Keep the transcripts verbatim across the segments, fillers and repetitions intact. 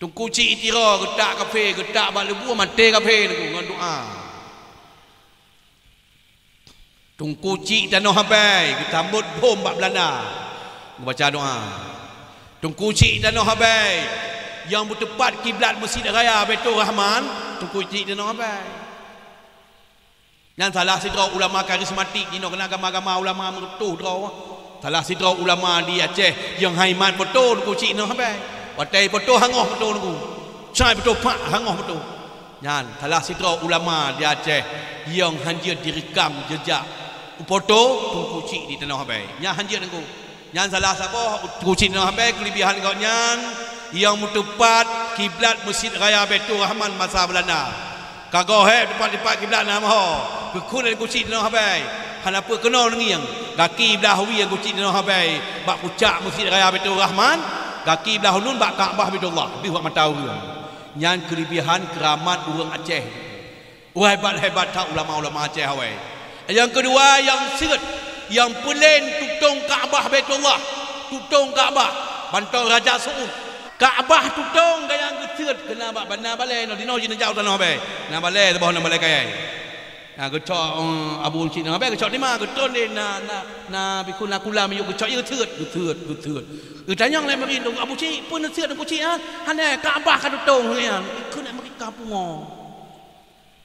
Teungku Chik Tiro geutak kafé, geutak bak leubue, maté kafé Teungku ngon doa. Teungku Chik Tanoh Abée geusambot bom bak Beulanda, geubaca doa. Teungku Chik Tanoh Abée nyang beuteupat kiblat Meuseujid Raya Baiturrahman, Teungku Chik Tanoh Abée. Nyan salah sidroe ulama karismatik jinoe, keunan gama-gama ulama meututoh droe. Salah sidroe ulama di Aceh nyang hai mat foto Teungku Chik Tanoh Abée. Watée foto hangoh foto Teungku. Sai foto pak hangoh foto. Nyan salah sidroe ulama di Aceh nyang hanjeuet direkam jejak foto Teungku Chik di Tanoh Abée. Nyan hanjeuet Teungku. Nyan salah saboh Teungku Chik Tanoh Abée, keulebihan gobnyan nyang meuteupat kiblat Meuseujid Raya Baiturrahman masa Beulanda. Ka goh hék teupat-teupat kiblat na meuho. Geukheun lé Teungku Chik Tanoh Abée, hana peue keunoe neungieng. Gaki blah wie Teungku Chik Tanoh Abée bak pucak Meuseujid Raya Baiturrahman, gaki blah uneuen bak Ka'bah Baitullah, deuh bak mata ureuëng. Nyan keulebihan keuramat ureuëng Aceh. Wah, hebat-hebat that ulama-ulama Aceh awai. Nyang keudua, nyang seuet, nyang peulen tutong Ka'bah Baitullah, tutong Ka'bah, mantong Raja Su'ud. Ka'bah tutong gaya geuseuet keunan bak bana balée, nyoe dinoe jih neujak u Tanoh Abée. Na balée saboh, na balée kayée. Na geucok, eh, Abu Chik Tanoh Abée geucok tima, geutron deh na, na, na bikeu na kulam yue geucok, yue seuet, geuseuet, geuseuet. Geutanyong lé meurin, "Abu Chik, peue neuseuet Teungku Chik, ha?" "Hana, Ka'bah ka tutong nyan." Keuneuk meurin ka pungo.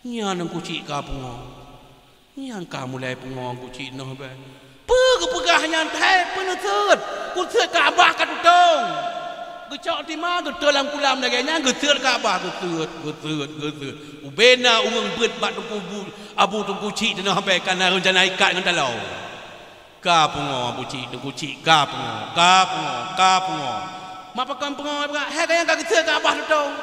Nyan Teungku Chik ka pungo. Nyan ka mulai pungo Teungku Chik Tanoh Abée. Peue geupeugah nyan, "Hai, peue neuseuet? Kuseuet Ka'bah ka tutong." Geucok tima, geutron lam kulam lagée nyan, geuseuet Ka'bah, geuseuet, geuseuet, geuseuet. Ubena ureuëng beuet bak Teungku Bu-, Abu Teungku Chik Tanoh Abée ka na reuncana ikat ngon taloe. Ka pungo Abu Chik, Teungku Chik, ka pungo, ka pungo, ka pungo. Mak pakon pungo, hai ka nyang ka geuseuet Ka'bah tutong.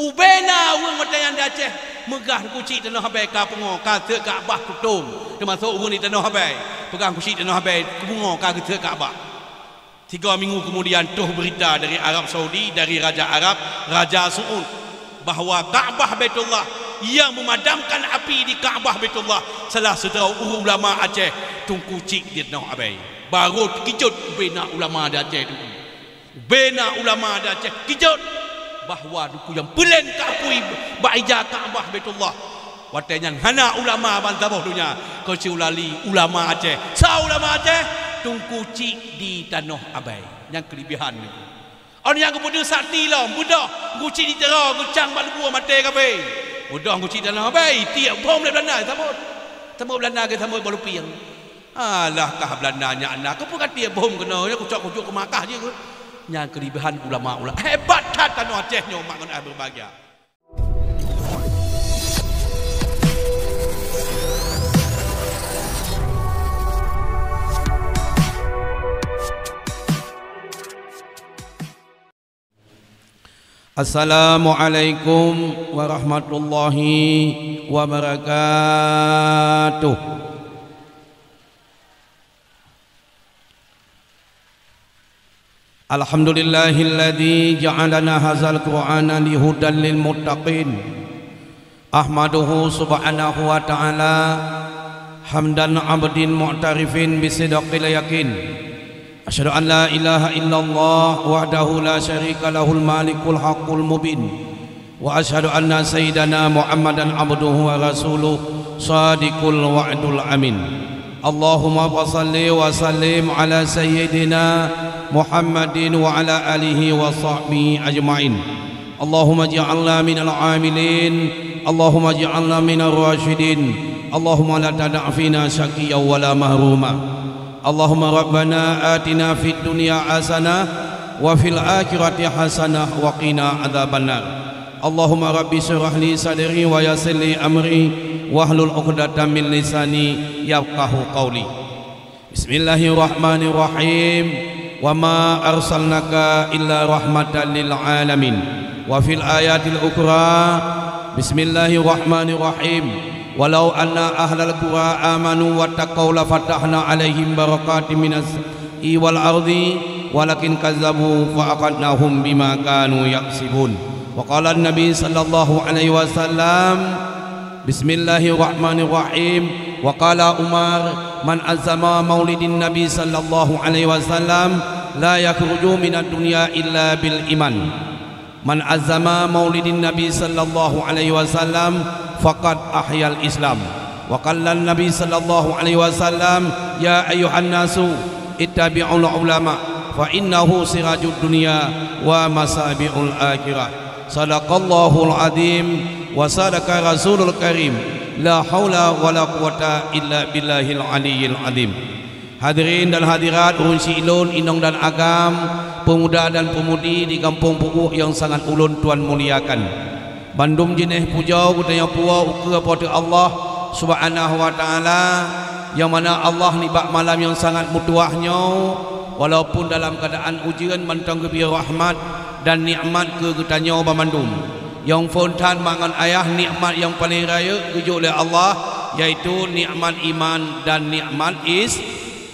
Ubena ureuëng watée nyan di Aceh meugah Teungku Chik Tanoh Abée ka pungo, ka seuet Ka'bah tutong. Teumasok ureuëng di Tanoh Abée, peugah Teungku Chik Tanoh Abée pungo ka geuseuet Ka'bah. Tiga minggu keumudian, troh beurita dari Arab Saudi, dari Raja Arab, Raja Su'ud, bahwa Ka'bah Baitullah, nyang meumadamkan api di Ka'bah Baitullah, salah sidroe ulama Aceh, Teungku Chik di Tanoh Abée. Barô teukijot ubena ulama di Aceh tu. Ubena ulama di Aceh kijot bahwa Teungku nyang peulen keu apui bak ija Ka'bah Baitullah. Watée nyan hana ulama ban saboh donya, keucuali ulama Aceh. Soe ulama Aceh? Teungku Chik di Tanoh Abée. Nyan keulebihan nyoe. Awak nyang geupeudeuh sakti lom, beudôh Teungku Chik di Tiro, geucang bak leubue maté kafé. Beudôh Teungku Chik di Tanoh Abée, tiek bom lé Beulanda, sambot. Sambot Beulanda, geusambot boh lupieng. Alah, kah Beulanda nyak na, keupeue ka tiek bom keunoe, nyoe kucok-kucok keu Makkah jih keuh. Nyan keulebihan ulama-ulama. Hebat that tanoh Aceh nyoe, mak ngon ayah berbahagia. Assalamualaikum warahmatullahi wabarakatuh. Alhamdulillahilladzi ja'alana hadzal Qur'ana li hudan lil muttaqin. Ahmaduhu subhanahu wa ta'ala hamdan abdin mu'tarifin bisidqil yakin. Asyhadu an la ilaha illallah wahdahu la syarika lahul malikul haqqul mubin. Wa asyhadu anna sayyidana Muhammadan abduhu wa rasuluh shadiqul wa'dul amin. Allahumma fasalli wa sallim ala sayyidina Muhammadin wa ala alihi wa sahbihi ajma'in. Allahumma ij'alna minal amilin. Allahumma ij'alna minar rasyidin. Allahumma la tada' fina syaqiyyan wa la mahruma. Allahumma rabbana atina fid dunya hasanah wa fil akhirati hasanah wa qina adzabannar. Allahumma rabbi syrah li sadri wa yassir li amri wahlul 'uqdatam min lisani yafqahu qauli. Bismillahirrahmanirrahim. Wa ma arsalnaka illa rahmatan lil alamin. Wa fil ayatil ukhra. Bismillahirrahmanirrahim. Walau anna ahlal qura amanu wattaqau lafatahna 'alaihim barakatim minas sama'i wal ardi walakin kazzabu fa akhadnahum bima kanu yaksibun. Wa qala an-nabi sallallahu alaihi wasallam, Bismillahirrahmanirrahim. Wa qala Umar, man azama maulidin Nabi sallallahu alaihi wasallam la yakhruju minad dunya illa bil iman. Man azzama maulidin Nabi sallallahu alaihi wasallam faqad ahyal Islam. Wa qala Nabi sallallahu alaihi wasallam, "Ya ayyuhan nasu, ittabi'ul ulama, fa innahu sirajud dunya wa masabi'ul akhirah." Sadaqallahul azim wa sadaqa rasulul karim. La haula wa la quwwata illa billahil aliyyil azim. Hadirin dan hadirat, ureuëng siilôn, inong dan agam, pemuda dan pemudi di Gampông Pu'uek nyang sangat ulôn tuan muliakan. Bandum jeunèh pujoe geutanyoe puwoe ukeue Po teu Allah Subhanahu wa Ta'ala, nyang mana Allah nibak malam nyang sangat meutuwah nyoe, walaupun dalam keuadaan ujeuen, mantong geubri rahmat dan nikmat keu geutanyoe banmandum. Nyang phôn that mak ngon ayah, nikmat nyang paleng rayeuk geujok lé Allah, yaitu nikmat iman dan nikmat is-,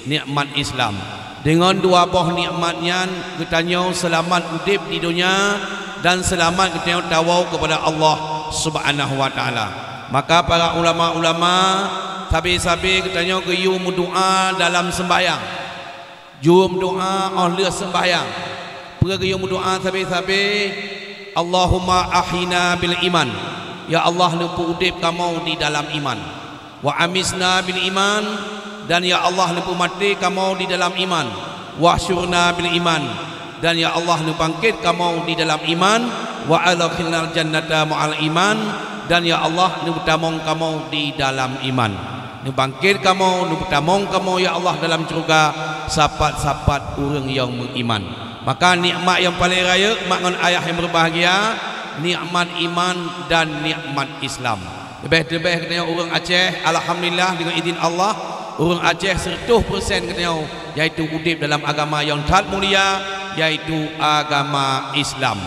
nikmat Islam. Deungon dua boh nikmat nyan, geutanyoe seulamat udeb di donya dan seulamat geutanyoe tawoe keupada Allah Subhanahu wa Ta'ala. Maka para ulama-ulama, sabe-sabe geutanyoe geuyue meudoa dalam seumbahyang. Jeuem doa óh lheueh seumbahyang. Peue geuyue meudoa sabe-sabe, "Allahumma ahyina bil iman." Ya Allah, neupeuudeb kamoe di dalam iman. "Wa amisna bil iman," dan ya Allah, neupeumaté kamoe di dalam iman. "Wahsyurna bil iman," dan ya Allah, neubangkét kamoe di dalam iman. "Wa adkhilnal jannata ma'al iman," dan ya Allah, neupeutamong kamoe di dalam iman. Neubangkét kamoe, neupeutamong kamoe, ya Allah, dalam syeuruga sapat-sapat ureuëng nyang meuiman. Maka nikmat nyang paleng rayeuk, mak ngon ayah nyang beubahgia, nikmat iman dan nikmat Islam. Leubeh-leubeh geutanyoe ureuëng Aceh, alhamdulillah, deungon idin Allah, ureuëng Aceh seureutôh persen geutanyoe, yaitu udeb dalam agama nyang that mulia, yaitu agama Islam.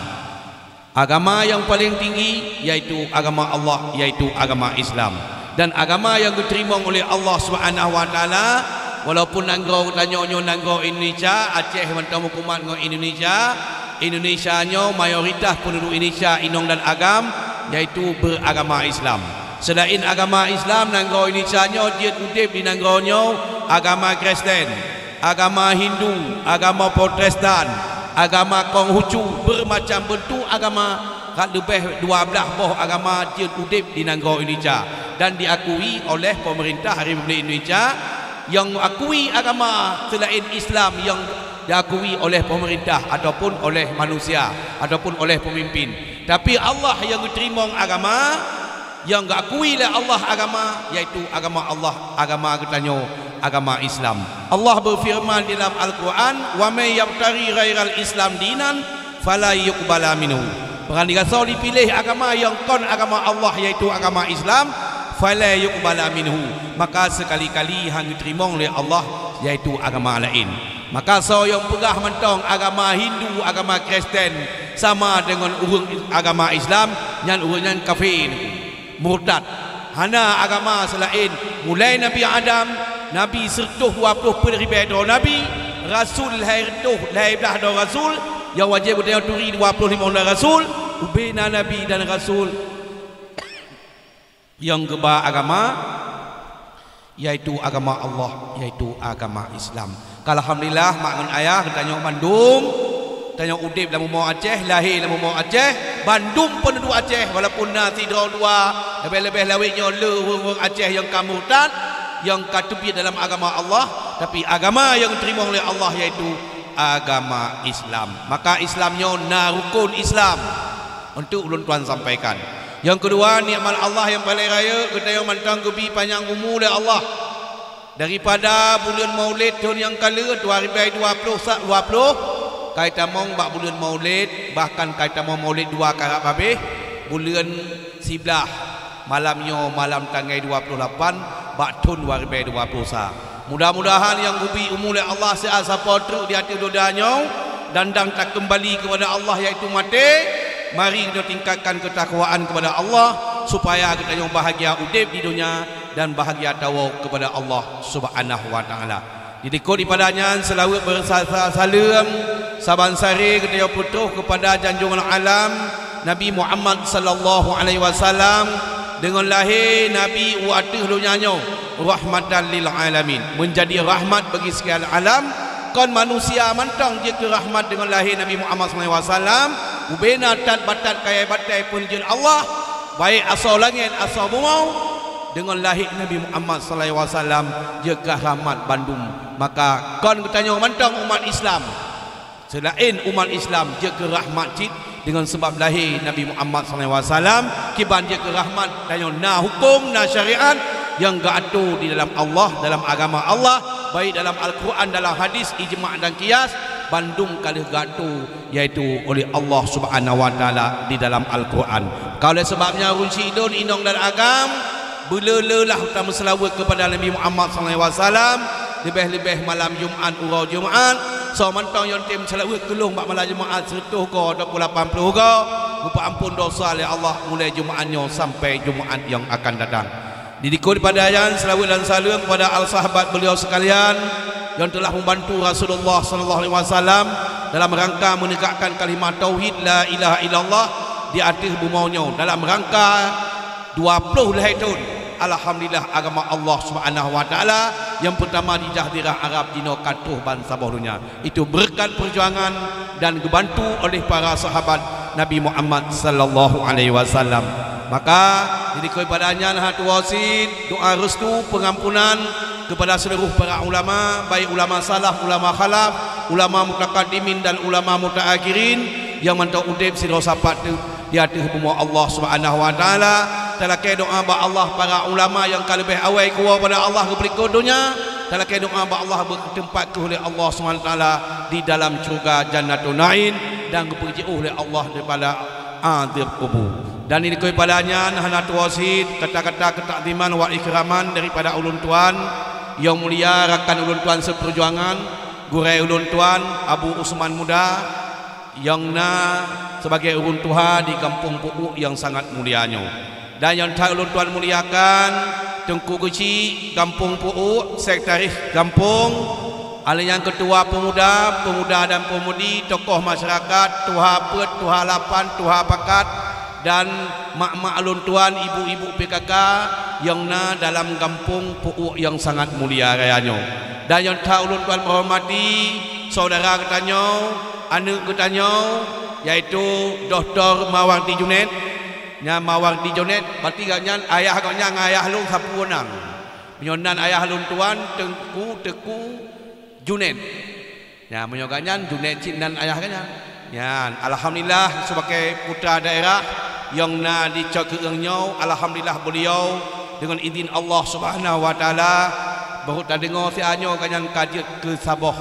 Agama nyang paleng tinggi, yaitu agama Allah, yaitu agama Islam. Dan agama nyang geuteurimong uleh Allah Subhanahu wa Ta'ala, walaupun nanggroe geutanyoe nyoe nanggroe Indonesia, Aceh mantong meukumat ngon Indonesia, Indonesia nyoe mayoritas peunduduek Indonesia inong dan agam, yaitu beuragama Islam. Seulaén agama Islam, nanggroe Indonesia nyoe jeuet udeb di nanggroe nyoe agama Kristen, agama Hindu, agama Protestan, agama Konghucu, beumacam beuntuk agama, ka leubeh dua blaih boh agama jeuet udeb di nanggroe Indonesia dan diakui oleh peumeurintah Republik Indonesia. Nyang akui agama seulaén Islam nyang diakui oleh peumeurintah ataupun oleh manusia ataupun oleh peumimpin. Tapi Allah nyang geuteurimong agama, nyang geuakui lé Allah agama, yaitu agama Allah, agama geutanyoe, agama Islam. Allah beufeureuman di dalam Al-Qur'an, "Wa may yabtaghi ghairal Islam dinan falan yuqbala minhu." Barang sigasoe jipiléh agama nyang kon agama Allah, yaitu agama Islam, falan yuqbala minhu, maka seukali-kali hana geuteurimong lé Allah, yaitu agama laén. Maka soe nyang peugah mantong agama Hindu, agama Kristen sama deungon ureuëng agama Islam, nyan ureuëng nyan kafé, murtad. Hana agama seulaén mulai Nabi Adam, Nabi seureutôh dua ploh peuet ribée droe Nabi, Rasul lhée reutôh lhée blaih droe Rasul, nyang wajéb geutanyoe turi dua ploh limong droe Rasul, ubé na Nabi dan Rasul nyang geuba agama, yaitu agama Allah, yaitu agama Islam. Ka alhamdulillah, mak ngon ayah geutanyoe mandum, tanyoe udeb lam bumoe Aceh, lahé lam bumoe Aceh, bandum peunduduek Aceh, walaupun na sidroe dua, leubeh-leubeh lawét nyoe le ureuëng-ureuëng Aceh nyang ka murtad, nyang ka teubiet dalam agama Allah, tapi agama nyang teurimong lé Allah yaitu agama Islam. Maka Islam nyoe na rukun Islam. Untuk ulôn tuan sampaikan. Nyang keudua, nikmat Allah nyang paleng rayeuk, geutanyoe mantong geubri panyang umu lé Allah. Daripada buleuen Maulid thon nyang ka lheueh, dua ribée dua ploh sa-, dua ploh, ka jitamong bak buleuen Maulid, bahkan ka jitamong Maulid dua karab habéh, buleuen siblaih, malam nyoe malam tanggai dua ploh lapan bak thon dua ribée dua ploh sa. Mudah-mudahan nyang geubri umu lé Allah siat sapo treuk di ateueh donya nyoe dan dang takeumbali keupada Allah, yaitu maté. Mari geutanyoe tingkatkan keutakwaan keupada Allah, supaya geutanyoe bahagia udeb di donya dan bahagia tawoe keupada Allah Subhanahu wa Ta'ala. Di likot iébadat nyan, seulaweuet beurasa saleuem saban sare geutanyoe peutroh keupada janjungan alam Nabi Muhammad sallallahu alaihi wasallam, deungon lahé Nabi u ateueh donya nyoe rahmatan lil alamin, meunjadi rahmat bagi sekian alam. Kon manusia mantong jeuet keu rahmat deungon lahé Nabi Muhammad sallallahu alaihi wasallam, Ubena that batat kayée batée peunjeuet Allah, baik asoe langét asoe bumoe, deungon lahé Nabi Muhammad sallallahu alaihi wasallam jeuet keu rahmat bandum. Maka kon geutanyoe mantong umat Islam, seulaén umat Islam jeuet keu rahmat cit deungon sabab lahé Nabi Muhammad sallallahu alaihi wasallam, kiban jeuet keu rahmat tanyoe na huköm, na syariat nyang geuatoe di dalam Allah, dalam agama Allah, baik dalam Al-Quran, dalam hadis, ijma' dan qiyas, bandum ka lheueh geuatoe yaitu oleh Allah Subhanahu wa Taala di dalam Al-Quran. Ka oleh sabab nyan, ureuëng syedara inong dan agam, beuleulelah tameuseulaweuet keupada Nabi Muhammad sallallahu alaihi wasallam, leubeh-leubeh malam Jumat, uroe Jumat. Soe mantong nyang tem seulaweuet keu lôn bak malam Jumat, seratus go ataupun lapan puluh go, geupeuamphon dosa lé Allah mulai Jumat nyoe sampai Jumat nyang akan datang. Di dikot pada nyan, seulaweuet dan saleuem kepada al sahabat beliau sekalian yang telah membantu Rasulullah sallallahu alaihi wasallam dalam rangka menegakkan kalimat tauhid la ilaha illallah di ateueh bumoe nyoe dalam rangka dua ploh lhée thon. Alhamdulillah, agama Allah Subhanahu wa Taala yang pertama di jazirah Arab jinoe ka troh ban saboh donya. Itu berkat perjuangan dan geubantu oleh para sahabat Nabi Muhammad sallallahu alaihi wasallam. Maka, di dikot pada nyan hana tuwoe cit doa restu pengampunan kepada seluruh para ulama, baik ulama salaf, ulama khalaf, ulama mutakaddimin dan ulama mutaakhirin yang mantong udeb sidroe sapat teuh di ateueh bumoe Allah Subhanahu wa Taala. Talakée doa bak Allah para ulama nyang ka leubeh awai kuwoe pada Allah geupeulikot donya. Talakée doa bak Allah beuteumpat keuh lé Allah Subhanahu wa Taala di dalam syeuruga Jannatun Naim dan geupeujiôh lé Allah daripada azab kubur. Dan di dikot pada nyan hana tuwoe cit kata-kata keutakziman wa ikraman daripada ulôn tuan nyang mulia, rakan ulôn tuan seperjuangan, gurée ulôn tuan Abu Usman Muda, nyang na sebagai ureuëng tuha di gampông Pu'uk nyang sangat mulia nyoe. Dan nyang that ulôn tuan muliakan, Teungku Geuchik gampông Pu'uk, sekretaris gampông, alèh nyan keutua pemuda, pemuda dan pemudi, tokoh masyarakat, tuha peuet, tuha lapan, tuha pakat, dan mak-mak ulôn tuan, ibu-ibu P K K nyang na dalam gampông Pu'uk nyang sangat mulia raya nyoe. Dan nyang that ulôn tuan meuhormati saudara geutanyoe, aneuëk geutanyoe, yaitu Doktor Mawardi Junaid. Nyan Mawardi Junaid, berarti gobnyan ayah gobnyan ngon ayah lôn sapeue nan. Meunyoe nan ayah lôn tuan, Teungku, Teungku Junaid. Nyan, meunyoe gobnyan Junaid cit nan ayah gobnyan. Nyan, alhamdulillah, sebagai putra daerah nyang na di Cot Keueung nyoe, alhamdulillah beliau deungon idin Allah Subhanahu wa Taala, baru tadeungoe siat nyoe gobnyan ka jeuet keu saboh,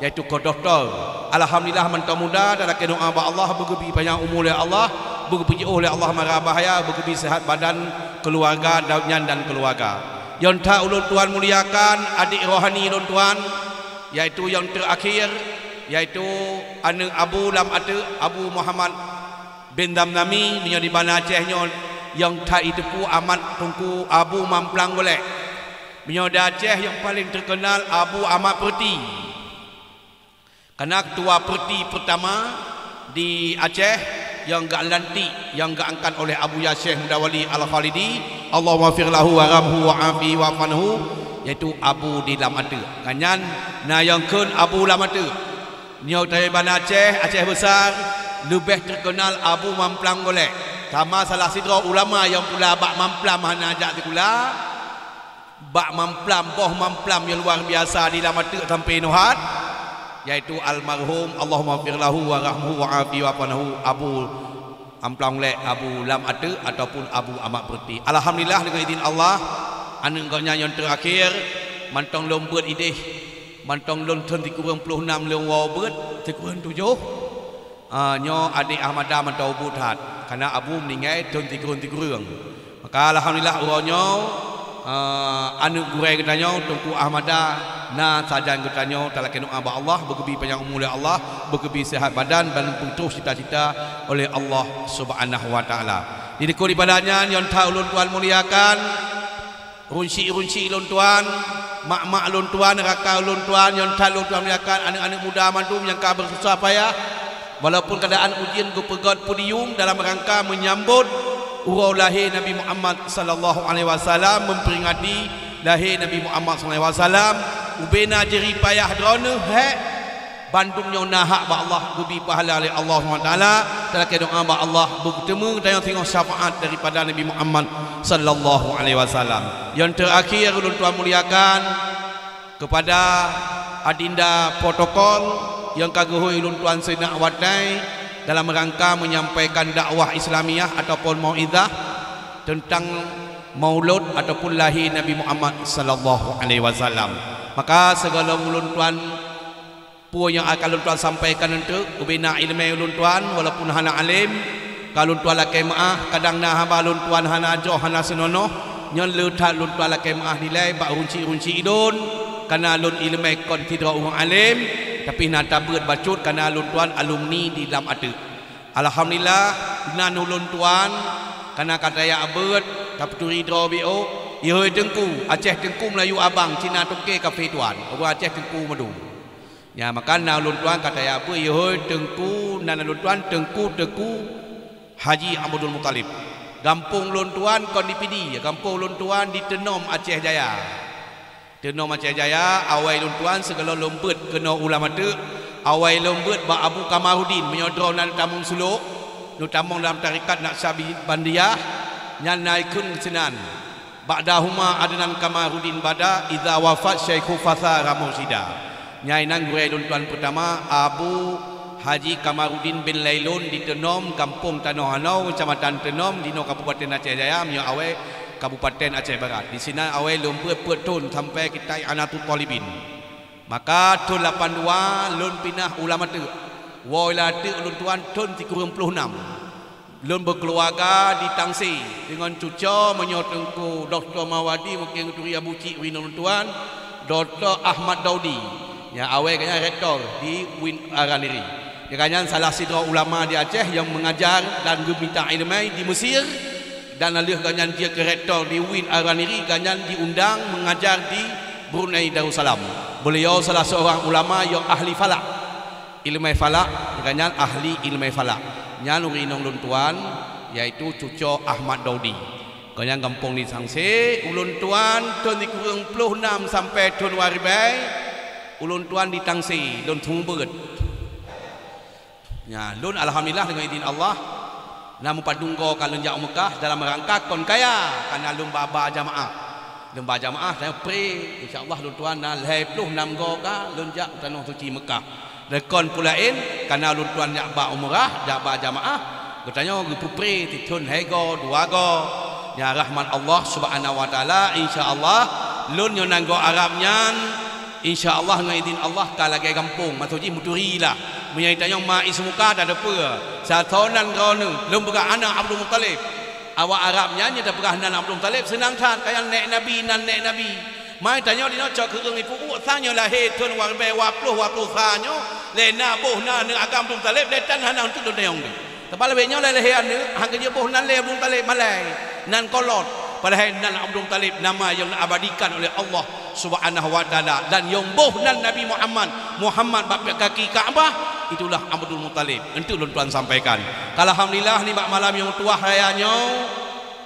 yaitu keu doktor. Alhamdulillah, mantong muda, talakée doa bak Allah, beugeubi panyang umu lé Allah, beugeupeujeuôh lé Allah mara bahya, beugeubi sehat badan keuluwarga dan nyan dan keuluwarga. Nyang that ulôn tuan muliakan, adik rohani ulôn tuan, yaitu nyang terakhir, yaitu aneuëk Abu lam ateueh, Abu Muhammad bin Damdami, meunyoe di Banda Aceh nyoe nyang that jiteupeue amat Teungku Abu Mamplam Golek. Meunyoe di Aceh nyang paleng teukeunal Abu Amat Peureutih. Kana keutua peureutih peurtama di Aceh nyang geulantik, nyang geuangkat oleh Abuya Syekh Muda Wali Al-Khalidi, Allahummaghfir lahu warhamhu wa'afihi wa'fu anhu, yaitu Abu di lam ateueh. Nyan na nyang kheun Abu lam ateueh. Nyoe tayue Banda Aceh, Aceh Besar, leubeh teukeunal Abu Mamplam Golek. Sama salah sidroe ulama nyang pula bak Mamplam hana jak sikula. Bak Mamplam, boh Mamplam nyang luar biasa di lam ateueh sampoe nyoe hat, yaitu almarhum, Allahummaghfir lahu warhamhu wa'afihi wa'fu anhu, Abu Mamplam Golek, Abu lam ateueh ataupun Abu Amat Peureutih. Alhamdulillah, deungon idin Allah, aneuëk gobnyan nyang terakhir, mantong lôn beuet ideh, mantong lôn thon sikureueng ploh nam lôn woe beuet, sikureueng tujoh. Ah, nyoe adek Ahmada mantong ubit that, kana Abu meuninggai thon sikureueng-sikureueng. Maka alhamdulillah uroe nyoe, ah, aneuëk gurée geutanyoe Teungku Ahmada na sajan geutanyoe, talakée doa bak Allah, beugeubi panyang umu lé Allah, beugeubi sehat badan dan beutroh cita-cita oleh Allah Subhanahu wa Taala. Di dikot ibadah nyan, nyang that ulôn tuan muliakan, Runsi-runsi lôn tuan, mak-mak lôn tuan, raka lôn tuan, nyang that lôn tuan muliakan, aneuëk-aneuëk muda mandum nyang ka beususah payah, walaupun keuadaan ujeuen geupeugét podium dalam rangka meunyambot uroe lahé Nabi Muhammad sallallahu alaihi wasallam, memperingati lahé Nabi Muhammad sallallahu alaihi wasallam, ubena jerih payah droeneueh hék Bandum nyoe na hak bak Allah, geubi pahala lé Allah Subhanahu wa Taala. Talakée doa bak Allah, beuteumé tanyoe singoh syafaat daripada Nabi Muhammad sallallahu alaihi wasallam. Nyang terakhir ulôn tuan muliakan, kepada adinda protokol nyang ka geuhôi ulôn tuan seunak watée dalam rangka menyampaikan dakwah Islamiyah ataupun mauizah tentang Maulud ataupun lahé Nabi Muhammad sallallahu alaihi wasallam. Maka sigohlom ulôn tuan peue nyang akan lôn tuan sampaikan eunteuk, ubena iéleumé ulôn tuan, walaupun hana além, ka lôn tuan lakée meuáh, kadang na haba lôn tuan hana joh, hana seunonoh, nyoe le that lôn tuan lakée meuáh dilée bak runcik-runcik idon, kana lôn iéleumé kon sidroe ureuëng além, tapi na tabeuet bacut kana lôn tuan alumni di lam ateueh. Alhamdulillah, nan ulôn tuan kana ka tajak beuet, tapeuturi droe biôh, ihôi Teungku, Aceh Teungku Meulayu Abang, Cina Toke Kafe Tuan, ureuëng Aceh Teungku Meudong. Nyan maka na ulôn tuan ka tajak beuet, ihôi Teungku, nan ulôn tuan Teungku Teuku Haji Abdul Muthalib. Gampông ulôn tuan kon di Pidie, gampông ulôn tuan di Teunom Aceh Jaya. Teunom Aceh Jaya, awai lôn tuan sigohlom lôn beuet keunoe u lam ateueh, awai lôn beuet bak Abu Kamarudin, meunyoe droe na neutamong sulok, neutamong dalam tarekat Naqsyabandiyah, nyan na ikheun sinan. Ba'dahuma Adnan Kamarudin bada, idza wafat syaikhu fasara mursyida. Nyan inan gurée lôn tuan peutama, Abu Haji Kamarudin bin Lailun di Teunom, gampông Tanoh Anau, keucamatan Teunom, dinoe Kabupaten Aceh Jaya, meunyoe awai Kabupaten Aceh Barat. Disinan awai lôn beuet peuet thon sampai kitab I'anatut Thalibin. Maka thon lapan dua lôn pinah u lam ateueh. Woe lam ateueh ulôn tuan thon sikureueng ploh nam. Lôn beukeuluwarga di Tangse deungon cucoe, meunyoe Teungku Doktor Mawardi mungken geuturi Abu Cik u inoe lôn tuan, Doktor Ahmad Daudi. Nyang awai gobnyan rektor di Uin Araniri. Gobnyan salah sidroe ulama di Aceh nyang meungajar dan geumita iéleumé di Mesir, dan lheueh gobnyan jeuet keu rektor di Uin Araniri, gobnyan diundang meungajar di Brunei Darussalam. Beuliau salah seurang ulama nyang ahli falak. Iéleumé falak, gobnyan ahli iéleumé falak. Nyan ureuëng inong lôn tuan, yaitu cucoe Ahmad Daudi. Gobnyan gampông di Tangse, ulôn tuan thon sikureueng ploh nam sampai thon dua ribée, ulôn tuan di Tangse, lôn seumeubeuet. Nyan, lôn alhamdulillah deungon idin Allah, na meupadum goe ka lôn jak u Meukah dalam rangka kon kaya, kana lôn ba-ba jamaah. Lôn ba jamaah, tanyoe pre, insya Allah lôn tuan na lhée ploh nam goe ka lôn jak u Tanoh Suci Meukah. Deukon peue laén, kana lôn tuan jak ba umrah, jak ba jamaah, geutanyoe geupeupré sithon lhée goe, dua goe. Nyan rahmat Allah Subhanahu wa Taala, insya Allah, lôn nyoe nanggroe Arab nyan, insya Allah ngon idin Allah ka lagée gampông, maksud jih meuturi lah. Meunyoe tanyoe ma i seumuka tateupeue, sasoe nan droeneueh, lôn peugah aneuk Abdul Muthalib. Awak Arab nyan nyang tapeugah nan Abdul Muthalib seunang that, kaya nèk Nabi, nan nèk Nabi. Mai tanyoe dinoe cok keureung ipubuet sang nyoe lahé thon dua ribée dua ploh, dua ploh sa nyoe, lé na boh na aneuk agam Abdul Muthalib, lé tan hana untuk lôn tanyong deh. Teuma lagée nyoe lé lahé aneuk, han geujeuet boh nan lé Abdul Muthalib malée, nan kolot. Padahai nan Abdul Muthalib nama yang diabadikan oleh Allah Subhanahu wa Taala, dan yang boh nan Nabi Muhammad, Muhammad bak kaki Ka'bah, itulah Abdul Muthalib. Untuk lôn tuan sampaikan. Alhamdulillah, nibak malam yang tuah raya nyoe,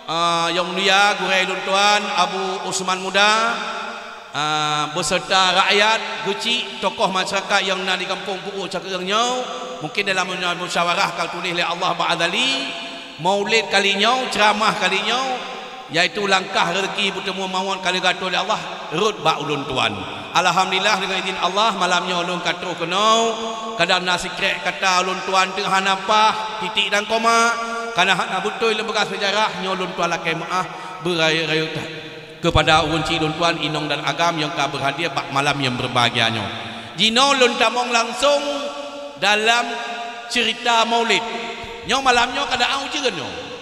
Ah, nyang mulia gurée lôn tuan Abu Usman Muda, ah, beserta rakyat geuchik, tokoh masyarakat nyang na di gampông Pu'uk Cakeueng nyoe, mungkin dalam musyawarah ka tuléh lé Allah bak azali, maulid kali nyoe, ceramah kali nyoe, yaitu langkah rezeki beuteumé mawöt ka lheueh geuatoe lé Allah, rhot bak ulôn tuan. Alhamdulillah, deungon idin Allah, malam nyoe lôn ka troh keunoe. Kadang na sikrék kata ulôn tuan teuk hana paih, titik dan koma, kana hana beutôi lôn peugah seujarah, nyoe lôn tuan lakée meuáh beurayeuk-rayeuk that. Keupada ureuëng chik lôn tuan inong dan agam nyang ka beurhadir bak malam nyang beurbahagia nyoe. Jinoe lôn tamong langsong dalam ceurita Maulid. Nyoe malam nyoe keadaan ujeuen nyoe.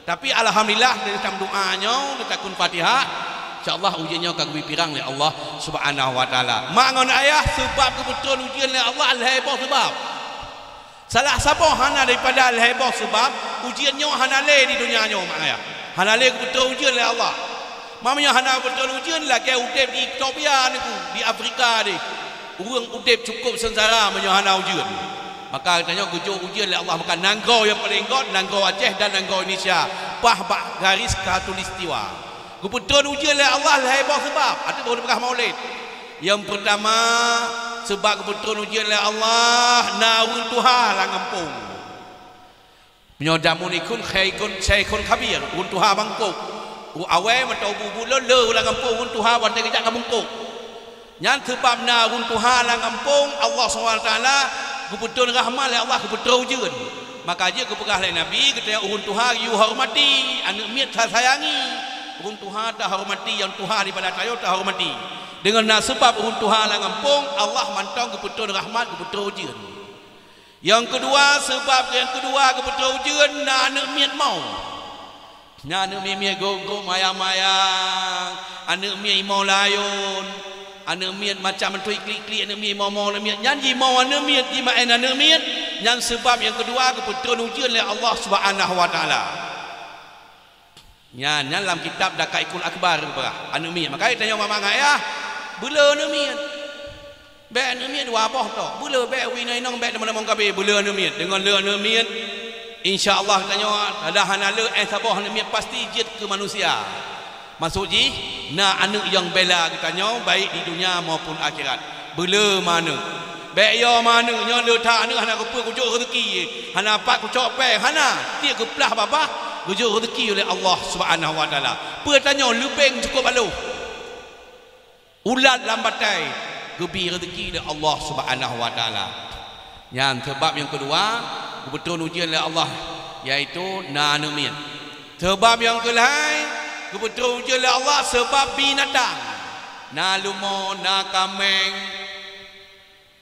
Tapi alhamdulillah, lheueh tameudoa nyoe, lheueh takheun Fatihah, insya Allah ujeuen nyoe ka geubri pirang lé Allah Subhanahu wa Taala. Mak ngon ayah, seubab geupeutreun ujeuen lé Allah lhée boh seubab. Salah saboh hana daripada lhée boh seubab, ujeuen nyoe hana lé di donya nyoe, mak ayah. Hana lé geupeutreun ujeuen lé Allah. Meunyoe hana geupeutreun ujeuen, lagée udeb di Ethiopia niku, di Afrika deh. Ureuëng udeb cukup seungsara meunyoe hana ujeuen. Maka geutanyoe geujok ujeuen lé Allah, maka nanggroe nyang paleng göt, nanggroe Aceh dan nanggroe Indonesia, paih bak garis khatulistiwa. Geupeutreun ujeuen lé Allah lhée boh seubab, ateueh boh peugah Maulid. Nyang peurtama, Seubab geupeutron ujeuen lé Allah na ureuëng tuha lam gampông. Meunyoe jameun ikheun, syaikhun, syaikhun kabir, ureuëng tuha mangkok. Ureuëng awai mantong bu-bu le, le lam gampông ureuëng tuha watée geujak ka mangkok. Nyan seubab na ureuëng tuha lam gampông, Allah Subhanahu Wa Taala geupeutron rahmat lé Allah, geupeutron ujeuen. Maka jeuet geupeugah lé Nabi, geutanyoe ureuëng tuha yue hormati, aneuëk miet tasayangi. Ureuëng tuha tahormati, nyang tuha daripada tanyoe tahormati. Deungon na seubab ureuëng tuha lam gampông, Allah mantong geupeutron rahmat, geupeutron ujeuen. Nyang keudua, seubab nyang keudua geupeutron ujeuen na aneuëk miet mo. Na aneuëk miet-miet gok-gok mayang-mayang, aneuëk miet imo layôn, aneuëk miet macam mantui klik-klik, aneuëk miet imo mo, aneuëk miet nyan jimo aneuëk miet, jimaén aneuëk miet, nyan seubab nyang keudua geupeutron ujeuen lé Allah Subhanahu Wa Taala. Nyan, nyan lam kitab Daqaiqul Akhbar geupeugah, aneuëk miet. Maka tanyoe mama ngon ayah, beuleu aneuëk miet. Bék aneuëk miet dua boh tok. Beuleu bék u inong-inong, bék teumon-teumon kabeh, beuleu aneuëk miet. Deungon le aneuëk miet, insya Allah tanyoe dah hana le, eh, saboh aneuëk miet pasti jeuet keu manusia. Maksud jih, na aneuëk nyang bela geutanyoe baik di dunia maupun akhirat. Beuleu ma aneuëk. Bék yo ma aneuëk, nyoe le that aneuëk hana kupeue kujok reuzeki, hana pat kucok péng, hana. Tiek geuplah babah, geujok reuzeki uleh Allah Subhanahu Wa Taala. Peue tanyoe leubeng cukôp aloh. Ulat lam batée geubi reuzeki lé Allah Subhanahu Wa Taala. Nyan seubab nyang keudua geupeutron ujeuen lé Allah, yaitu na aneuëk miet. Seubab nyang keulhai geupeutron ujeuen lé Allah seubab binatang. Na leumo, na kaméng,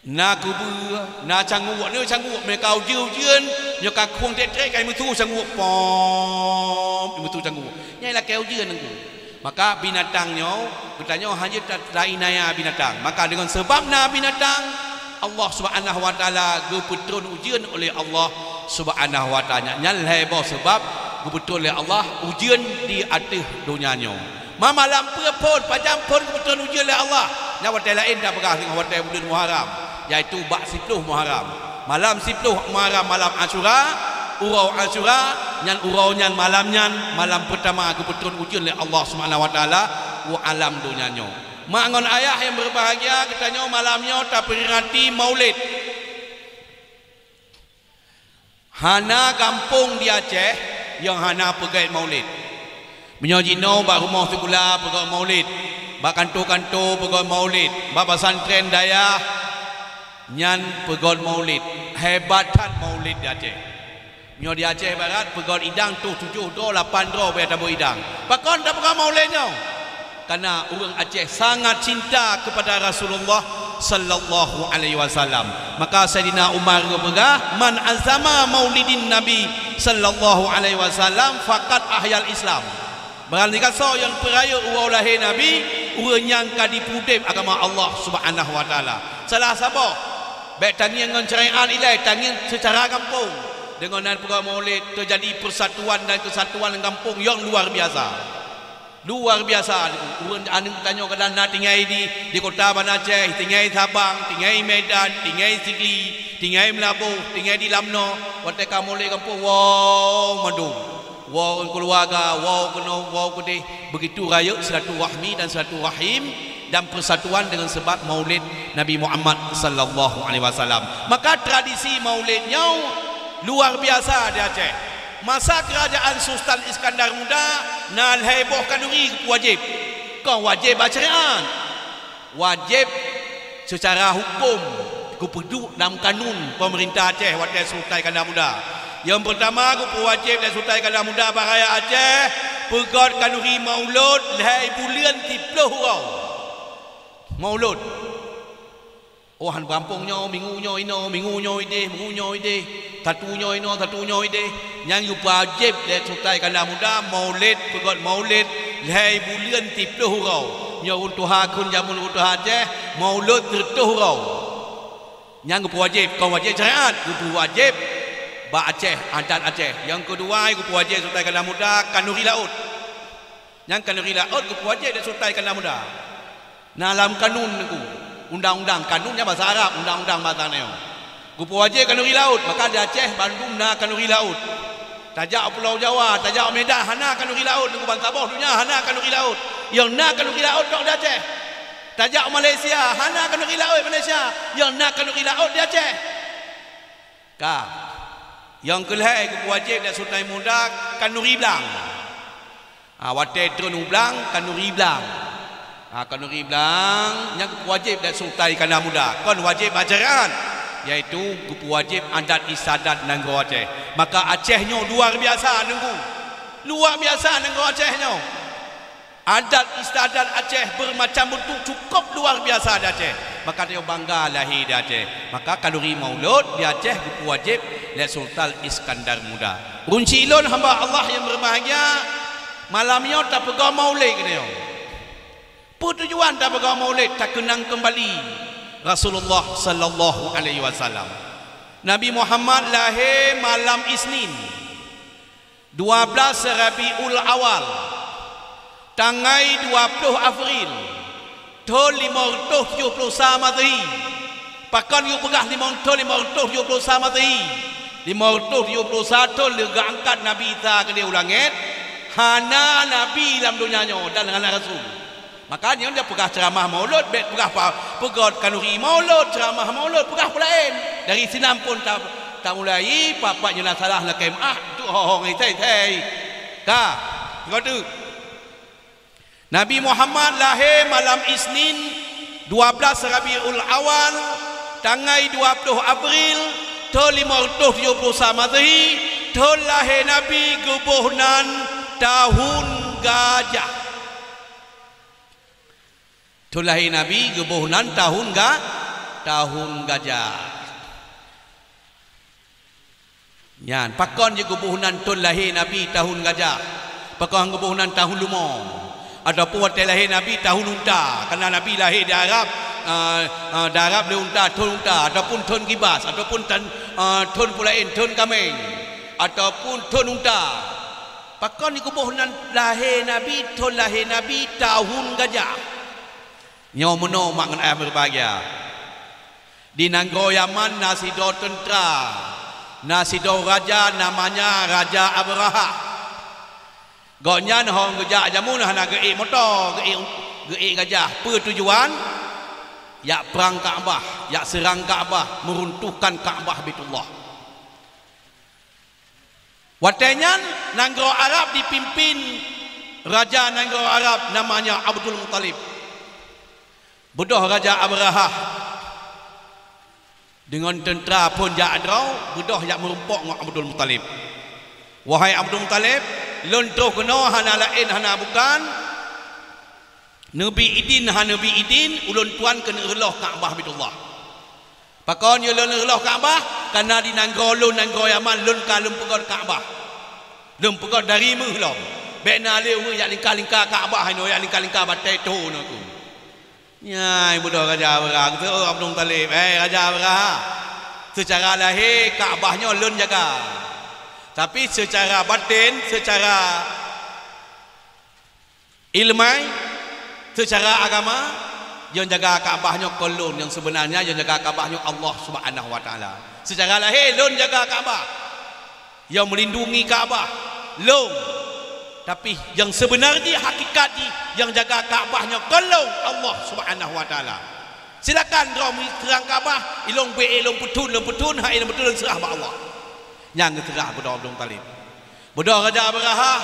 na keubeue, na canguek. Nyoe canguek, meunyoe ka ujeuen-ujeuen, nyoe ka khueng trek-trek, ka imeusu canguek, pom, imeusu canguek. Nyan lakée ujeuen nangku. Maka binatang nyoe, geutanyoe hana jeuet ta-, tainaya binatang. Maka deungon seubab na binatang, Allah Subhanahu Wa Taala geupeutron ujeuen uleh Allah Subhanahu Wa Taala. Nyan lhée boh seubab geupeutron lé Allah ujeuen di ateueh donya nyoe. Ma malam peue phon, pajan phon geupeutron ujeuen lé Allah. Nyan watée laén tapeugah singoh watée buleuen Muharram, yaitu bak siploh Muharram. Malam siploh Muharram, malam Asyura, uroe Asyura, nyan uroe nyan, malam nyan, malam peurtama geupeutron ujeuen lé Allah Subhanahu Wa Taala u alam donya nyoe. Mak ngon ayah nyang beubahgia, geutanyoe malam nyoe tapeuringati Maulid. Hana gampông di Aceh nyang hana peugét Maulid. Meunyoe jinoe bak rumoh sikula peugét Maulid, bak kantô-kantô peugét Maulid, bak pesantren dayah nyan peugét Maulid. Hebat that Maulid di Aceh. Meunyoe di Aceh Barat peugét idang toh tujoh droe, lapan droe bak tabeuet idang. Pakon tapeugét Maulid nyoe? Karena ureuëng Aceh sangat cinta kepada Rasulullah sallallahu alaihi wasallam. Maka Saidina Umar geupeugah, "Man azama maulidin Nabi sallallahu alaihi wasallam faqad ahyal Islam." Barang sigasoe nyang peurayeuk uroe lahé Nabi, ureuëng nyan ka jipeudeb agama Allah Subhanahu wa Taala. Salah saboh, bék tangieng ngon syariat ilée, tangieng seucara gampông. Deungon nan peugah Maulid, teujadi persatuan dan kesatuan gampông nyang luar biasa. Luar biasa, ureuëng aneuëk tanyoe kadang na tinggai di, di kota Banda Aceh, tinggai Sabang, tinggai Medan, tinggai Sigli, tinggai Meulaboh, tinggai di Lamno, watée ka Maulid gampông, wow, mandum. Wow keuluwarga, wow keunoe, wow keudeh, begitu rayeuk silaturahmi dan silaturahim dan persatuan deungon seubab Maulid Nabi Muhammad sallallahu alaihi wasallam. Maka tradisi Maulid nyoe luar biasa di Aceh. Masa keurajeuen Sultan Iskandar Muda na lhée boh khanuri geupeuwajéb. Kon wajéb bak syariat. Wajéb seucara huköm geupeuduek lam kanun peumeurintah Aceh watée Sultan Iskandar Muda. Nyang peurtama geupeuwajéb lé Sultan Iskandar Muda bak rakyat Aceh peugét khanuri Maulud lhée buleuen siploh uroe. Maulud. Oh, han gampông nyoe, minggu nyoe inoe, minggu nyoe ideh, minggu nyoe ideh, satu nyoe inoe, satu nyoe ideh. Nyang geupeuwajéb lé Sultan Iskandar Muda, Maulid, peugét Maulid lhée buleuen siploh uroe. Nyoe ureuëng tuha kheun jameun ureuëng tuha Aceh, Maulud sireutoh uroe. Nyang geupeuwajéb, kon wajéb syariat, geupeuwajéb bak Aceh, adat Aceh. Nyang keudua geupeuwajéb Sultan Iskandar Muda khanuri laôt. Nyang khanuri laôt geupeuwajéb lé Sultan Iskandar Muda. Na lam kanun nyoe, undang-undang, kanun nyan basa Arab, undang-undang basa nyoe. Geupeuwajéb khanuri laôt, maka di Aceh bandum na khanuri laôt. Tajak u Pulo Jawa, tajak u Medan hana khanuri laôt, nyoe bansaboh donya hana khanuri laôt. Nyang na khanuri laôt tok di Aceh. Tajak Malaysia, hana khanuri laôt Malaysia, nyang na khanuri laôt di Aceh. Ka. Nyang keulhèe geupeuwajéb lé Sultan Muda khanuri blang. Ha, watèe trôn u blang, khanuri blang. Ha, khanuri blang nyang geupeuwajéb lé Sultan Iskandar Muda, kon wajéb bak syariat, yaitu geupeuwajéb adat istiadat nanggroe Aceh. Maka Aceh nyoe luar biasa, Teungku. Luar biasa nanggroe Aceh nyoe. Adat istiadat Aceh bermacam bentuk cukup luar biasa di Aceh. Maka tanyoe bangga lahé di Aceh. Maka khanuri Maulud di Aceh geupeuwajéb lé Sultan Iskandar Muda. Ureueng syik lôn hamba Allah nyang berbahagia, malam nyoe tapeugah Maulid keunoe. Peue tujuan tapeugah Maulid? Takeunang keumbali Rasulullah sallallahu alaihi wasallam. Nabi Muhammad lahé malam Isnin. Dua blaih Rabiul Awal, tanggai dua ploh April, thôn limong reutôh tujoh ploh sa Masehi. Pakon geupeugah limong thôn limong reutôh tujoh ploh sa Masehi? Limong reutôh tujoh ploh sa thôn lheueh geuangkat Nabi Isa keudéh u langét, hana nabi lam donya nyoe dan hana rasul. Maka nyoe dia peugah ceuramah Maulud, bèk peugah pa-, peugöt khanuri Maulud, ceuramah Maulud, peugah peue laén. Dari sinan phon ta-, tamulai, pat-pat nyang na salah lakèe meu'ah, tu ho-ho ngon isai-isai. Ka, sigoe teuk. Nabi Muhammad lahé malam Isnin, dua blaih Rabiul Awal, tanggai dua ploh April, thôn limong reutôh tujoh ploh sa Masehi, thôn lahé Nabi geuboh nan tahun gajah. Thôn lahé Nabi geuboh nan tahun ga-, tahun gajah. Nyan, pakon jeuet geuboh nan thôn lahé Nabi tahun gajah? Pakon geuboh nan tahun leumo? Ataupun watèe lahé Nabi tahun unta? Karena Nabi lahé di Arab, eh, eh, di Arab lé unta, thôn unta, ataupun thôn gibas, ataupun tan-, eh, thôn peue laén, thôn kaméng, ataupun thôn unta. Pakon geuboh nan lahé Nabi, thôn lahé Nabi tahun gajah? Nyoe meunoe mak ngon ayah meubahagia. Di nanggroe Yaman na sidroe teuntra, na sidroe raja namanya Raja Abrahah. Gobnyan hông geujak jameun hana geuék moto, geuék, geuék gajah. Peue tujuan? Jak prang Ka'bah, jak seurang Ka'bah, meuruntuhkan Ka'bah Baitullah. Watèe nyan, nanggroe Arab dipimpin raja nanggroe Arab namanya Abdul Muthalib. Beudôh Raja Abrahah deungon teuntra phon jak droe, beudôh jak meurumpok ngon Abdul Muthalib. "Wahai Abdul Muthalib, lôn troh keunoe hana laén hana bukan, neubi idin hana neubi idin ulôn tuan keuneuk reuloh Ka'bah Baitullah." Pakon nyoe lôn reuloh Ka'bah? Karena di nanggroe lôn, nanggroe Yaman, lôn ka lôn peugöt Ka'bah. Lôn peugöt dari méuh lom. Bèk na lé ureueng jak lingka-lingka Ka'bah inoe, jak lingka-lingka batèe tho inoe ku. Nyan beudôh Raja Abrahah. Geuteupeue Abdul Muthalib, "Eh, Raja Abrahah, seucara lahé Ka'bah nyoe lôn jaga. Tapi seucara baten, seucara ileumai, seucara agama, nyang jaga Ka'bah nyoe kon lôn, nyang seubeunarnya nyang jaga Ka'bah nyoe Allah Subhanahu wa Taala. Seucara lahé lôn jaga Ka'bah, nyang meulindungi Ka'bah lôn, tapi nyang seubeuna jih, hakikat jih, nyang jaga Ka'bah nyoe kon lôn, Allah Subhanahu wa Taala. Silakan droe meuseurang Ka'bah, ilôn beu ilôn peuthon, lôn peuthon, hai lôn peuthon, lôn seurah bak Allah." Nyan geuseurah beudôh Abdul Muthalib. Beudôh Raja Abrahah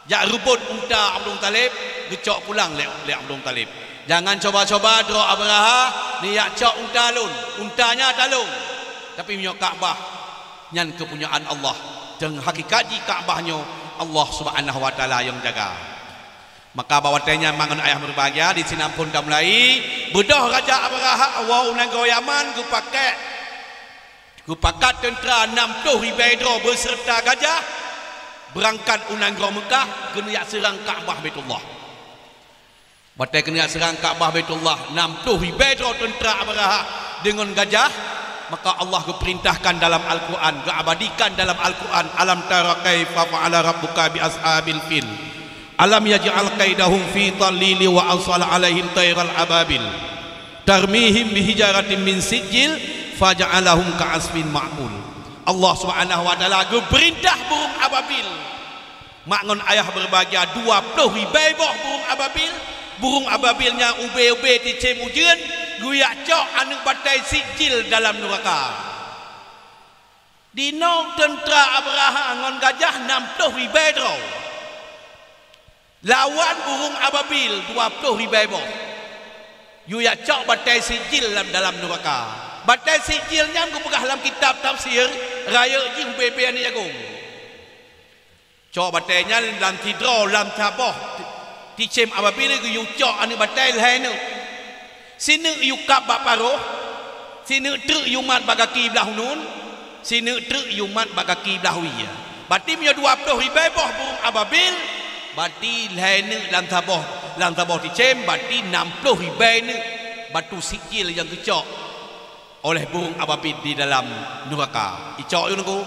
jak reubot unta Abdul Muthalib, geucok pulang lé, lé Abdul Muthalib. "Jangan coba-coba droe Abrahah neujak cok unta lôn, untanya talôn. Tapi meunyoe Ka'bah, nyan keupunyaan Allah. Dan hakikat jih Ka'bah nyoe Allah Subhanahu wa Taala nyang jaga." Maka bak watèe nyan mak ngon ayah meubahagia, di sinan phon tamulai, beudôh Raja Abrahah woe u nanggroe Yaman geupakat Geupakat teuntra nam ploh ribèe droe beuseureuta gajah, beurangkat u nanggroe Meukah keuneuk jak seurang Ka'bah Baitullah. Watèe keuneuk jak seurang Ka'bah Baitullah, nam ploh ribèe droe teuntra Abrahah deungon gajah, maka Allah geupeurintahkan dalam Al-Qur'an, geuabadikan dalam Al-Qur'an, "Alam tara kaifa fa'ala rabbuka bi ashabil fil." "Alam yaj'al kaidahum fi tadlil wa arsala 'alaihim thairal ababil tarmihim bihijaratin min sijjil faja'alahum ka'asfin ma'kul." Allah Subhanahu wa Taala geupeurintah burung ababil. Mak ngon ayah berbahagia, dua ploh ribèe boh burung ababil Burông ababil nyang ubé-ubé ticém ujeuen geujak cok aneuk batèe Sijil dalam nuraka. Dinoe teuntra Abrahah ngon gajah nam ploh ribèe droe, lawan burông ababil dua ploh ribèe boh. Geujak cok batèe Sijil lam dalam nuraka. Batèe Sijil nyan geupeugah lam kitab tafsir, rayeuk jih ubé-ubé aneuk jagông. Cok batèe nyan lam sidroe, lam saboh ticém ababil geuyue cok aneuk batèe lhèe neuk. Sineuk geuyue kab bak paroh, sineuk treuk geuyue mat bak gaki blah uneun, sineuk treuk geuyue mat bak gaki blah wie. Bati meunyoe dua ploh ribèe boh burông ababil, bati lhèe neuk lam saboh, lam saboh ticém, bati nam ploh ribèe neuk batu Sijil nyang geucok oleh burông ababil di dalam nuraka. Icok yue nunggu.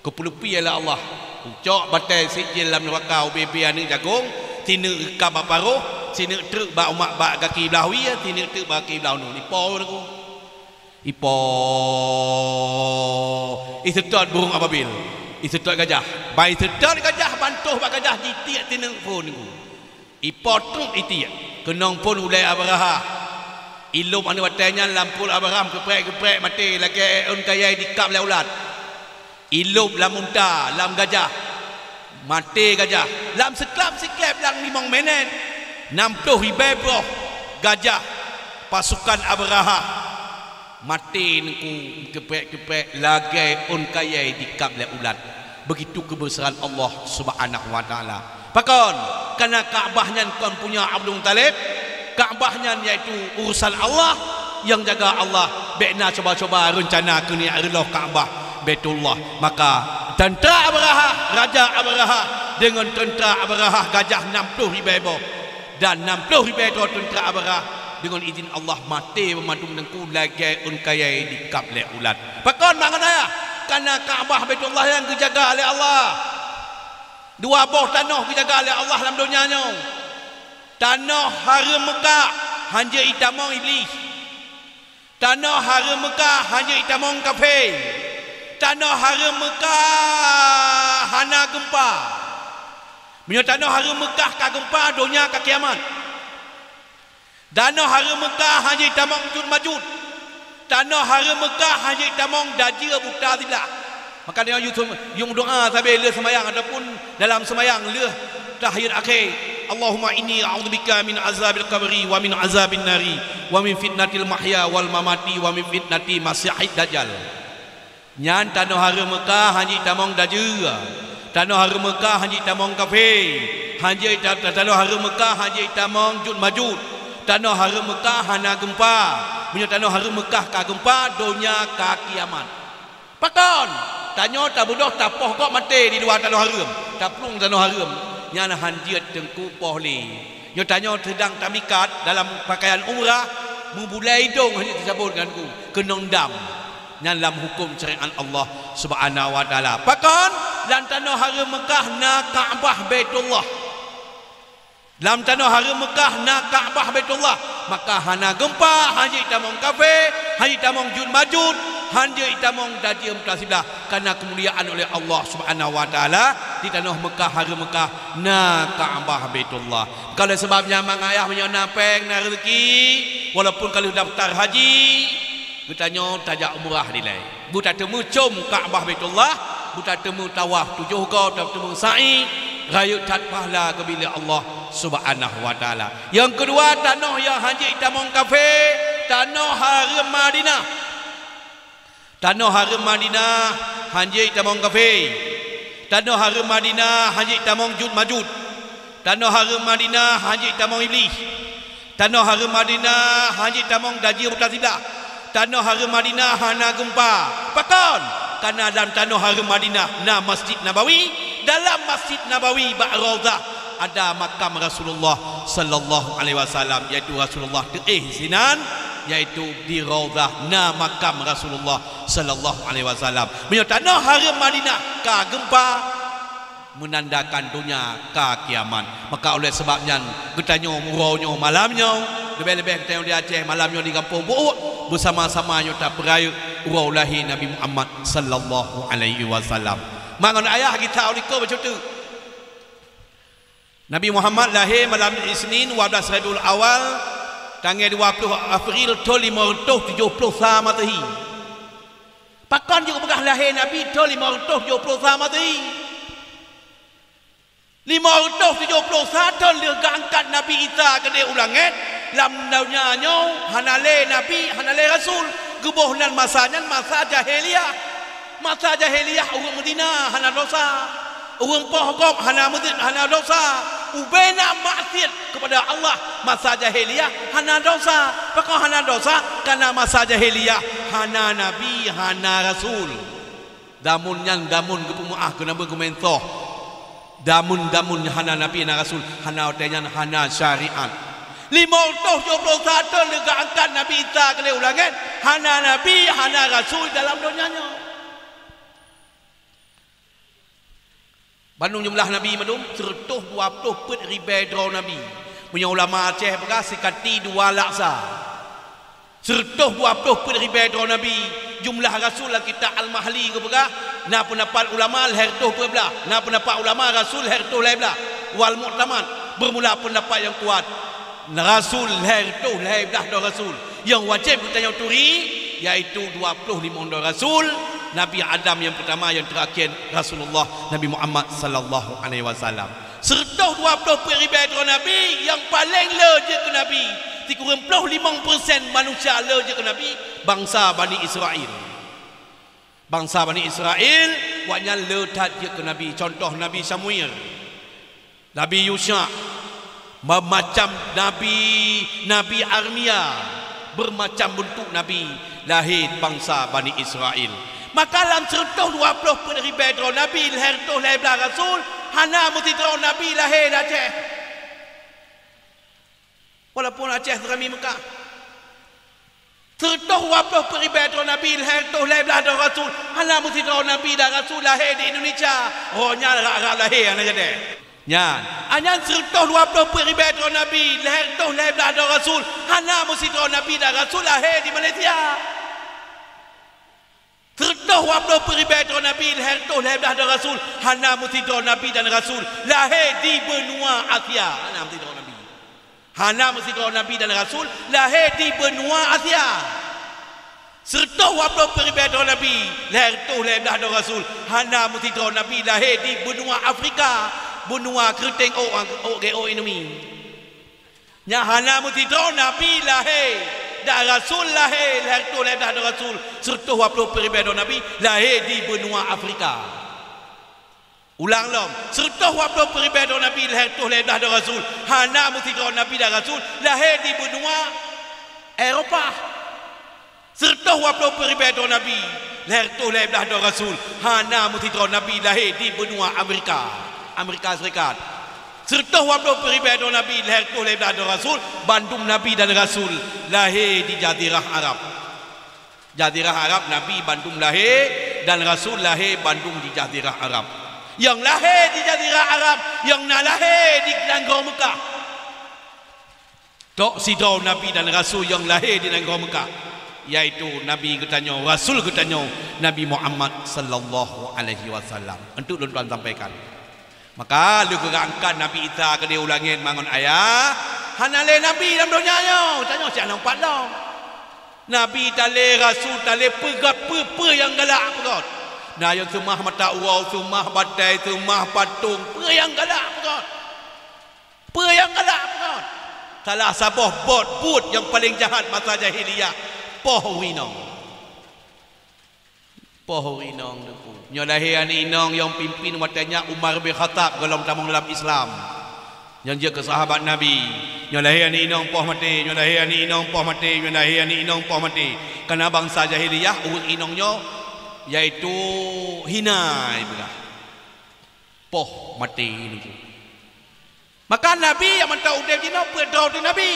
Keupeuleupi lé Allah. Ucok batèe Sijil lam nuraka ubé-ubé aneuk jagông, sineuk kab bak paroh, sineuk treuk bak umat bak gaki blah wie, sineuk treuk bak gaki blah uneun. Ipo nunggu. Ipo. Iseutôt burông ababil. Iseutôt gajah. Ban iseutôt gajah, ban toh bak gajah jitiek sineuk phôn nunggu. Ipo treuk itiek, keunong phôn ulèe Abrahah. Ilôb aneuk batèe nyan lam phôn Abrahah keuprèk-keuprèk maté lagèe ôn kayèe dikab lé ulat. Ilôb lam unta, lam gajah, maté gajah. Lam seuklab-seuklab lam limong minèt, nam ploh ribèe boh gajah pasukan Abrahah. Maté nunggu keuprèk-keuprèk lagèe ôn kayèe dikab lé ulat. Beugitu keubeusaran Allah Subhanahu wa Taala. Pakon? Kareuna Ka'bah nyan kon punya Abdul Muthalib. Ka'bah nyan yaitu urusan Allah, nyang jaga Allah. Bèk na cuba-cuba reuncana keu neujak reuloh Ka'bah Baitullah. Maka teuntra Abrahah, raja Abrahah, deungon teuntra Abrahah gajah nam ploh ribèe boh. Dan nam ploh ribèe droe teuntra Abrahah deungon idhin Allah maté banmandum teungku lagèe ôn kayèe dikab lé ulat. Pakon mak ngon ayah? Kareuna Ka'bah Baitullah nyang geujaga lé Allah. Dua boh tanoh geujaga lé Allah lam donya nyoe. Tanoh hareuem Meukah, hanjeuet itamong Iblih. Tanoh hareuem Meukah hanjeuet itamong kafé. Tanoh hareuem Meukah hana geumpa. Meunyoe tanoh hareuem Meukah ka geumpa, donya ka kiamat. Tanoh hareuem Meukah hanjeuet itamong Jut Majut. Tanoh hareuem Meukah hanjeuet itamong dajeue buta siblah. Maka tanyoe yue, yue meudoa sabe lheueh seumayang ataupun dalam seumayang lheueh tahiyat akhé, "Allahumma inni a'udzubika min azabil qabri wa min azabin nari wa min fitnatil mahya wal mamati wa min fitnati masihid dajjal." Nyan tanoh hareuem Meukah hanjeuet itamong dajeue. Tanoh hareuem Meukah hanjeuet itamong kafé. Hanjeuet ita-, tanoh hareuem Meukah hanjeuet itamong Jut Majut. Tanoh hareuem Meukah hana geumpa. Meunyoe tanoh hareuem Meukah ka geumpa, donya ka kiamat. Pakon? Tanyoe tabeudôh tapoh gob maté di luwa tanoh hareuem, taplueng tanoh hareuem, nyan hanjeuet teungku poh lé. Nyoe tanyoe seudang tamikat dalam pakaian umrah, meubulée idong hanjeuet teucabot ngon ku, keunong dam. Nyan lam huköm syariat Allah Subhanahu wa Taala. Pakon? Lam tanoh hareuem Meukah na Ka'bah Baitullah. Lam tanoh hareuem Meukah na Ka'bah Baitullah, maka hana geumpa, hanjeuet itamong kafé, hanjeuet itamong Jut Majut, hanjeuet itamong dajeue buta siblah, kareuna keumuliaan oleh Allah Subhanahu wa Taala. Di tanoh Meukah, hareuem Meukah na Ka'bah Baitullah. Maka oleh sabab nyan, mak ayah, meunyoe na péng, na rezeki, walaupun ka lheueh daftar haji, geutanyoe tajak umrah dilèe. Beutateumé com Ka'bah Baitullah, beutateumé tawaf tujoh goe, tateumé sa'i, rayeuk that pahala geubri lé Allah Subhanahu wa Taala. Nyang keudua, tanoh nyang hanjeuet itamong kafé, tanoh hareuem Madinah. Tanoh hareuem Madinah hanjeuet itamong kafé. Tanoh hareuem Madinah hanjeuet itamong Jut Majut. Tanoh hareuem Madinah hanjeuet itamong Iblih. Tanoh hareuem Madinah hanjeuet itamong dajeue buta siblah. Tanoh hareuem Madinah hana geumpa. Pakon? Kareuna lam tanoh hareuem Madinah na Masjid Nabawi. Dalam Masjid Nabawi bak Raudhah ada makam Rasulullah sallallahu alaihi wasallam, yaitu Rasulullah teuéh sinan, yaitu di Raudhah na makam Rasulullah sallallahu alaihi wasallam. Meunyoe tanoh hareuem Madinah ka geumpa, meunandakan donya ka kiamat. Maka oleh sabab nyan, geutanyoe uroe nyoe malam nyoe, leubeh-leubeh geutanyoe di Aceh malam nyoe di Gampông Bu'uk, beusama-sama nyoe tapeurayeuk uroe lahé Nabi Muhammad sallallahu alaihi wasallam. Mak ngon ayah geutanyoe likot bacut teuk. Nabi Muhammad lahé malam Isnin, dua belas Rabiul Awal, tanggai dua ploh April thon limong reutôh tujoh ploh sa Masehi. Pakon jeuet geupeugah lahé Nabi thon limong reutôh tujoh ploh sa Masehi? Limong reutôh tujoh ploh sa thon lheueh geuangkat Nabi Isa keudéh u langét, lam donya nyoe hana lé nabi, hana lé rasul. Geuboh nan masa nyan masa jahiliyah. Masa jahiliyah ureuëng meuzina hana desya. Ureuëng poh gob hana meuzin, hana desya. Ubena maksiat keupada Allah masa jahiliyah hana desya. Pakon hana desya? Kareuna masa jahiliyah hana nabi, hana rasul. Damun nyan damun geupeumeuáh keuneubeueng geumeuntoh. Damun-damun hana nabi, hana rasul, hana watée nyan hana syariat. Limong reutôh tujoh ploh sa thon lheueh geuangkat Nabi Isa keudéh u langét, hana nabi, hana rasul dalam donya nyoe. Bandum jumlah nabi mandum, seureutôh dua ploh peuet ribée droe nabi. Meunyoe ulama Aceh peugah sikati dua laksa. Seureutôh dua ploh peuet ribée droe nabi. Jumlah rasul lam kitab Al-Mahli geupeugah, na peundapat ulama lhée reutôh peuet blaih, na peundapat ulama rasul lhée reutôh lhée blaih. Wal mu'tamad, beurmula peundapat nyang kuat, rasul lhée reutôh lhée blaih droe rasul. Nyang wajéb geutanyoe turi, yaitu dua ploh limong droe rasul, Nabi Adam nyang peutama, nyang teurakhé Rasulullah Nabi Muhammad sallallahu alaihi wasallam. Seureutôh dua ploh peuet ribée droe nabi, nyang paleng le jeuet keu nabi, sikureueng ploh limong persen manusia le jeuet keu nabi, bansa Bani Israel. Bansa Bani Israel, awaknyan le that jeuet keu nabi. Contoh Nabi Samuel, Nabi Yusya, meumacam nabi, Nabi Armia, beumacam beuntuk nabi lahé bansa Bani Israel. Maka lam seureutôh dua ploh peuet ribée droe nabi, lhée reutôh lhée blaih rasul, hana meusidroe nabi lahé di Aceh. Walaupun Aceh seurami Mekah. Seureutôh dua ploh peuet ribée droe nabi, lhée reutôh lhée blaih droe rasul, hana meusidroe nabi dan rasul lahé di Indonesia. Roh nyan rab-rab lahé hana jadi. Nyan, anyan seureutôh dua ploh peuet ribée droe nabi, lhée reutôh lhée blaih droe rasul, hana meusidroe nabi dan rasul lahé di Malaysia. Seureutôh dua ploh peuet ribée droe nabi, lhée reutôh lhée blaih droe rasul, hana meusidroe nabi dan rasul lahé di benua Asia. Hana meusidroe nabi. Hana meusidroe nabi dan rasul lahé di benua Asia. Seureutôh dua ploh peuet ribée droe nabi, lhée reutôh lhée blaih droe rasul, hana meusidroe nabi lahé di benua Afrika, benua keureuteng ôk, ôk geu ôk inumi. Nyan hana meusidroe nabi lahé, dan rasul lahé, lhée reutôh lhée blaih droe rasul, seureutôh dua ploh peuet ribée droe nabi lahé di benua Afrika. Ulang lom, seureutôh dua ploh peuet ribée droe nabi, lhée reutôh lhée blaih droe rasul, hana meusidroe nabi dan rasul lahé di benua Eropa. Seureutôh dua ploh peuet ribée droe nabi, lhée reutôh lhée blaih droe rasul, hana meusidroe nabi lahé di benua Amerika, Amerika Serikat. Seureutôh dua ploh peuet ribée droe nabi, lhée reutôh lhée blaih droe rasul, bandum nabi dan rasul lahé di Jazirah Arab. Jazirah Arab nabi bandum lahé dan rasul lahé bandum di Jazirah Arab. Nyang lahé di Jazirah Arab, nyang na lahé di nanggroe Mekah. Tok sidroe nabi dan rasul nyang lahé di nanggroe Mekah, yaitu nabi geutanyoe, rasul geutanyoe, Nabi Muhammad sallallahu alaihi wasallam. Untuk lôn tuan sampaikan. Maka lheueh geuangkat Nabi Isa keudéh u langét mangon ayah, hana lé nabi lam donya nyoe, tanyoe siat nang pat lom. Nabi talé, rasul talé, peugah peue-peue nyang galak peugah. Na nyang seumah mata uroe, seumah batée, seumah patong, peue nyang galak peugah. Peue nyang galak peugah. Salah saboh bot buet nyang paleng jahat masa jahiliyah, poh ureuëng inong. Poh ureuëng inong teungku. Nyoe lahé aneuk inong nyang pimpin watée nyan Umar bin Khattab gohlom tamong dalam Islam. Nyang jeuet keu sahabat Nabi. Nyoe lahé aneuk inong poh maté, nyoe lahé aneuk inong poh maté, nyoe lahé aneuk inong poh maté. Kareuna bansa jahiliyah ureuëng inong nyoe, yaitu hina ibadah. Poh maté teungku. Maka nabi nyang mantong udeb jinoe peuet droe teuh nabi.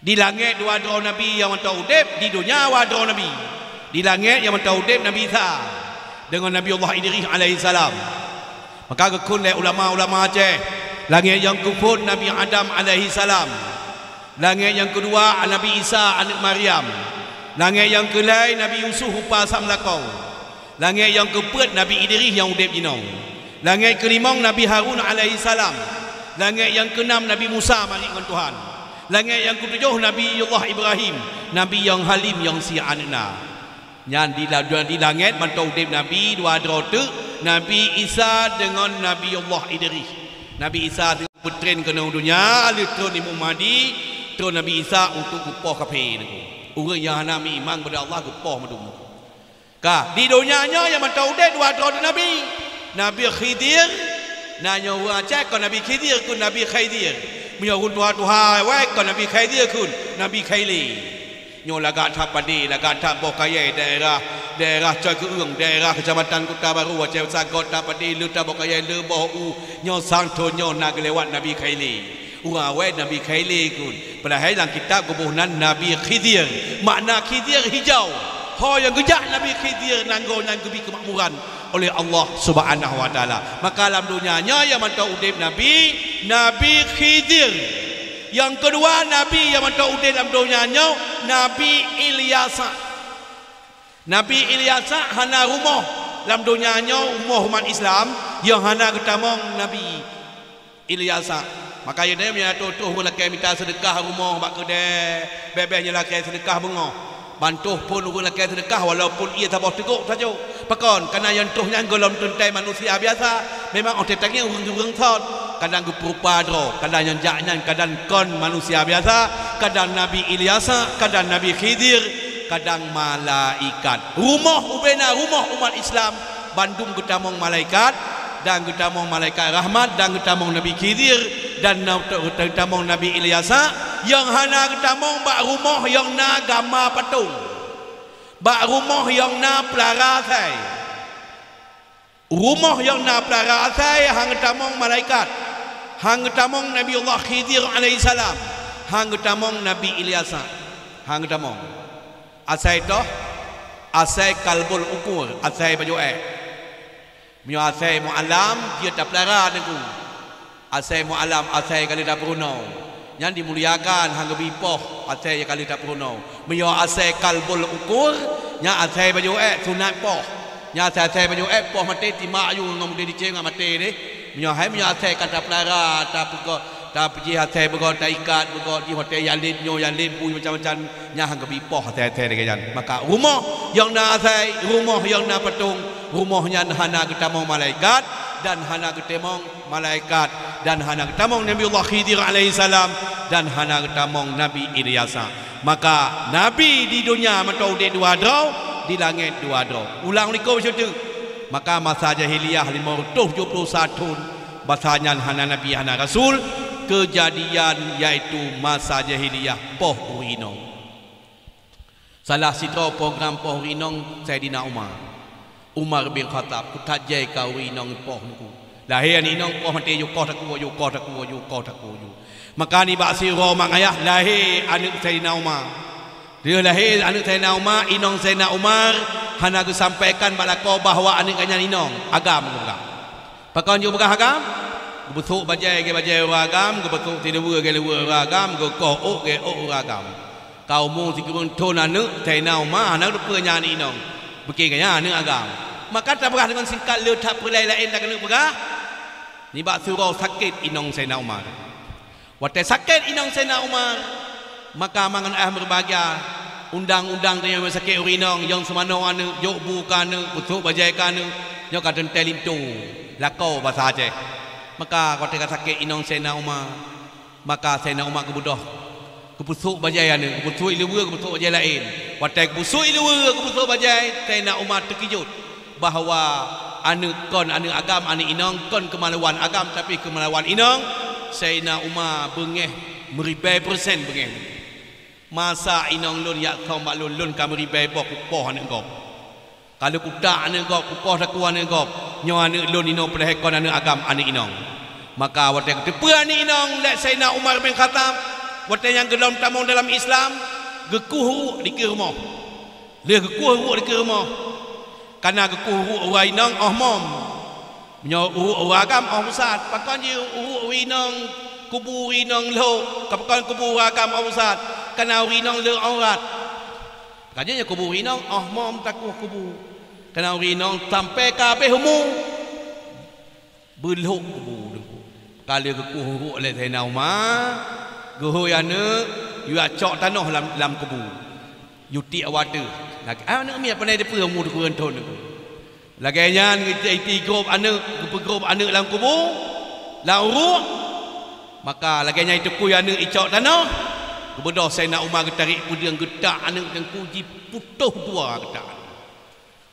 Di langét dua droe nabi nyang mantong udeb, di donya dua droe nabi. Di langét nyang mantong udeb Nabi Isa deungon Nabi Allah Idris alaihissalam. Maka geukheun lé ulama-ulama Aceh, langét nyang keuphon Nabi Adam alaihissalam. Langét nyang keudua Nabi Isa aneuëk Maryam. Langét nyang keulhée Nabi Yusuf rupa sam lakoe. Langét nyang keupeuet Nabi Idris nyang udeb jinoe. Langét keulimong Nabi Harun alaihissalam. Langét nyang keunam Nabi Musa marit ngon Tuhan. Langét nyang keutujoh Nabi Allah Ibrahim, Nabi nyang halim nyang sie aneuk na. Nyan di la-, di langét mantong udeb Nabi dua droe teuk, Nabi Isa deungon Nabi Allah Idris. Nabi Isa peutrén keunoe donya, lheueh trön Imam Mahdi, trön Nabi Isa untuk geupoh kafé nyoe. Ureuëng nyang hana meuiman kepada Allah geupoh mandum. Ka, di donya nyoe nyang mantong udeb dua droe nabi. Nabi Khidir, na nyoe ureuëng Aceh kon Nabi Khidir, kon Nabi Khaidir. Meunyoe ureuëng tuha-tuha awai kon Nabi Khaidir, kon Nabi Khaili. Nyoe lagak that padé, lagak that boh kayée daerah, daerah Coe Keueung, daerah Kecamatan Kuta Baru, Aceh Sagot that padé, le that boh kayée, le boh u, nyoe sang thon nyoe na geulewat Nabi Khaili. Ureuëng awai Nabi Khaili kon. Padahai lam kitab geuboh nan Nabi Khidir. Makna Khidir hijau. Ho nyang geujak Nabi Khidir nanggroe nyan geubri keumakmuran oleh Allah Subhanahu wa Taala. Maka lam donya nyoe nyang mantong udeb Nabi, Nabi Khidir. Nyang keudua Nabi nyang mantong udeb lam donya nyoe, Nabi Ilyasa. Nabi Ilyasa hana rumoh lam donya nyoe, rumoh umat Islam, nyang hana geutamong Nabi Ilyasa. Maka nyoe meunyoe toh-toh ureuëng lakée mita seudeukah rumoh bak keudée, beh-beh nyoe lakée seudeukah beungoh. Bantoh phon ureuëng lakée seudeukah walaupun ié saboh teugok sajoe. Pakon? Kareuna nyang troh nyan gohlom teuntée manusia biasa. Memang óh teutangieng ureuëng-ureuëng thon. Kadang geupeurupa droe, kadang nyang jak nyan kadang kon manusia biasa, kadang Nabi Ilyasa, kadang Nabi Khidir, kadang malaikat. Rumoh ubena rumoh umat Islam, bandum geutamong malaikat, dan geutamong malaikat rahmat, dan geutamong Nabi Khidir, dan na-, geutamong Nabi Ilyasa, nyang hana geutamong bak rumoh nyang na gama patong, bak rumoh nyang na peulara asai. Rumoh nyang na peulara asai han geutamong malaikat, han geutamong Nabi Allah Khidir alaihissalam, han geutamong Nabi Ilyasa, han geutamong. Asai toh, asai kalbul ukur, asai bajoe ék. Meunyoe asai mualam, jeuet tapeulara Teungku. Asai mualam, asai ka lheueh tapeurunoe. Nyan dimuliakan, han geubri poh asai nyang ka lheueh tapeurunoe. Meunyoe asai kalbul ukur, nyan asai bajoe ék sunat poh. Nyan asai-asai bajoe ék poh maté timak aju ngon maté dicéng ngon maté deh. Meunyoe hai, meunyoe asai ka tapeulara, tapeugot, tapeujih asai beugot, taikat beugot, jih watée yaleb nyoe, yaleb bui macam-macam, nyan han geubri poh asai-asai lagée nyan. Maka rumoh nyang na asai, rumoh nyang na patong, rumoh nyan hana geutamong malaikat dan hana geutamong malaikat, dan hana geutamong Nabiullah Khidir alaihissalam, dan hana geutamong Nabi Ilyasa. Maka nabi di donya mantong udeb dua droe, di langét dua droe. Ulang likot syeuteuk. Maka masa jahiliyah lima reutôh tujoh ploh sa thon, masa nyan hana nabi, hana rasul, keujadian yaitu masa jahiliyah poh ureuëng inong. Salah sidroe program poh ureuëng inong Saidina Umar. Umar bin Khattab, kuthat jai ka ureuëng inong poh Teungku. Lahé aneuëk inong poh maté, yue koh takue, yue koh takue, yue koh takue, yue. Maka nibak sidroe mak ayah lahé aneuëk Saidina Umar. Lheueh lahé aneuëk Saidina Umar, inong Saidina Umar hana geusampaikan bak lakoe bahwa aneuëk geuh nyan inong, agam geupeugah. Pakon jeuet peugah agam? Geupeusok bajée lagée bajée ureuëng agam, geupeusok siluweue lagée luweue ureuëng agam, geukoh ôk lagée ôk ureuëng agam. Ka umu sikureueng thon aneuëk Saidina Umar hana geuteupeue nyan aneuëk inong. Bukon geuh nyan aneuëk agam. Maka tapeugah deungon singkat le that peureulee laén nyang keuneuk peugah. Nibak sidroe sakét inong Saidina Umar. Watée sakét inong Saidina Umar, maka mangat ayah meubahgia, undang-undang tanyoe sakét ureuëng inong, nyang seumanoe aneuëk, jok bu keu aneuëk, peusok bajée keu aneuëk, nyoe ka teuntée linto, lakoe basa Aceh. Maka watée ka sakét inong Saidina Umar, maka Saidina Umar geubeudôh, geupeusok bajée aneuëk, geupeusok iluweue, geupeusok bajée laén. Watée geupeusok iluweue, geupeusok bajée, Saidina Umar teukijot bahwa aneuëk kon aneuëk agam aneuëk inong, kon keumaluan agam, tapi keumaluan inong. Saidina Umar beungéh meuribée persen beungéh. Masa inong lôn jak thom bak lôn, lôn ka meuribée boh kupoh aneuëk gob. Ka lheueh kutak aneuëk gob, kupoh takue aneuëk gob. Nyoe aneuëk lôn inoe padahai kon aneuëk agam aneuëk inong. Maka watée geuteupeue aneuëk inong lé Saidina Umar bin Khattab, watée nyan geulom tamong dalam Islam, geukueh uruek dikeue rumoh. Lheueh geukueh uruek dikeue rumoh, kana geukueh uruek ureuëng inong óh mom. Meunyoe uruek ureuëng agam óh pusat, pakon jih uruek ureuëng inong, kubu ureuëng inong lhok, ka pakon kubu ureuëng agam óh pusat, kana ureuëng inong le aurat. Ka jih nyoe kubu ureuëng inong óh mom takueh kubu, kana ureuëng inong sampoe ka habéh umu. Peulhok kubu teungku. Ka lheueh geukueh ruek lé Saidina Umar, geuhôi aneuëk, yue cok tanoh lam, lam kubu. Yue tiek awak teuh. Lagée, ah, aneuëk miet, pane teupeue umu teukureueng thon teungku. Lagée nyan geujak iti grob aneuëk, geupeugrob aneuëk lam kubu, lam uruek. Maka lagée nyan itukui aneuëk icok tanoh, geubeudôh Saidina Umar geutarek peudeueng geutak aneuëk teungku jiputôh dua geutak.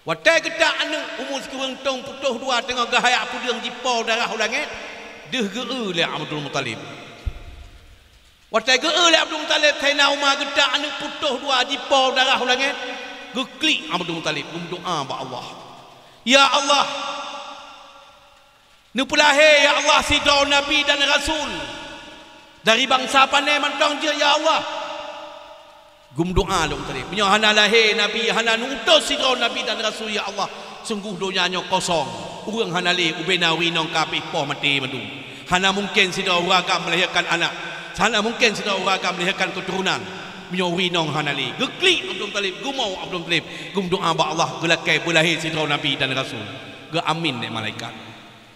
Watée geutak aneuëk umu sikureueng thon putôh dua teungoh geuhayat peudeueng jipo darah u langét, deuh geu-eu lé Abdul Muthalib. Watée geu-eu lé Abdul Muthalib, Saidina Umar geutak aneuëk putôh dua jipo darah u langét, geuklik Abdul Muthalib geumeudoá bak Allah. Ya Allah, neupeulahé, ya Allah, sidroe nabi dan rasul dari bansa pane mantong jeuet, ya Allah. Geumeudoá lé Abdul Muthalib. Meunyoe hana lahé nabi, hana neuutus sidroe nabi dan rasul, ya Allah, sunggoh donya nyoe kosong. Ureuëng hana lé, ubena ureuëng inong ka habéh poh maté mandum. Hana mungken sidroe ureuëng agam melahirkan anak. Hana mungken sidroe ureuëng agam melahirkan keuturonan. Meunyoe ureuëng inong hana lé. Geuklik Abdul Muthalib, geumao Abdul Muthalib, geumeudoá bak Allah, geulakée beulahé sidroe nabi dan rasul. Geuamin lé malaikat.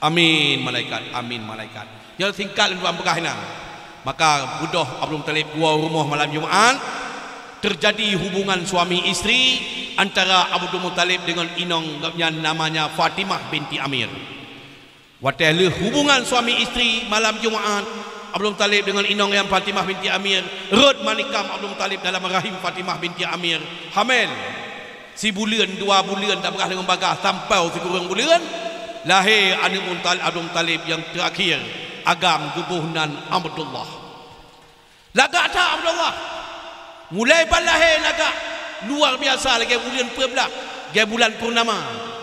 Amin malaikat, amin malaikat. Nyang singkat lôn tuan peugah inan. Maka beudôh Abdul Muthalib geuwoe rumoh malam Jumat, teujadi hubungan suami istri antara Abdul Muthalib deungon inong gobnyan namanya Fatimah binti Amir. Watée lheueh hubungan suami istri malam Jumat, Abdul Muthalib deungon inong nyan Fatimah binti Amir, rhot manikam Abdul Muthalib dalam rahim Fatimah binti Amir, hamil. Sibuleuen, dua buleuen, tapeugah deungon bagaih, sampoe sikureueng buleuen, lahé aneuëk Muthalib, Abdul Muthalib nyang teurakhir, agam geuboh nan Abdullah. Lagak that Abdullah. Mulai ban lahé lagak luar biasa lagée buleuen peuet blaih, lagée bulan purnama.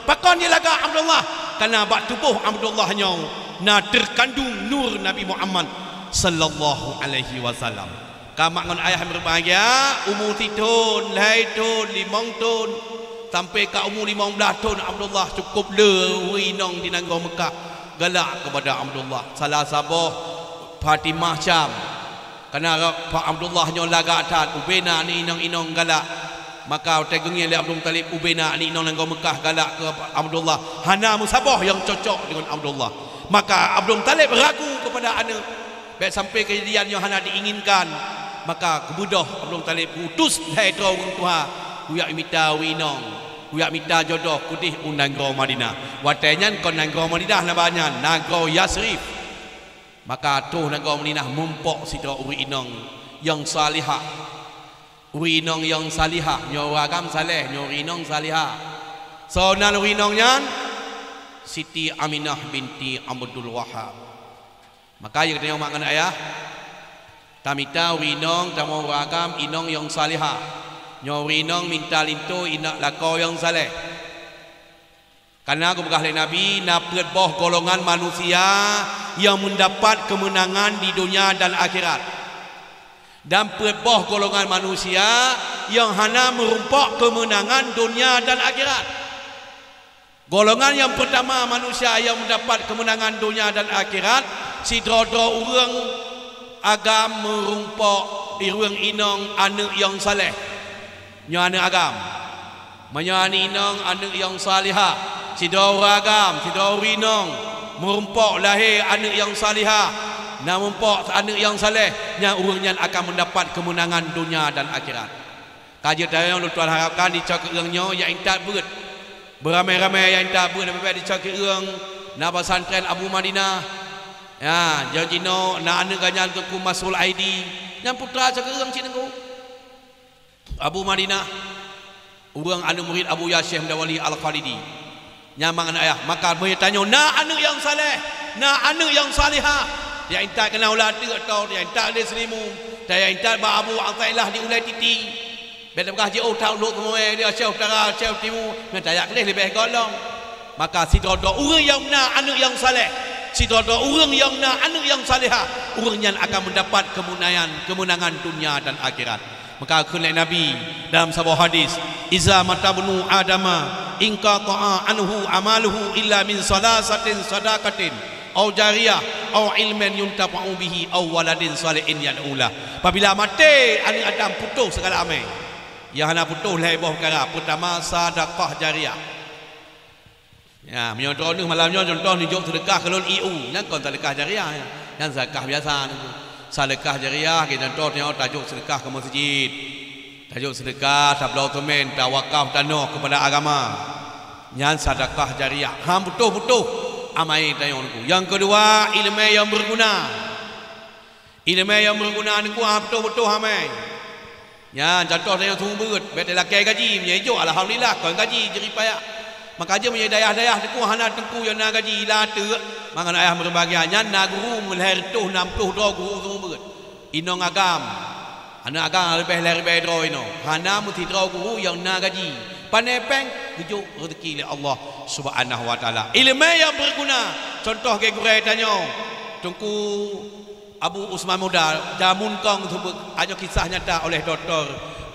Pakon jilagak Abdullah? Kareuna bak tuboh Abdullah nyoe na teukandung nur Nabi Muhammad sallallahu alaihi wasallam. Ka mak ngon ayah nyang berbahagia, umu sithon, lhée thon, limong thon, sampai ka umu limong blaih thon Abdullah cukôp le ureuëng inong di nanggroe Meukah galak keupada Abdullah. Salah saboh Fatimah Syam. Kareuna Abdullah nyoe lagak that, ubena aneuëk inong-inong galak. Maka watée geungieng lé Abdul Muthalib, ubena aneuëk inong nanggroe Meukah galak keu Abdullah. Hana meusaboh nyang cocok deungon Abdullah. Maka Abdul Muthalib ragu keupada aneuëk. Bék sampai keujadian nyoe hana diinginkan. Maka geubeudôh Abdul Muthalib geuutus lhée droe ureuëng tuha, kujak mita ureuëng inong, kujak mita jodoh keudeh u nanggroe Madinah. Watée nyan kon nanggroe Madinah na ba nyan, nanggroe Yasrib. Maka troh nanggroe Madinah meurumpok sidroe ureuëng inong nyang salihah. Ureuëng inong nyang salihah, nyoe ureuëng agam saleh, nyoe ureuëng inong salihah. Soe nan ureuëng inong nyan? Siti Aminah binti Abdul Wahab. Maka ya geutanyoe mak ngon ayah, tamita ureuëng inong, tamong ureuëng agam, inong nyang salihah. Nyoe ureuëng inong minta linto, inong lakoe nyang saleh. Kareuna geupeugah lé Nabi, na peuet boh golongan manusia nyang meudapat keumeunangan di donya dan akhirat. Dan peuet boh golongan manusia nyang hana meurumpok keumeunangan donya dan akhirat. Golongan nyang peurtama manusia nyang meudapat keumeunangan donya dan akhirat, sidroe-droe ureuëng agam meurumpok ureuëng inong aneuëk nyang saleh. Nyoe aneuëk agam. Meunyoe aneuëk inong aneuëk nyang salihah, sidroe ureuëng agam, sidroe ureuëng inong, meurumpok lahé aneuëk nyang salihah, na meurumpok aneuëk nyang saleh, nyan ureuëng nyan akan meudapat keumeunangan donya dan akhirat. Ka jeuet tanyong lôn tuan harapkan di cok keu ureuëng nyoe jak intat beuet. Beuramé-ramé jak intat beuet, leubeh-leubeh di cok keu ureuëng na pesantren Abu Madinah. Ya, nyang jinoe na aneuëk gobnyan Teungku Masrul Aidi, nyang putra cok keu ureuëng cit Teungku. Abu Madinah, ureuëng aneuëk murit Abu Yah Syekh Muda Wali Al-Khalidi. Nyan mak ngon ayah, maka meunyoe tanyoe na aneuëk nyang saleh, na aneuëk nyang salihah, jak intat keunan u Lateuk, atau jak intat lé Seulimeum, atau jak intat bak Abu Athaillah di Ulée Titi. Bék tapeugah jiôh that u Lhokseumawe, di Aceh Utara, Aceh Timu, nyan tajak keudeh leubeh gohlom. Maka sidroe-droe ureuëng nyang na aneuëk nyang saleh, sidroe-droe ureuëng nyang na aneuëk nyang salihah, ureuëng nyan akan meudapat keumeunangan, keumeunangan donya dan akhirat. Maka kheun lé Nabi dalam saboh hadis, "Iza mata bunu Adama inqata'a anhu amaluhu illa min salasatin sadaqatin au jariyah au ilmin yuntafa'u bihi au waladin salihin yad'u lah." Apabila maté aneuëk Adam putôh segala amai. Nyang hana putôh lhée boh peukara. Peurtama, sadaqah jariyah. Ya, meunyoe droeneuh malam nyoe contoh neujok seudeukah keu lôn I U, nyan kon seudeukah jariah, nyan seudeukah biasa nyan. Seudeukah jariah, keu contoh nyoe tajok seudeukah keu meuseujid, tajok seudeukah, tabloe seumén, tawakaf tanoh keupada agama. Nyan seudeukah jariah. Han putôh-putôh amai tanyoe nyoe. Nyang keudua, ileumèe nyang beuguna. Ileumèe nyang meuguna ngon kuah beutôi-beutôi amai. Nyan contoh tanyoe seumeubeuet, bèk talakèe gaji, meunyoe jok alhamdulillah kon gaji jeuet payah. Maka jeuet meunyoe dayah-dayah teungku hana teungku nyang na gaji ila teuk, mangat ayah meureubahagia nyan na guru meulhèe reutôh nam ploh droe guru seumeubeuet. Inong agam, aneuk agam leubeh lhèe ribèe droe inoe, hana meusidroe guru nyang na gaji. Pané pèng geujok reuzeki lé Allah Subhanahu wa Taala. Ileumèe nyang beuguna, contoh gurèe-gurèe tanyoe, Teungku Abu Usman Muda, jameun kong seumeubeuet, nyoe kisah nyata oleh doktor,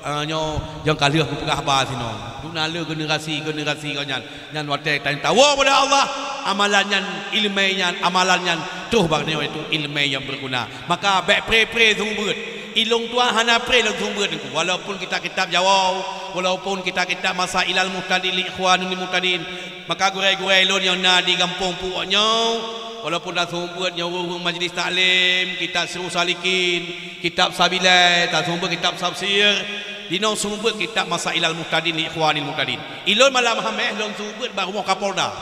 eh, nyoe nyang ka lheueh geupeugah haba sinoe. Duna le generasi-generasi gobnyan, nyan watèe tanyoe tawoe ubak Allah, amalan nyan, ileumèe nyan, amalan nyan troh bak nyoe, yaitu ileumèe nyang beuguna. Maka bèk pré-pré seumeubeuet. Ilôn tuha hana pré lôn seumeubeuet nyoe. Walaupun kitab-kitab Jawoe, walaupun kitab-kitab Masailal Muhtadin li Ikhwanil Muhtadin, maka gurèe-gurèe lôn nyang na di gampông Puwok nyoe, walaupun na seumeubeuet nyoe ureueng-ureueng majlis taklim, kitab Sirus Salikin, kitab Sabilai, taseumeubeuet kitab tafsir, dinoe seumeubeuet kitab Masailal Muhtadin li Ikhwanil Muhtadin. Ilôn malam Hamèh lôn seumeubeuet bak rumoh Kapolda.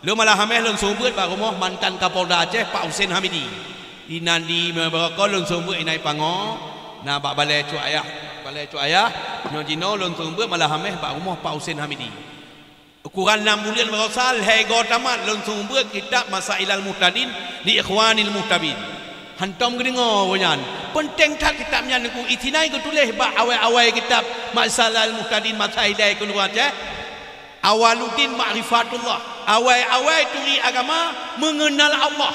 Lôn malam Hamèh lôn seumeubeuet bak rumoh mantan Kapolda Aceh Pak Husen Hamidi. Inan di Meubeurakon lôn seumeubeuet inai pangoe, na bak balèe cut ayah, balèe cut ayah, nyoe jinoe lôn seumeubeuet malam Hamèh bak rumoh Pak Husen Hamidi. Ukuran nam buleuen barosa lhèe goe tamat lôn seumeubeuet kitab Masailal Muhtadin li Ikhwanil Muhtadin. Hantom geudeungoe nyan. Peunteng that kitab nyan nyoe, isinan geutuléh bak awai-awai kitab Masailal Muhtadin Masailai keunoe Aceh. Awaluddin Ma'rifatullah. Awai-awai turi agama, meungeunal Allah.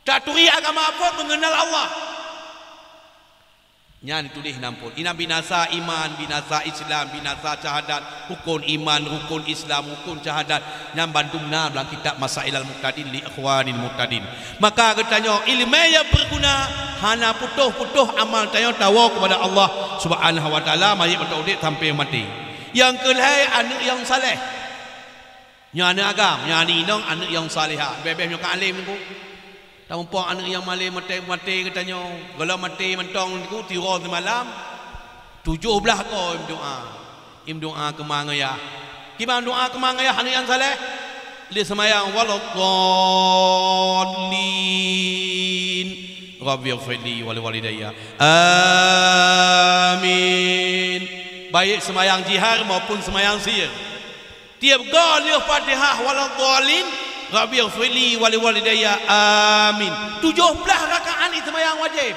Taturi agama phon meungeunal Allah. Nyan tuléh nam phon. Inan binasa iman, binasa Islam, binasa syahadat, rukon iman, rukon Islam, rukon syahadat. Nyan bandum na lam kitab Masailal Muhtadin li Ikhwanil Muhtadin. Maka geutanyoe ileumèe nyang beuguna, hana putôh-putôh amal tanyoe tawoe keupada Allah Subhanahu wa Taala, manyét mantong udép sampoe maté. Nyang keulhèe aneuk nyang saleh. Nyoe aneuk agam, nyoe aneuk inong, aneuk nyang salihah. Bèk-bèk nyoe ka além nyoe. Tamuphom aneuk nyang malém maté-maté geutanyoe. Gohlom maté mantong nyoe tiroe simalam. Tujoh blah goe imeudoa. Imeudoa keu ma ngon yah. Kiban doa keu ma ngon yah aneuk nyang saleh? Lé seumayang waladdallin. Rabbighfirli wa liwalidayya. Amin. Baik seumayang jihar maupun seumayang sir. Tiep goe lheueh Fatihah waladdallin, Rabbighfirli wa liwalidayya. Amin. Tujoh blah rakaat iseumayang wajéb.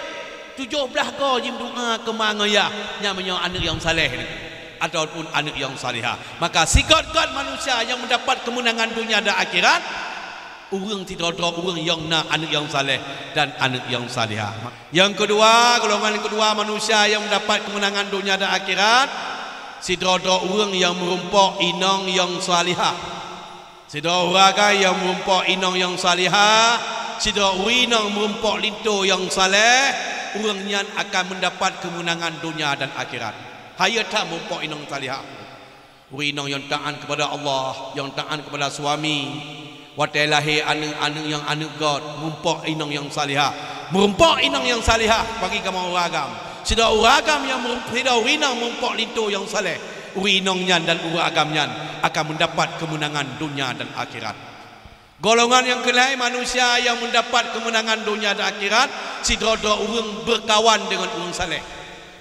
Tujoh blah goe jimeudoa keu ma ngon yah, nyan meunyoe aneuk nyang saleh nyoe, ataupun aneuk nyang salihah. Maka sigöt-göt manusia nyang meudapat keumeunangan donya dan akhirat, ureueng sidroe-droe ureueng nyang na aneuk nyang saleh dan aneuk nyang salihah. Nyang keudua, golongan nyang keudua manusia nyang meudapat keumeunangan donya dan akhirat, sidroe-droe ureueng nyang meurumpok inong nyang salihah. Sidroe ureueng agam nyang meurumpok inong nyang salihah, sidroe ureueng inong meurumpok linto nyang saleh, ureueng nyan akan meudapat keumeunangan donya dan akhirat. Hayeu that meurumpok inong salihah. Ureueng inong nyang taat keupada Allah, nyang taat keupada suami. Watèe lahé aneuk, aneuk nyang aneuk göt, meurumpok inong nyang salihah. Meurumpok inong nyang salihah, bagi kamoe ureueng agam. Sidroe ureueng agam nyang meurum-, sidroe ureueng inong meurumpok linto nyang saleh. Ureueng inong nyan dan ureueng agam nyan akan meudapat keumeunangan donya dan akhirat. Golongan nyang keulhèe manusia nyang meudapat keumeunangan donya dan akhirat, sidroe-droe ureueng beukawan deungon ureueng saleh.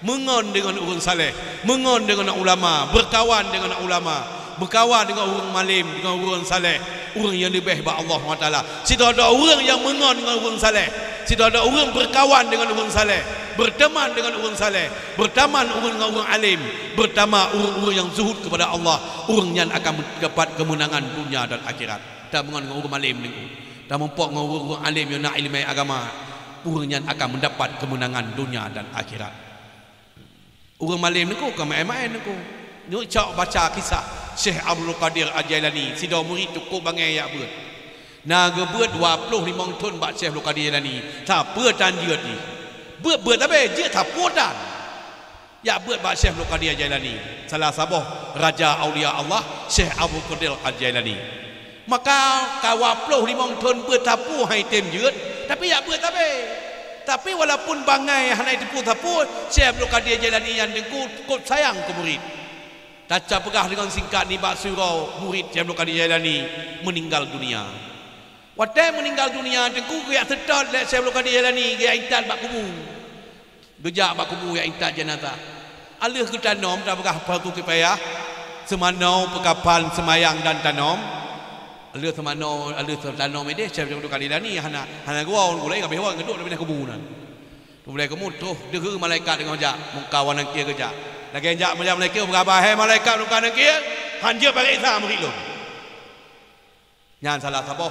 Meungon deungon ureueng saleh, meungon deungon ulama, beukawan deungon ulama, beukawan deungon ureueng malém, deungon ureueng saleh, ureueng nyang leubeh bak Allah Subhanahu wa Taala. Sidroe-droe ureueng nyang meungon deungon ureueng saleh, sidroe-droe ureueng beukawan deungon ureueng saleh, beuteuman deungon ureueng saleh, beuteuman ureueng deungon ureueng além, beutama ureueng-ureueng nyang zuhud keupada Allah, ureueng nyan akan meudapat keumeunangan donya dan akhirat. Tameungon ngon ureueng malém nyoe, tamuphom ngon ureueng-ureueng além nyang na ileumèe agama, ureueng nyan akan meudapat keumeunangan donya dan akhirat. Ureueng malém nyoe kon maén-maén nyoe. Nyoe cok baca kisah Syekh Abdul Qadir Al-Jailani, sidroe murit cukôp bangé jak beuet. Na geubeuet dua ploh limong thon bak Syekh Abdul Qadir Jailani. Sapeue tan jeuet jih. Beuet-beuet sabe jeuet sapeue tan. Jak beuet bak Syekh Abdul Qadir Jailani, salah saboh raja aulia Allah, Syekh Abdul Qadir Al-Jailani. Maka kawa ploh limong thon beuet sapeue hai tem jeuet, tapi jak beuet sabe. Tapi walaupun bangai hana jiteupeue sapeue, Syekh Abdul Qadir Jailani nyan teungku cukôp sayang keu murit. Taca peugah deungon singkat nibak sidroe murit Syekh Abdul Qadir Jailani meuninggal dunia. Watée meuninggal dunia teungku geujak seutôt lé Syekh Abdul Qadir Jailani geujak intat bak kubu. Geujak bak kubu jak intat jenazah. Aleuh geutanom tapeugah fardu kifayah, seumanoe, peukafan, seumayang dan tanom. Aleuh seumanoe, aleuh tanom ideh Syekh Abdul Qadir Jailani hana, hana geuwoe, ureuëng gulai ka beuwoe geuduek di binéh kubu nan. Teubeulée keumut troh deuheu malaikat deungon jak Mungkar wa Nakir geujak. Lagée jak malaikat peugah, "Hai malaikat Mungkar Nakir, hanjeuet pareksa murit lôn." Nyan salah saboh,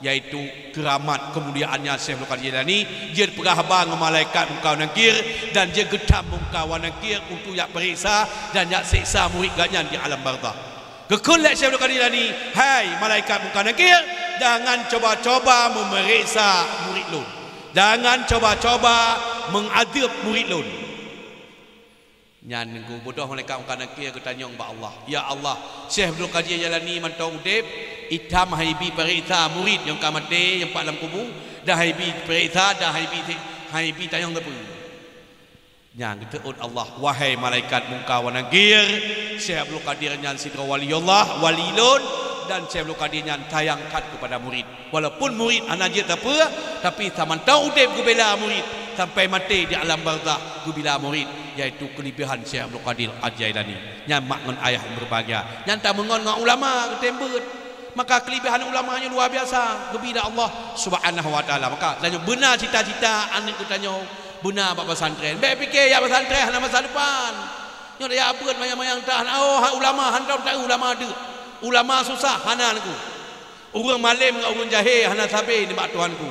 yaitu keuramat keumuliaannya Syekh Abdul Qadir Jailani, jeuet peugah haba ngon malaikat Mungkar wa Nakir dan jeuet geutam Mungkar wa Nakir untuk jak pareksa dan jak seksa murit gobnyan di alam barzakh. Geukheun lé Syekh Abdul Qadir Jailani, "Hai malaikat Mungkar Nakir, jangan coba-coba meumeuriksa murit lôn. Jangan coba-coba meuadeueb murit lôn." Nyan geubeudoh malaikat Mungkar Nakir geutanyong bak Allah, "Ya Allah, Syekh Abdul Qadir Jailani mantong udeb, itam hai bi pareksa murit nyang ka maté nyang pat lam kubu, dan hai bi pareksa dan hai bi, hai bi tanyong sapeue?" Nyan geuteuôt Allah, "Wahai malaikat Mungkar wa Nakir, Syekh Abdul Qadir nyan sidroe wali Allah, wali lôn, dan Syekh Abdul Qadir nyan sayang that keupada murit. Walaupun murit hana jeuet sapeue, tapi samantong udeb geubela murit, sampai maté di alam barzakh geubela murit, yaitu keulebihan Syekh Abdul Qadir Al-Jailani." Nyan mak ngon ayah nyang berbahagia. Nyan tameungon ngon ulama geutem beuet. Maka keulebihan ulama nyoe luar biasa, geubi lé Allah Subhanahu wa Taala. Maka tanyoe beuna cita-cita aneuk geutanyoe beuna bak pesantren. Bék pike jak pesantren hana masa depan. Nyoe jak beuet manyang-manyang tan, oh, ulama hana tahu ulama deuk. Ulama susah hana neuk. Ureuëng malem ngon ureuëng jahé hana sabe nibak Tuhanku.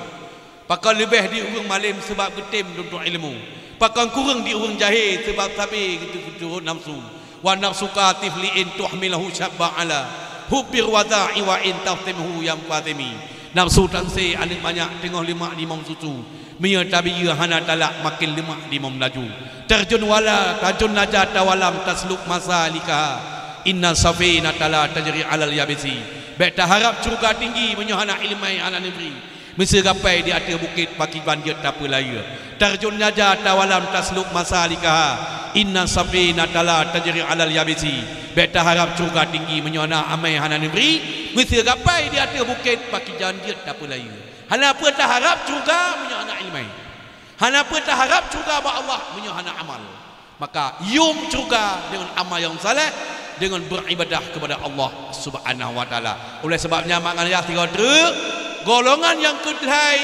Pakon leubeh di ureuëng malem seubab geutem tuntut ilmu. Pakon kureueng di ureuëng jahé seubab sabe geutu-, geuturot nafsu. Wa nafsuka tifli in tuhmilhu syabba ala hubbir wada'i wa in taftimhu yamfatimi. Nafsu tanse aneuk manyak teungoh leumak dimong susu. Meunyoe tabiyeu hana talak maken leumak dimong laju. Tarjun wala, tarjun najata walam tasluk masalikaha. Inna safinata la tajri alal yabisi. Bék taharab syeuruga tinggi meunyoe hana ileumèe hana neubri. Miseue gapai di ateueh bukét pakriban jeuet tapeulayeue. Tarjun najata walam tasluk masalikaha. Inna safinata la tajri alal yabisi. Bék taharab syeuruga tinggi meunyoe na amai hana neubri. Miseue gapai di ateueh bukét pakriban jeuet tapeulayeue. Hana peue taharab syeuruga meunyoe hana ileumèe. Hana peue taharab syeuruga bak Allah meunyoe hana amal. Maka yum syeuruga deungon amal nyang saleh, deungon beuribadah keupada Allah Subhanahu wa Taala. Oleh sabab nyan, mak ngon ayah, tiga treuk, golongan nyang keuhai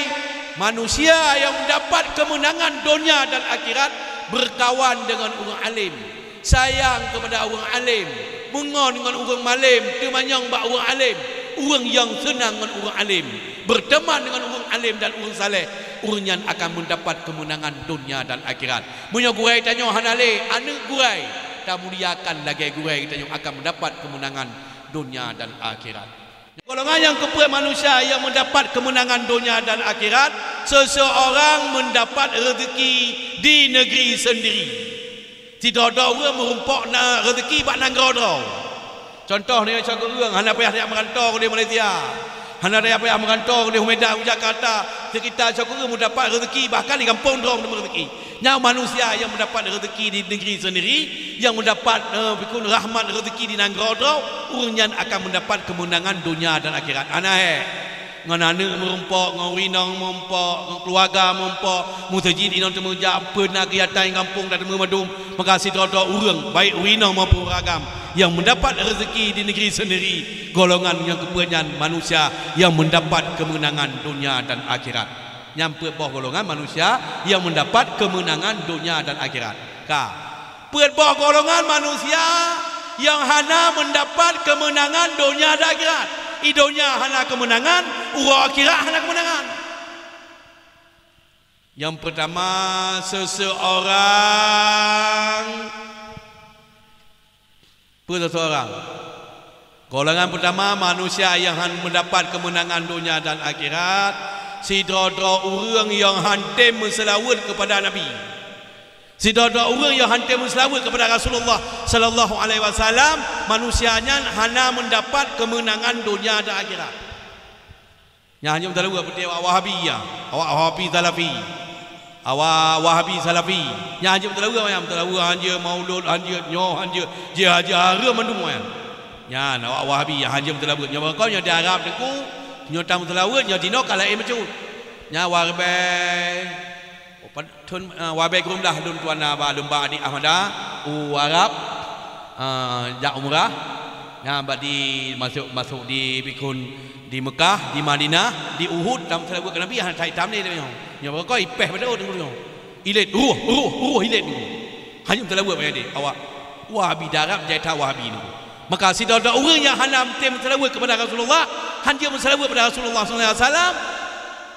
manusia nyang mendapat keumeunangan donya dan akhirat, beukawan deungon ureuëng além, sayang keupada ureuëng além, meungon ngon ureuëng malém, teumanyong bak ureuëng além, ureuëng nyang seunang ngon ureuëng além, beurteuman deungon ureuëng além dan ureuëng saleh, ureuëng nyan akan mendapat keumeunangan donya dan akhirat. Meunyoe gurèe tanyoe hana lé aneuk gurèe, tamuliakan lagèe gurèe, tanyoe akan mendapat keumeunangan donya dan akhirat. Golongan nyang keupeuet manusia nyang mendapat keumeunangan donya dan akhirat, seseorang mendapat rezeki di negeri sendiri. Sidroe-droe ureuëng meurumpok na rezeki bak nanggroe droe. Contoh, nyoe cok ureuëng hana payah jak meuranto di Malaysia, hana payah meuranto di Medan, Jakarta, seukita cok ureuëng meudapat rezeki bahkan di gampông droe meuteumé rezeki. Nyan manusia nyang meudapat rezeki di negeri sendiri, nyang meudapat, eh, bukon rahmat rezeki di nanggroe droe, ureuëng nyan akan meudapat keumeunangan donya dan akhirat. Hana hèk. Ngon aneuk meurumpok, ngon ureuëng inong meurumpok, ngon keuluwarga meurumpok, meuseujid inong teumeujak, peue na keugiatan gampông dan teumeumandum, maka sidroe-droe ureuëng, baik ureuëng inong maupun ureuëng agam, nyang meudapat rezeki di negeri sendiri, golongan nyang keupeuet nyan manusia nyang meudapat keumeunangan donya dan akhirat. Nyan peuet boh golongan manusia nyang meudapat keumeunangan donya dan akhirat. Ka. Peuet boh golongan manusia nyang hana meudapat keumeunangan donya dan akhirat. I donya hana keumeunangan, uroe akhirat hana keumeunangan. Nyang peurtama, seseorang. Peue seseorang? Golongan peurtama, manusia nyang han meudapat keumeunangan donya dan akhirat, sidroe-droe ureuëng nyang han tem meuseulaweuet keupada Nabi. Sidroe-droe ureuëng nyang hana meuseulaweuet keupada Rasulullah sallallahu alaihi wasallam, manusia nyan hana meudapat keumeunangan donya dan akhirat. Nyan hanjeuet meuseulaweuet peue teuh awak Wahabi, ya. Awak Wahabi Salafi. Awak Wahabi Salafi. Nyan hanjeuet meuseulaweuet, nyan meuseulaweuet hanjeuet, maulud hanjeuet, nyoe hanjeuet, jih-jih hareuem mandum nyan. Nyan awak Wahabi nyang hanjeuet meuseulaweuet. Nyoe bak nyoe di Arab teungku, nyoe tameuseulaweuet, nyoe jinoe ka laén bacut. Nyan warbai. Thon, eh, warbai keuh dah lôn tuan na ba lôn ba adik Ahmada u Arab, eh, jak umrah. Nyan bak di masuk, masuk di bikon di Mekah, di Madinah, di Uhud, tameuseulaweuet keu Nabi, hana that itam lé nyoe. Nyoe bak nyoe ipéh pada ureuëng nyoe. Ilét, ruh, ruh, ruh, ilét nyoe. Hanjeuet meuseulaweuet bak nyan deh, awak Wahabi darab jai that Wahabi nyoe. Maka sidroe-droe ureuëng nyang hana meutem meuseulaweuet keupada Rasulullah, hanjeuet meuseulaweuet keupada Rasulullah sallallahu alaihi wasallam,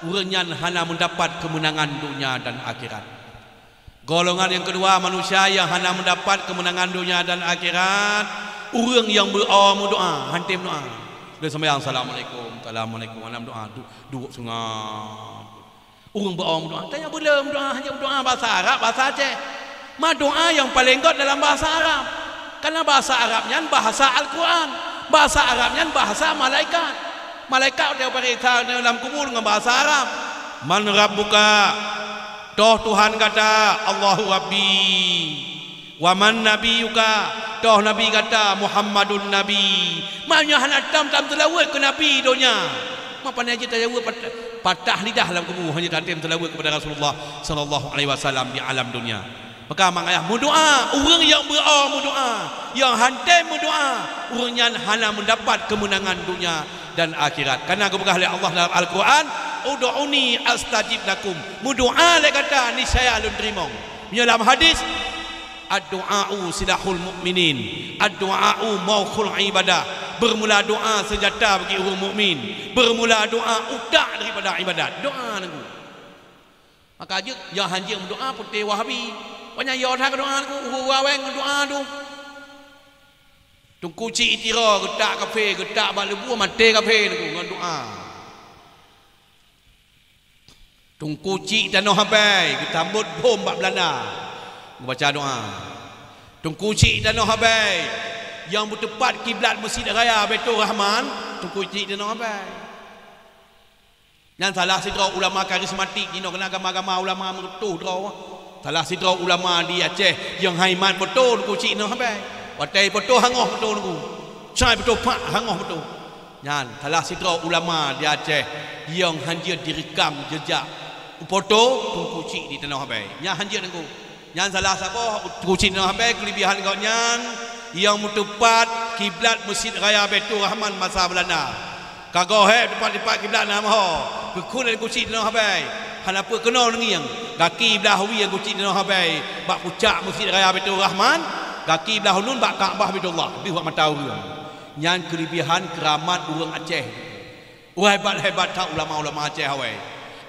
ureuëng nyan hana meudapat keumeunangan donya dan akhirat. Golongan nyang keudua manusia nyang hana meudapat keumeunangan donya dan akhirat, ureuëng nyang beu-o meudoá, hana tem meudoá. Lheueh seumayang, "Assalamualaikum, assalamualaikum," hana meudoá, du-, duek seungab. Ureuëng beu-o meudoá, tanyoe beu le meudoá, hanjeuet meudoá bahasa Arab, bahasa Aceh. Ma doá nyang paleng göt dalam bahasa Arab. Karena bahasa Arab nyan bahasa Al-Quran. Bahasa Arab nyan bahasa malaikat. Malaikat watée pareksa lam kubur ngon bahasa Arab. "Man rabbuka?" Toh Tuhan gata? "Allahu Rabbi." "Wa man nabiyyuka?" Toh Nabi gata? "Muhammadun Nabi." Meunyoe hana tam, tam seulaweuet keu Nabi donya, ma pane jeuet tajaweueb pat-, patah lidah lam kubu, hana tatem seulaweuet keupada Rasulullah sallallahu alaihi wasallam di alam donya. Maka mang ayah meudoá, ureuëng nyang beu-o meudoá, nyang hana tem meudoá, ureuëng nyan hana meudapat keumeunangan donya dan akhirat. Karena geupeugah lé Allah dalam Al-Quran, "Ud'uni astajib lakum." Meudoá lé gata, niscaya Lôn teurimong. Meunyoe lam hadis, "Ad-du'a'u silahul mu'minin." Ad-du'a'u mukhul ibadah. Bermula doa senjata bagi ureuëng mukmin. Bermula doa utak daripada ibadat. Doa nangku. Maka jeuet, nyang hanjeuet meudoá peue teuh Wahabi. Pokoknya yo that doa nangku, ureuëng awai ngon doa tu. Teungku Chik Itiro geutak kafé, geutak bak leubue maté kafé nangku ngon doa. Teungku Chik Tanoh Abée geusambot bom bak Beulanda, geubaca doa. Teungku Chik Tanoh Abée nyang beuteupat kiblat Meuseujid Raya Baiturrahman, Teungku Chik Tanoh Abée. Nyan salah sidroe ulama karismatik jinoe, keunan gama-gama ulama meututoh droe. Salah sidroe ulama di Aceh nyang hai mat beutôi Teungku Chik Tanoh Abée. Watée beutôi hangoh beutôi nangku. Sai beutôi pak hangoh beutôi. Nyan salah sidroe ulama di Aceh nyang hanjeuet direkam jejak, foto Teungku Chik di Tanoh Abée. Nyan hanjeuet nangku. Nyan salah saboh Teungku Chik Tanoh Abée keulebihan gobnyan nyang meuteupat kiblat Meuseujid Raya Baiturrahman masa Beulanda. Ka goh hék teupat-teupat kiblat na meuho. Geukheun lé Teungku Chik Tanoh Abée, hana peue keunoe neungieng. Gaki blah wie Teungku Chik Tanoh Abée bak pucak Meuseujid Raya Baiturrahman, gaki blah uneun bak Ka'bah Baitullah, deuh bak mata ureuëng. Nyan keulebihan keuramat ureuëng Aceh. Wah, hebat-hebat that ulama-ulama Aceh awai.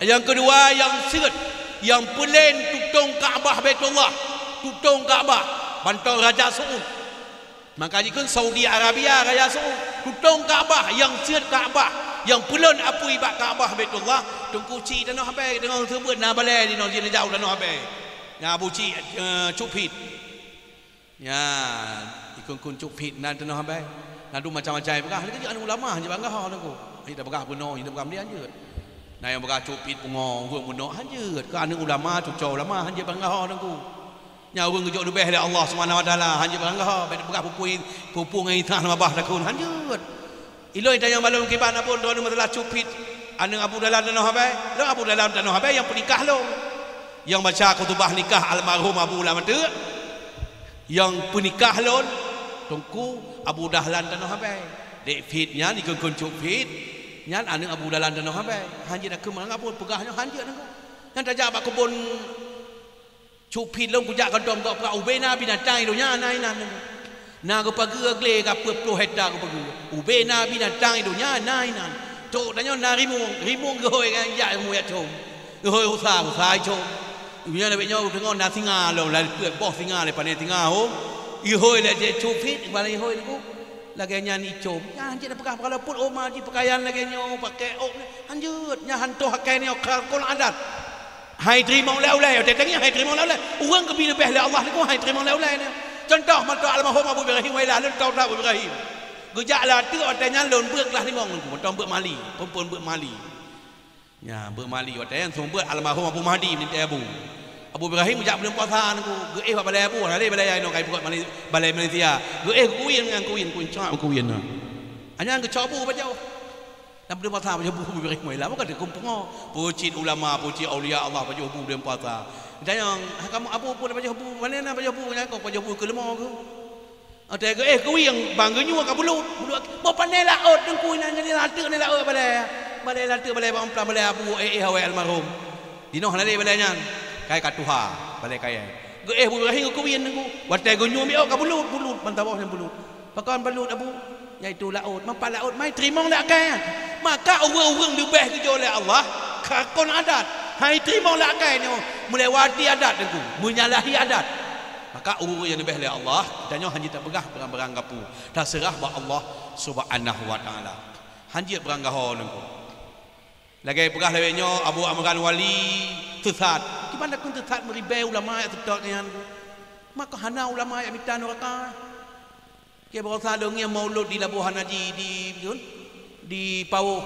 Nyang keudua, nyang seuet, nyang peulen tutong Ka'bah Baitullah, tutong Ka'bah, mantong Raja Saud. Maka jikheun Saudi Arabia, Raja Saud, tutong Ka'bah, nyang seuet Ka'bah, nyang peulen apui bak Ka'bah Baitullah, Teungku Chik Tanoh Abée, deungon seubeut na balée di noe jih neujak u Tanoh Abée. Nyan Abu Chik, eh, Cut Phit. Nyan, ikheun-kheun Cut Phit na Tanoh Abée. Na dum macam-macam peugah, lagée jeuet aneuëk ulama hanjeuet bak gaho nangku. Hanjeuet tapeugah bunoe, hanjeuet tapeugah meudeh hanjeuet. Na nyang peugah Cut Phit pungo, ureuëng bunoe hanjeuet. Keu aneuëk ulama, cucoe ulama hanjeuet bak gaho nangku. Nyan ureuëng geujok leubeh lé Allah Subhanahu Wa Taala, hanjeuet bak gaho, bèk tapeugah peue-peue, peue-peue ngon intat lam babah takheun, hanjeuet. Ilôn tanyong bak lôn kiban Abon droeneuh masalah Cut Phit, aneuëk Abu Dahlan Tanoh Abée. Lôn Abu Dahlan Tanoh Abée nyang peunikah lôn. Nyang baca khutubah nikah almarhum Abu Lam Ateuk. Nyang peunikah lôn, Teungku Abu Dahlan Tanoh Abée. Dek Phit nyan, ikheun-kheun Cut Phit, nyan aneuëk Abu Dahlan Tanoh Abée. Hanjeuet takheun meurangah pun peugah nyoe hanjeuet nangku. Nyan tajak bak keubon Cut Phit lôn kujak kantô meugot prah, ubé na binatang di donya na inan. Na geupageue glé ka peuet ploh hekta geupageue. Ubé na binatang di donya na inan. Trok tanyoe na rimueng, rimueng geuhôi ngon jak rimueng jak com. Geuhôi rusa, rusa com. Nyoe lagée nyoe teungoh na singa lom, lagée peuet boh singa lé pané singa hom. Ihôi lé jih Cut Phit, keubalai ihôi nangku. Lagée nyan icom. Nyan hanjeuet tapeugah, peugah lom peuet oma jih peukayan lagée nyoe, paké ôk. Hanjeuet, nyan hantoh akai nyoe khalqul adat. Hai teurimong lé ulée, watée tangieng hai teurimong lé ulée. Ureuëng keubi leubeh lé Allah niko hai teurimong lé ulée nyoe. Contoh, mantong almarhum Abu Ibrahim Wailah, lôn tau that Abu Ibrahim. Geujak lam ateueh watée nyan lôn beuet glah limong niko, mantong beuet mali, phon-phon beuet mali. Nya, beuet mali watée nyan seumeubeuet almarhum Abu Mahdi meunintée Abu. Abu Ibrahim geujak buleuen puasa niko, geuéh bak balée Abu, hana lé balée inoe kai peugot mali, balée Malaysia. Geuéh geukuwien ngon kuwien, kuwien cok kuwien na. Hanya geucok bu pajoh. Dan buleuen puasa pajoh bu Ibrahim Wailah, bukan deukum pungo. Peucit ulama, peucit aulia Allah pajoh bu buleuen puasa. Tanyong, "Hai kamoe Abu pun pajoh bu, pane na pajoh bu nyan kok pajoh bu keu leumo keu?" Watée geuéh kuwien, bang geunyoe ka bulut, bulut. Boh pane laôt teungku inan jadi lateuk ni laôt balée. Balée lateuk balée bang plan balée Abu éh éh awai almarhum. Dinoe hana lé balée nyan. Kai ka tuha, balée kayée. Geuéh bu Ibrahim kuwien teungku. Watée geunyoe miôk ka bulut, bulut, ban taboh nyan bulut. Pakon balut Abu, yaitu laôt. Mapa laôt mai teurimong lé akai. Maka ureuëng-ureuëng leubeh geujok lé Allah, ka kon adat. Hai teurimong lé akai nyoe, meulewati adat teungku, menyalahi adat. Maka ureuëng nyang leubeh lé Allah, tanyoe hana tapeugah barang-barang gapu. Taseurah bak Allah Subhanahu wa Taala. Hanjeuet barang gaho teungku. Lagée peugah lawét nyoe Abu Amran Wali teusat. Kiban dakun teusat meuribée ulama nyang seutôt nyan. Maka hana ulama nyang mita nuraka. Ke barosa lôn ngieng maulud di Labuhan Haji di, di, di Pawôh.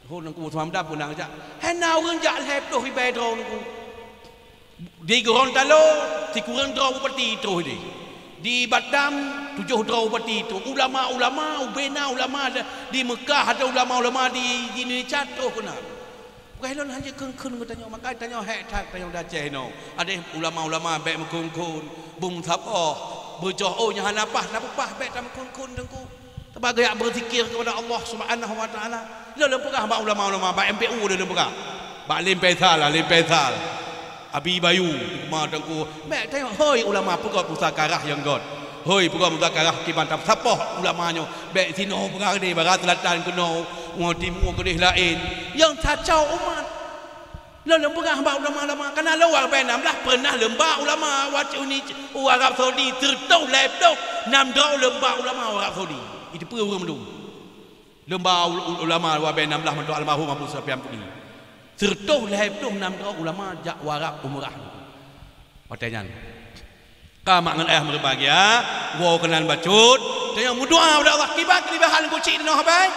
Hon nangku Usman Hamdan pun nang jak. Hana ureuëng jak lhée ploh ribée droe nangku. Di Gorontalo sikureueng droe bupati troh deh. Di Batam tujoh droe bupati troh. Ulama-ulama, ubena ulama di Meukah, ada ulama-ulama di, di Indonesia troh keunan. Bukai lôn hana kheun-kheun geutanyoe, maka tanyoe hék that tanyoe di Aceh inoe. Adeh ulama-ulama bék meukhon-khon, beusaboh, beujoh oh nyang hana paih, na peupah bék tameukhon-khon teungku. Teuma geujak beuzikir keupada Allah Subhanahu wa Taala. Lôn lôn peugah bak ulama-ulama, bak M P U lôn lôn peugah. Bak Lem Faisal, Lem Faisal. Abi Bayu, ma teungku, bék tanyoe, hôi ulama peugöt muzakarah nyang göt. Hôi peugöt muzakarah kiban tasapoh ulama nyoe, bék sinoe peugah deh, barat seulatan keunoe, ngon timu keudeh laén. Nyang kacau umat. Lôn lôn peugah bak ulama-ulama, kana lôn u abad enam belas pernah lôn ba ulama watée uni u Arab Saudi, sireutoh lhée ploh nam droe lôn ba ulama u Arab Saudi. Itu peue ureuëng mandum. Lôn ba ul-, ul-, ulama u abad enam belas mantong almarhum Abu Sufyan Pudi. Sireutoh lhée ploh nam droe ulama jak u Arab umrah. Watée nyan. Ka mak ngon ayah meureubahagia, woe keunan bacut, tanyoe meudoa ubak Allah, kiban keuleubehan Teungku Chik tanoh Abée.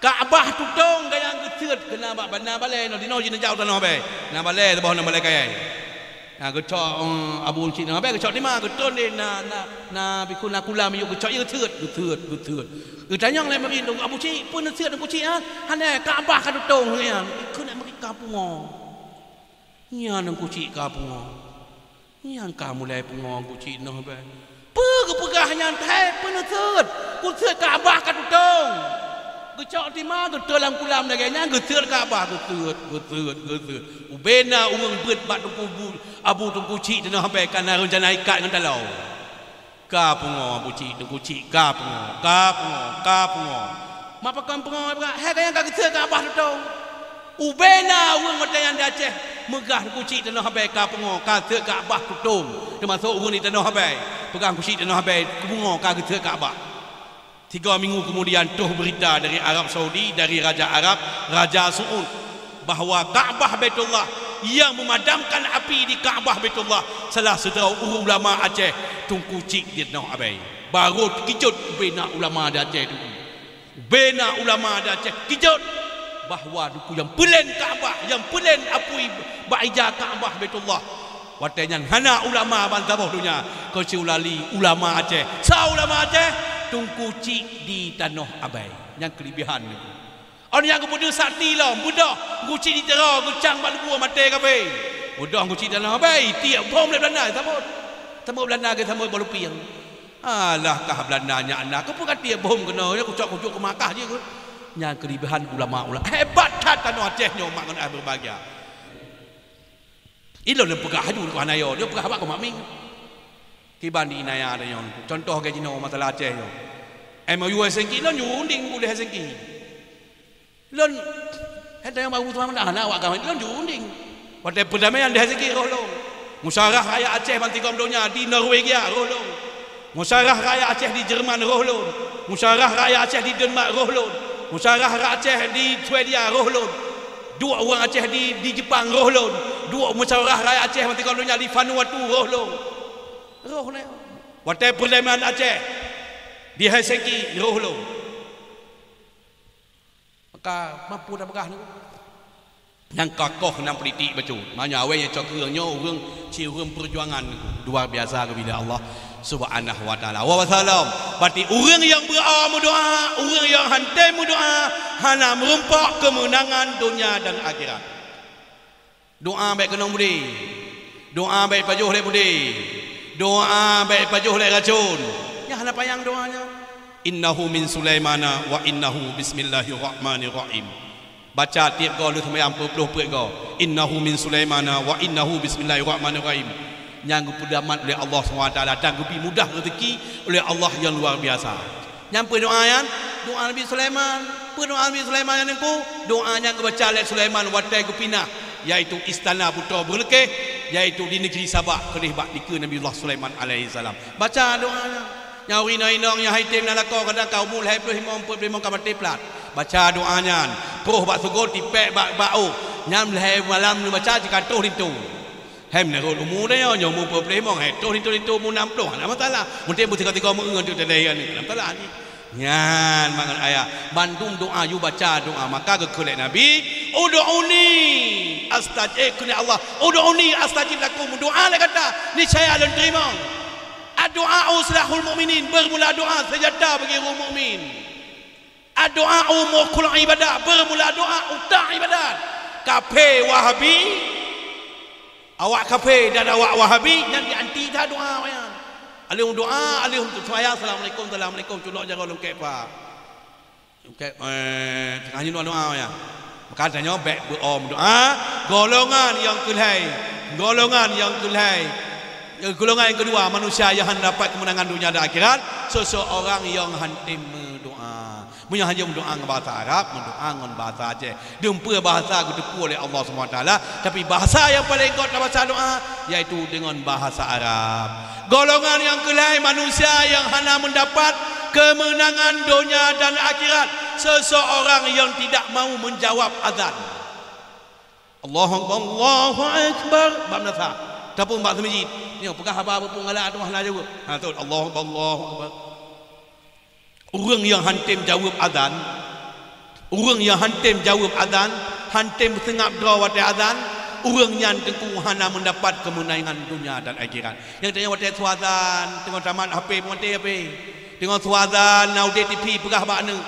Ka'bah tutong gayang geuseuet keunan bak banda balée nyoe, dinoe jih neujak u tanoh Abée. Na balée saboh, na balée kayée. Na geucok, eh, Abu Chik tanoh Abée, geucok di ma, geutron deh na, na, na bikeu na kulam miyueb geucok, iya geuseuet, geuseuet, geuseuet. Geutanyong lé murit, "Abu Chik, peue neuseuet Teungku Chik, ha?" "Hana, Ka'bah ka tutong," nyan. Ikheun lé murit, "Ka pungo." Nyan Teungku Chik ka pungo. Nyang ka mulai pungo Teungku Chik tanoh Abée. Peue geupeugah nyan, "Hai, peue neuseuet? Kuseuet Ka'bah ka tutong." Geucok di ma, geutron lam kulam lagée nyan, geuseuet Ka'bah, geuseuet, geuseuet, geuseuet. Ubena ureuëng beuet bak Teungku Bu-, Abu Teungku Chik tanoh Abée ka na reuncana ikat ngon taloe. Ka pungo Abu Chik, Teungku Chik ka pungo, ka pungo, ka pungo. Mak pakon pungo, hai ka nyang ka geuseuet Ka'bah tutong. Ubena ureuëng watée nyan di Aceh meugah Teungku Chik tanoh Abée ka pungo, ka seuet Ka'bah tutong. Teumasok ureuëng di tanoh Abée, peugah Teungku Chik tanoh Abée, pungo ka geuseuet Ka'bah. Tiga minggu kemudian troh berita dari Arab Saudi, dari Raja Arab, Raja Saud, bahwa Ka'bah Baitullah yang memadamkan api di Ka'bah Baitullah salah sidroe ureuëng ulama Aceh, Teungku Chik di tanoh Abée. Barô teukijot ubena ulama di Aceh tu. Ubena ulama di Aceh teukijot bahwa Teungku nyang peulen Ka'bah, nyang peulen apui bak ija Ka'bah Baitullah. Watée nyan hana ulama ban saboh donya, keucuali ulama Aceh. Sa ulama Aceh? Teungku Chik di tanoh Abée. Nyan keulebihan Teungku. Awak nyang geupeudeuh sakti lom, beudôh Teungku Chik di Tiro, geucang bak leubue maté kafé. Beudôh Teungku Chik di tanoh Abée, tiek bom lé Beulanda, sambot. Sambot Beulanda ke sambot boh lupieng. Alah kah Beulanda nyak na, keupeue ka tiek bom keunoe, nyan kucok-kucok keu Makkah jih keuh. Nyan keulebihan ulama-ulama. Hebat that tanoh Aceh nyoe mak ngon ayah berbahagia. Ilôn lôn peugah laju keu hana yo, lôn peugah bak keu mak mieng. Kiban di inaya tanyoe, contoh lagée jinoe masalah Aceh nyoe. M O U Helsinki lôn jurunding ulée Helsinki. Lôn, hai tanyoe baru teuma meudah na awak agama, lôn jurunding. Watée peudamaian di Helsinki roh lôn. Musyawarah rakyat Aceh ban tigom donya di Norwegia roh lôn. Musyawarah rakyat Aceh di Jerman roh lôn. Musyawarah rakyat Aceh di Denmark roh lôn. Musyawarah rakyat Aceh di Swedia roh lôn. Duek ureuëng Aceh di, di Jepang, roh lôn. Duek musyawarah rakyat Aceh mantong donya di Vanuatu, roh lôn. Roh lôn. Watée peuleman Aceh di Helsinki, roh lôn. Maka mampu tapeugah nyoe. Nyang ka koh nan politik bacut. Maknanya awai nyang cok ureuëng nyoe ureuëng ci ureuëng perjuangan luar biasa keubila Allah Subhanahu wa Taala. Wa wassalam. Berarti ureuëng nyang beu-, a, meudoa, ureuëng nyang hantém meudoa hana meurumpok keumeunangan donya dan akhirat. Doa bék keunong beudé. Doa bék pajoh lé beudé. Doa bék pajoh lé racon. Nyan hana panyang doa nyan. Innahu min Sulaimana wa innahu bismillahirrahmanirrahim. Baca tieb goe lheueh seumayang peuet ploh peuet goe. Innahu min Sulaimana wa innahu bismillahirrahmanirrahim. Nyang geupeudampat lé Allah Subhanahu wa Taala dan geubri mudah rezeki lé Allah nyang luar biasa. Nyang peue doa nyan? Doa Nabi Sulaiman. Peue doa Nabi Sulaiman nyan Teungku? Doa nyang geubaca lé Sulaiman watée geupinah, yaitu istana putroe beuleukéh, yaitu di negeri Sabak, keudeh bak dikeue Nabiullah Sulaiman alaihissalam. Baca doa nyan. Nyang ureuëng inong nyang haitem na lakoe kadang ka umu lhée ploh limong, peuet ploh limong ka maté plat. Baca doa nyan. Troh bak seugot tipék bak, bak ôk. Nyan lhée malam neubaca cit ka troh linto. Hai meunurot umu tanyoe, nyoe umu peuet ploh limong, hai troh linto-linto umu nam ploh, hana masalah. Mungken beusika-sika meu-eu ngon teuk teuh lahé aneuk, hana masalah nyan. Nyan mangat ayat, bandum doa yue baca doa, maka geukheun lé Nabi, "Ud'uni astaj-," eh, kheun lé Allah, "Ud'uni astajib lakum," doa lé gata, niscaya Lôn teurimong. Ad-du'a silahul mu'minin, bermula doa senjata bagi ureuëng mukmin. Ad-du'a mukhul ibadah, bermula doa utak ibadat. Kafé Wahabi, awak kafé dan awak Wahabi nyan di anti that doa awaknyan. Aleuh doa, aleuh seumayang, "Assalamualaikum, assalamualaikum," culok jaroe lungkek pa. Lungkek, eh, teungoh nyan doa awaknyan. Maka tanyoe bék beuom doa, golongan nyang keulhée, golongan nyang keulhée, golongan nyang keudua, manusia nyang hana dapat keumeunangan donya dan akhirat, seseorang nyang hantém meudoa. Meunyoe hana meudoa ngon bahasa Arab, meudoa ngon bahasa Aceh. Dum peue bahasa geuteupeue lé Allah Subhanahu wa Taala, tapi bahasa nyang paleng göt tabaca doa, yaitu deungon bahasa Arab. Golongan nyang keulhée manusia nyang hana meudapat keumeunangan donya dan akhirat, seseorang nyang tidak mau menjawab azan. Allahu Akbar, Allahu Akbar. Bak meunasah. Ataupun bak seumijit. Nyoe peugah haba beupeue ngalak tu hana jaweueb. Ha, tu, Allahu Akbar, Allahu Akbar. Ureuëng nyang hantém jaweueb azan, ureuëng nyang hantém jaweueb azan, hantém seungab droe watée azan, ureuëng nyan teungku hana meudapat keumeunangan donya dan akhirat. Nyang tanyoe watée su azan, teungoh tamat H P, peumaté H P. Teungoh su azan, na udeb T V, peugah bak aneuk.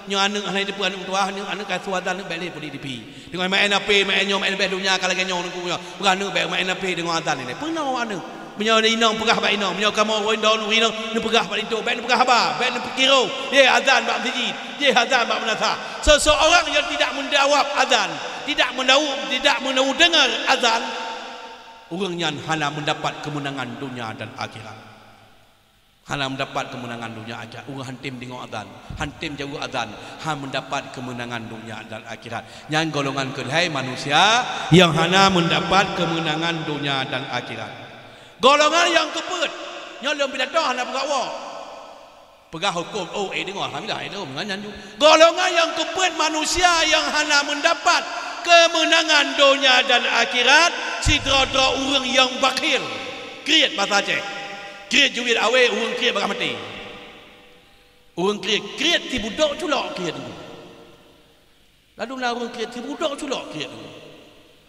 Nyoe aneuk hana jiteupeue aneuk meutuwah, aneuk, aneuk ka su azan, aneuk bék lé peuduek T V. Teungoh maén H P, maén nyoe, maén leubeh donya ka lagée nyoe, aneuk nyoe. Peugah aneuk bék maén H P deungoh azan ilée. Peue na aneuk? Meunyoe inong peugah bak inong, meunyoe kamoe ureuëng inong, ureuëng inong, neupeugah bak linto, bék neupeugah haba, bék neupeukiroe. Yé azan bak meuseujid, yé azan bak meunasah. Seseorang yang tidak menjawab azan, tidak menau-, tidak mau dengar azan, ureuëng nyan hana meudapat keumeunangan donya dan akhirat. Hana meudapat keumeunangan donya akhirat. Ureuëng hantém deungoe azan, hantém jaweueb azan, hana meudapat keumeunangan donya dan akhirat. Nyan golongan keulhée manusia nyang hana meudapat keumeunangan donya dan akhirat. Golongan nyang keupeuet, nyoe lom pidato hana peugah woe. Peugah huköm, oh, eh, deungoe, alhamdulillah, eh, deungoe, ngon nyan ju. Golongan nyang keupeuet manusia nyang hana meudapat keumeunangan donya dan akhirat, sidroe-droe ureuëng nyang bakhil. Kriet basa Aceh. Kriet jeuet awai, ureuëng kriet bagaih maté. Ureuëng kriet, kriet sibudok culok kriet nyoe. Ladôm na ureuëng kriet sibudok culok kriet nyoe.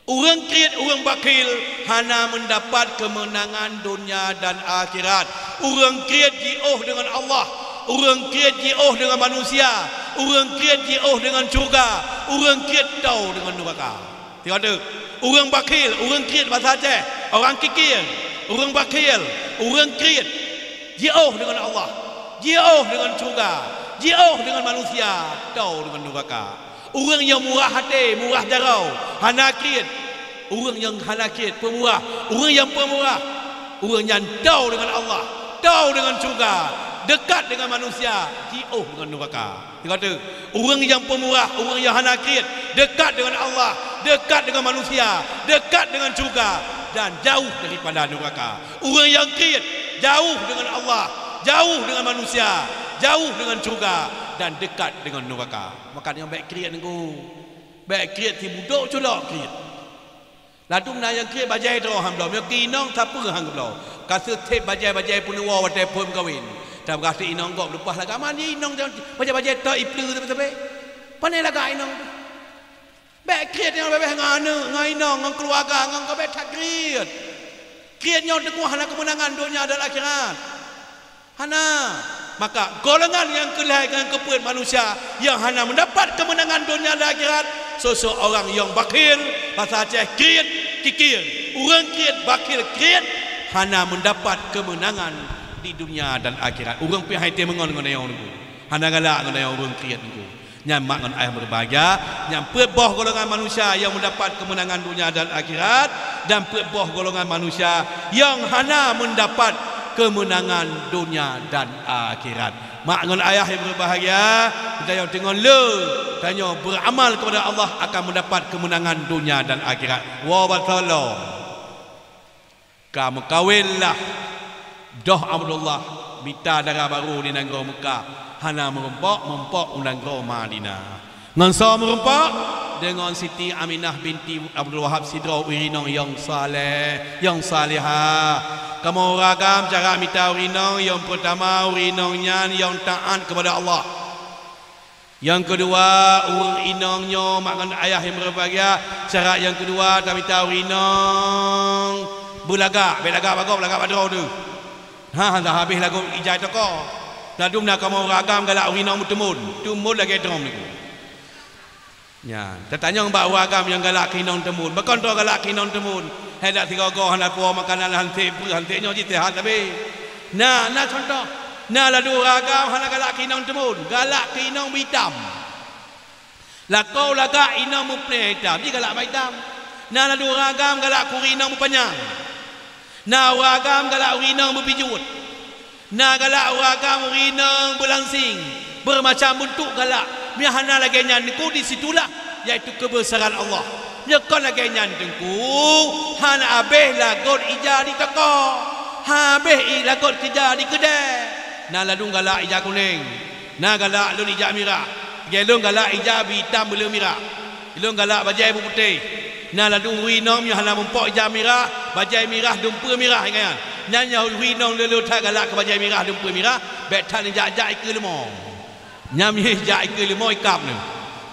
Ureuëng kriet, ureuëng bakhil hana meudapat keumeunangan donya dan akhirat. Ureuëng kriet jiôh deungon Allah. Ureuëng kriet jiôh deungon manusia. Ureuëng kriet jiôh deungon syeuruga. Ureuëng kriet toe deungon nuraka. Teuka teuk, ureuëng bakhil, ureuëng kriet basa Aceh, orang kikir, ureuëng bakhil, ureuëng kriet, jiôh deungon Allah, jiôh deungon syeuruga, jiôh deungon manusia, toe deungon nuraka. Ureuëng nyang murah até, murah jaroe, hana kriet, ureuëng nyang hana kriet, peumurah, ureuëng nyang peumurah, ureuëng nyan toe deungon Allah, toe deungon syeuruga, deukat deungon manusia, jiôh deungon nuraka. Teuka teuk, ureuëng nyang peumurah, ureuëng nyang hana kriet, deukat deungon Allah, deukat deungon manusia, deukat deungon syeuruga, dan jauh daripada nuraka. Ureuëng nyang kriet, jauh deungon Allah, jauh deungon manusia, jauh deungon syeuruga, dan deukat deungon nuraka. Maka nyoe bék kriet nunggu. Bék kriet sibudok culok kriet. Ladum na nyang kriet bajée droe han bloe, meunyoe keu inong sapeue han geubloe. Ka seutheb bajée-bajée peunuwoe watée phon meukawen. Tapeugah teuinong gob leupah lagak, man inong bajée-bajée tok ipleue sabe-sabe. Pane lagak inong teuh. Bék kriet nyang leubeh ngon aneuk, ngon inong, ngon keuluwarga, ngon gob bék that kriet. Kriet nyoe teungoh hana keumeunangan donya dan akhirat. Hana. Maka golongan nyang keulhée ngon keupeuet manusia nyang hana meudapat keumeunangan donya dan akhirat, soe-soe ureuëng nyang bakhil, basa Aceh kriet, kikir. Ureuëng kriet, bakhil, kriet, hana meudapat keumeunangan di donya dan akhirat. Ureuëng pih hai teumeungon ngon ayong nunggu. Hana galak ngon ayong ureuëng kriet nunggu. Nyan mak ngon ayah meubahgia, nyan peuet boh golongan manusia nyang meudapat keumeunangan donya dan akhirat, dan peuet boh golongan manusia nyang hana meudapat keumeunangan donya dan akhirat. Mak ngon ayah nyang meubahgia, tanyoe teungoh le, tanyoe beuramal keupada Allah akan meudapat keumeunangan donya dan akhirat. Wa batalo. Ka meukawen lah, doh Abdullah mita dara barô di nanggroe Meukah, hana meurumpok, mumpok u nanggroe Madinah. Ngon soe meurumpok? Deungon Siti Aminah binti Abdul Wahab sidroe ureuëng inong nyang saleh, nyang salehah. Kamoe ureuëng agam cara mita ureuëng inong, nyang peurtama ureuëng inong nyan nyang taát keupada Allah. Nyang keudua, ureuëng inong nyoe mak ngon ayah nyang meubahgia, syarat nyang keudua tamita ureuëng inong beulagak, bék lagak bak gob, lagak bak droe teuh. Ha, hana habéh lagot ija toko. Ladum na kamoe ureuëng agam galak ureuëng inong meuteumon, teumon lagée droe nyoe. Nyan, tatanyong bak ureuëng agam nyang galak keu inong teumon, pakon droe galak keu inong teumon. Hai dak sigoe-goe hana puwoe makanan, han sép peue, han sép nyoe jiseuhat sabe. Na, na cuntoh. Na ladum ureuëng agam hana galak keu inong teumon, galak keu inong beuitam. Lakoe lagak inong meupeuléh itam, jigalak bak itam. Na ladum ureuëng agam galak keu ureuëng inong meupanyang. Na ureuëng agam galak ureuëng inong meupijuet. Na galak ureuëng agam ureuëng inong beulansing, beureumacam beuntuk galak. Meunyo hana lagée nyan teungku, di situlah, yaitu keubeusaran Allah. Meunyo kon lagée nyan teungku, hana habéh lagot ija di toko, habéh i lagot ija di keudée. Na ladum galak ija kunéng, na galak lôn ija mirah, lagée lôn galak ija beuitam beuleue mirah. Lôn galak bajée beuputéh. Na ladum ureuëng inong meunyo hana mumpok ija mirah, bajée mirah, dumpeue mirah, ingat nyan. Nyan nyang ureuëng inong le-le that galak keu bajée mirah, dumpeue mirah, bék that neujak-jak ikeue leumo. Nyan miyueb jak ikeue leumo ikab nyoe.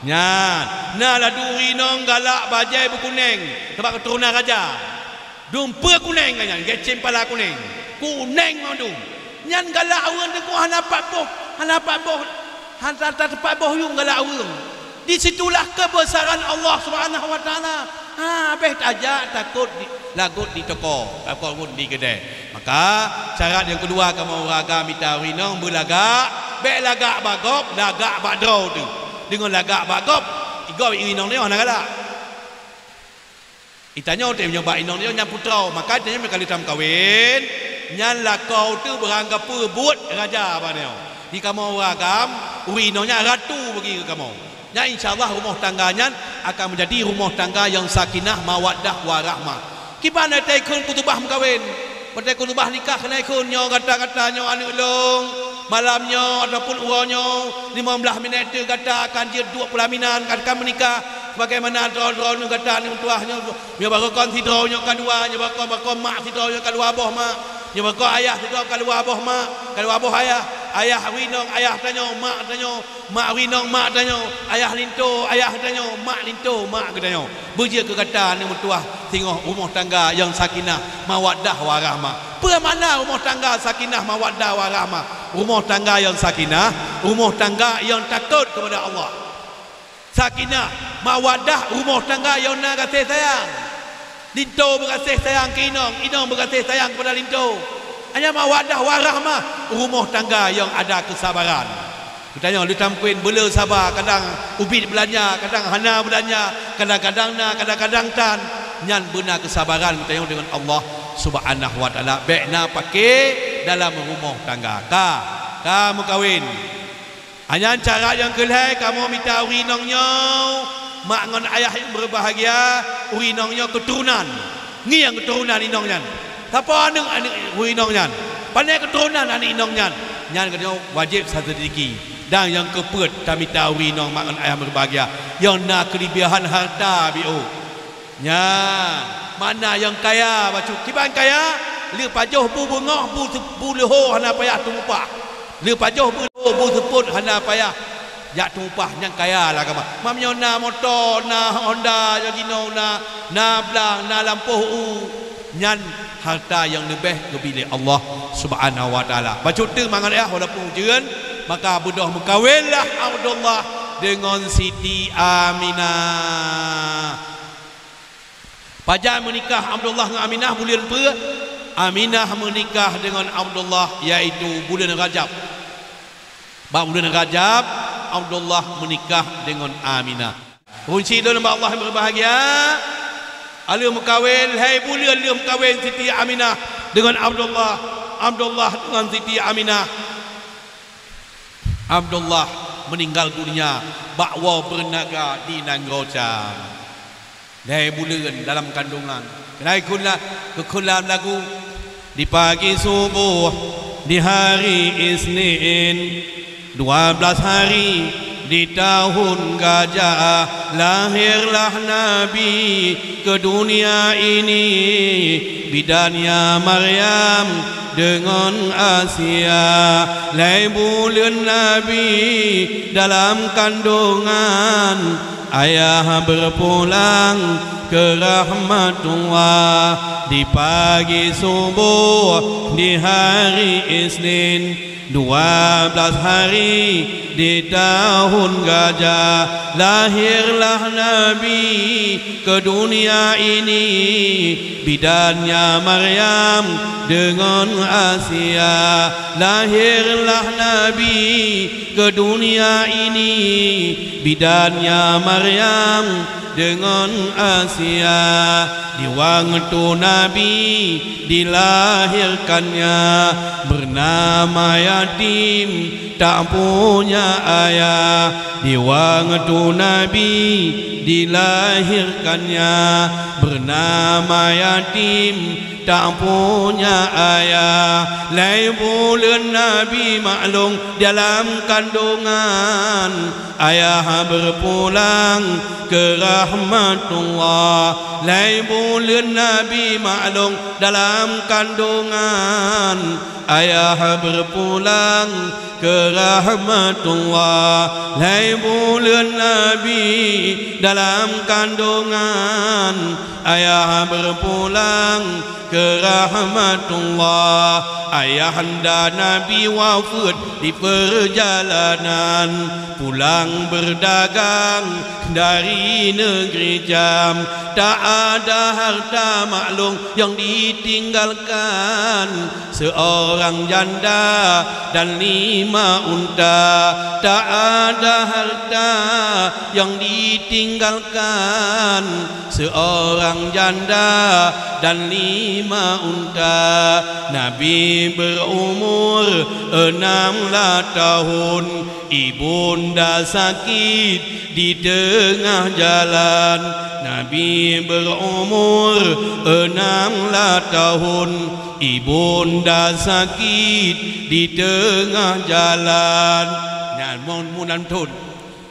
Nyan, na ladum ureuëng inong galak bajée beukunéng, sabab keuturonan raja. Dumpeue kunéng nyan, geucém pala kunéng. Kunéng mandum. Nyan galak ureuëng teungku hana pat boh, hana pat boh, hana ta-, teumpat boh yuem galak ureuëng. Di situlah keubeusaran Allah Subhanahu wa Taala. Ha, béh tajak takot di, lagot di toko, takot ngon di keudée. Maka, syarat nyang keudua kamoe ureuëng agam mita ureuëng inong beulagak, bék lagak bak gob, lagak bak droe teuh. Deungon lagak bak gob, i gob ureuëng inong nyoe hana galak. Itanyoe teuh meunyoe bak inong nyoe nyan putroe, maka itanyoe meunyo ka lheueh tameukawen, nyan lakoe teuh beurangkapeue buet raja bak nyoe. Di kamoe ureuëng agam, ureuëng inong nyan ratu bagi keu kamoe. Nyan insya Allah rumoh tangga nyan akan meujadi rumoh tangga nyang sakinah, mawaddah, warahmah. Kiban watée ikheun khutubah meukawen, watée khutubah nikah keunan ikheun, nyoe gata-gata nyoe aneuk lôn, malam nyoe ataupun uroe nyoe, limong blaih minét teuh gata akan jeuet duek peulaminan, akan meunikah. Sebagaimana droe-droe nyoe gata aneuk tuah nyoe, nyoe barokon sidroe nyoe ka dua, nyoe barokon, barokon mak sidroe nyoe ka dua boh mak, nyoe barokon ayah sidroe ka dua boh mak, ka dua boh ayah, ayah ureuëng inong ayah tanyoe, mak tanyoe, mak ureuëng inong mak tanyoe, ayah linto ayah tanyoe, mak linto mak geutanyoe. Beujeuet keu gata aneuk meutuah singoh rumoh tangga nyang sakinah, mawaddah, warahmah. Peue makna rumoh tangga sakinah, mawaddah, warahmah? Rumoh tangga nyang sakinah, rumoh tangga nyang takot keupada Allah. Sakinah, mawaddah, rumoh tangga nyang na gaséh sayang. Linto beugaséh sayang keu inong, inong beugaséh sayang keupada linto. Hanya mawaddah warahmah, rumoh tangga nyang ada keusabaran. Geutanyoe leutam kuen beuleu saba, kadang ubit beulanja, kadang hana beulanja, kadang-kadang na, kadang-kadang tan. Nyan beuna keusabaran geutanyoe deungon Allah Subhanahu wa Taala. Bék na paké dalam rumoh tangga. Ka, ka meukawen. Nyan cara nyang keu lhée kamoe mita ureuëng inong nyoe, mak ngon ayah nyang beubahgia, ureuëng inong nyoe keuturonan. Ngieng keuturonan inong nyan. Sapeue aneuk-aneuk ureuëng inong nyan? Pane keuturonan aneuk inong nyan? Nyan geutanyoe wajéb saseudiki. Dan nyang keupeuet tamita ureueng inong mak ngon ayah meubahagia, nyang na keulebihan hareuta, biôh. Nyan, makna nyang kaya bacut. Kiban kaya, le pajoh bu beungoh, bu seu-, bu leuho hana payah teumupah. Le pajoh bu, bu seupôt hana payah jak teumupah, nyang kaya lah agama. Meunyoe na moto, na Honda nyang jinoe na, na blang, na lampôh u, nyan hareuta nyang leubeh geubri lé Allah Subhanahu wa Taala. Bacut teuk mak ngon ayah walaupun ujeuen, maka beudôh meukawenlah Abdullah deungon Siti Aminah. Pajan meunikah Abdullah ngon Aminah, buleuen peue? Aminah meunikah deungon Abdullah, yaitu buleuen Rajab. Bak buleuen Rajab, Abdullah meunikah deungon Aminah. Ureueng syik lôn bak Allah nyang meubahagia, aleuh meukawen, lhée buleuen lheueh meukawen Siti Aminah deungon Abdullah, Abdullah deungon Siti Aminah. Abdullah meuninggal dunia bak woe beurenaga di nanggroe Syam. Lhée buleuen dalam kandungan. Keunaikun la-, keukheulam lagu, di pagi suboh, di hari Isnin, dua belas hari di tahun gajah, lahirlah Nabi ke dunia ini, bidannya Maryam deungon Asia. Lhée buleuen Nabi dalam kandungan, ayah berpulang ke rahmatullah. Di pagi suboh, di hari Isnin, dua belas hari di tahun gajah, lahirlah Nabi ke dunia ini, bidannya Maryam deungon Asia. Lahirlah Nabi ke dunia ini, bidannya Maryam deungon Asia. Di waktu Nabi dilahirkannya, bernama yatim, tak punya ayah. Di waktu Nabi dilahirkannya, bernama yatim, tak punya ayah. Lhée buleuen Nabi maklum dalam kandungan, ayah berpulang ke rahmatullah. Lhée buleuen Nabi maklum dalam kandungan, ayah berpulang ke rahmatullah. Lhée buleuen Nabi dalam kandungan, ayah berpulang ke rahmatullah. Ayahanda Nabi wafeuet di peurjalanan, pulang berdagang dari negeri Syam. Tak ada harta maklum yang ditinggalkan, seorang janda dan lima unta. Tak ada harta yang ditinggalkan, seorang janda dan lima unta. Nabi berumur enam belas tahun, ibunda sakit di tengah jalan. Nabi berumur enam belas tahun, ibunda sakit di tengah jalan. Nyan mon munan thon.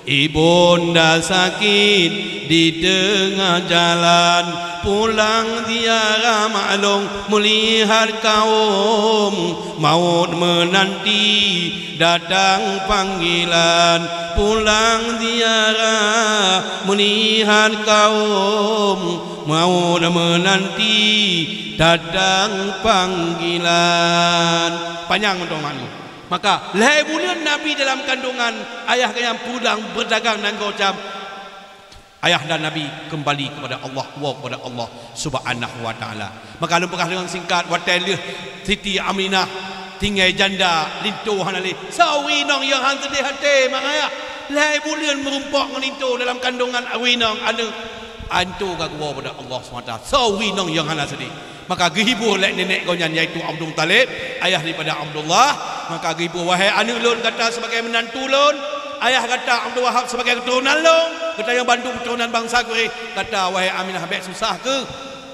Ibunda sakit di tengah jalan, pulang ziarah maklum melihat kaum, maut menanti datang panggilan. Pulang ziarah melihat kaum, maut menanti datang panggilan. Panyang mantong makna. Maka lhée buleuen Nabi dalam kandungan, ayah geuh nyang pulang berdagang nanggroe Syam. Ayah dan Nabi kembali kepada Allah, woe kepada Allah Subhanahu wa Taala. Maka lôn peugah deungon singkat, watée lheueh Siti Aminah tinggai janda, linto hana lé. Soe ureueng inong nyang han seudeh até, mak ayah. Lhée buleuen meurumpok ngon linto dalam kandungan ureueng inong aneuk. Linto ka geuwoe kepada Allah Subhanahu wa Taala. Soe ureueng inong nyang hana seudeh. Maka geuhibur lé nenek geuh nyan, yaitu Abdul Muthalib, ayah daripada Abdullah. Maka geuhibur, "Wahai aneuk lôn, gata sebagai menantu lôn, ayah gata Abdul Wahab sebagai keturunan lôn, gata nyang bantu keturunan bansa Quraisy, gata, wahai Aminah, bék susah keuh,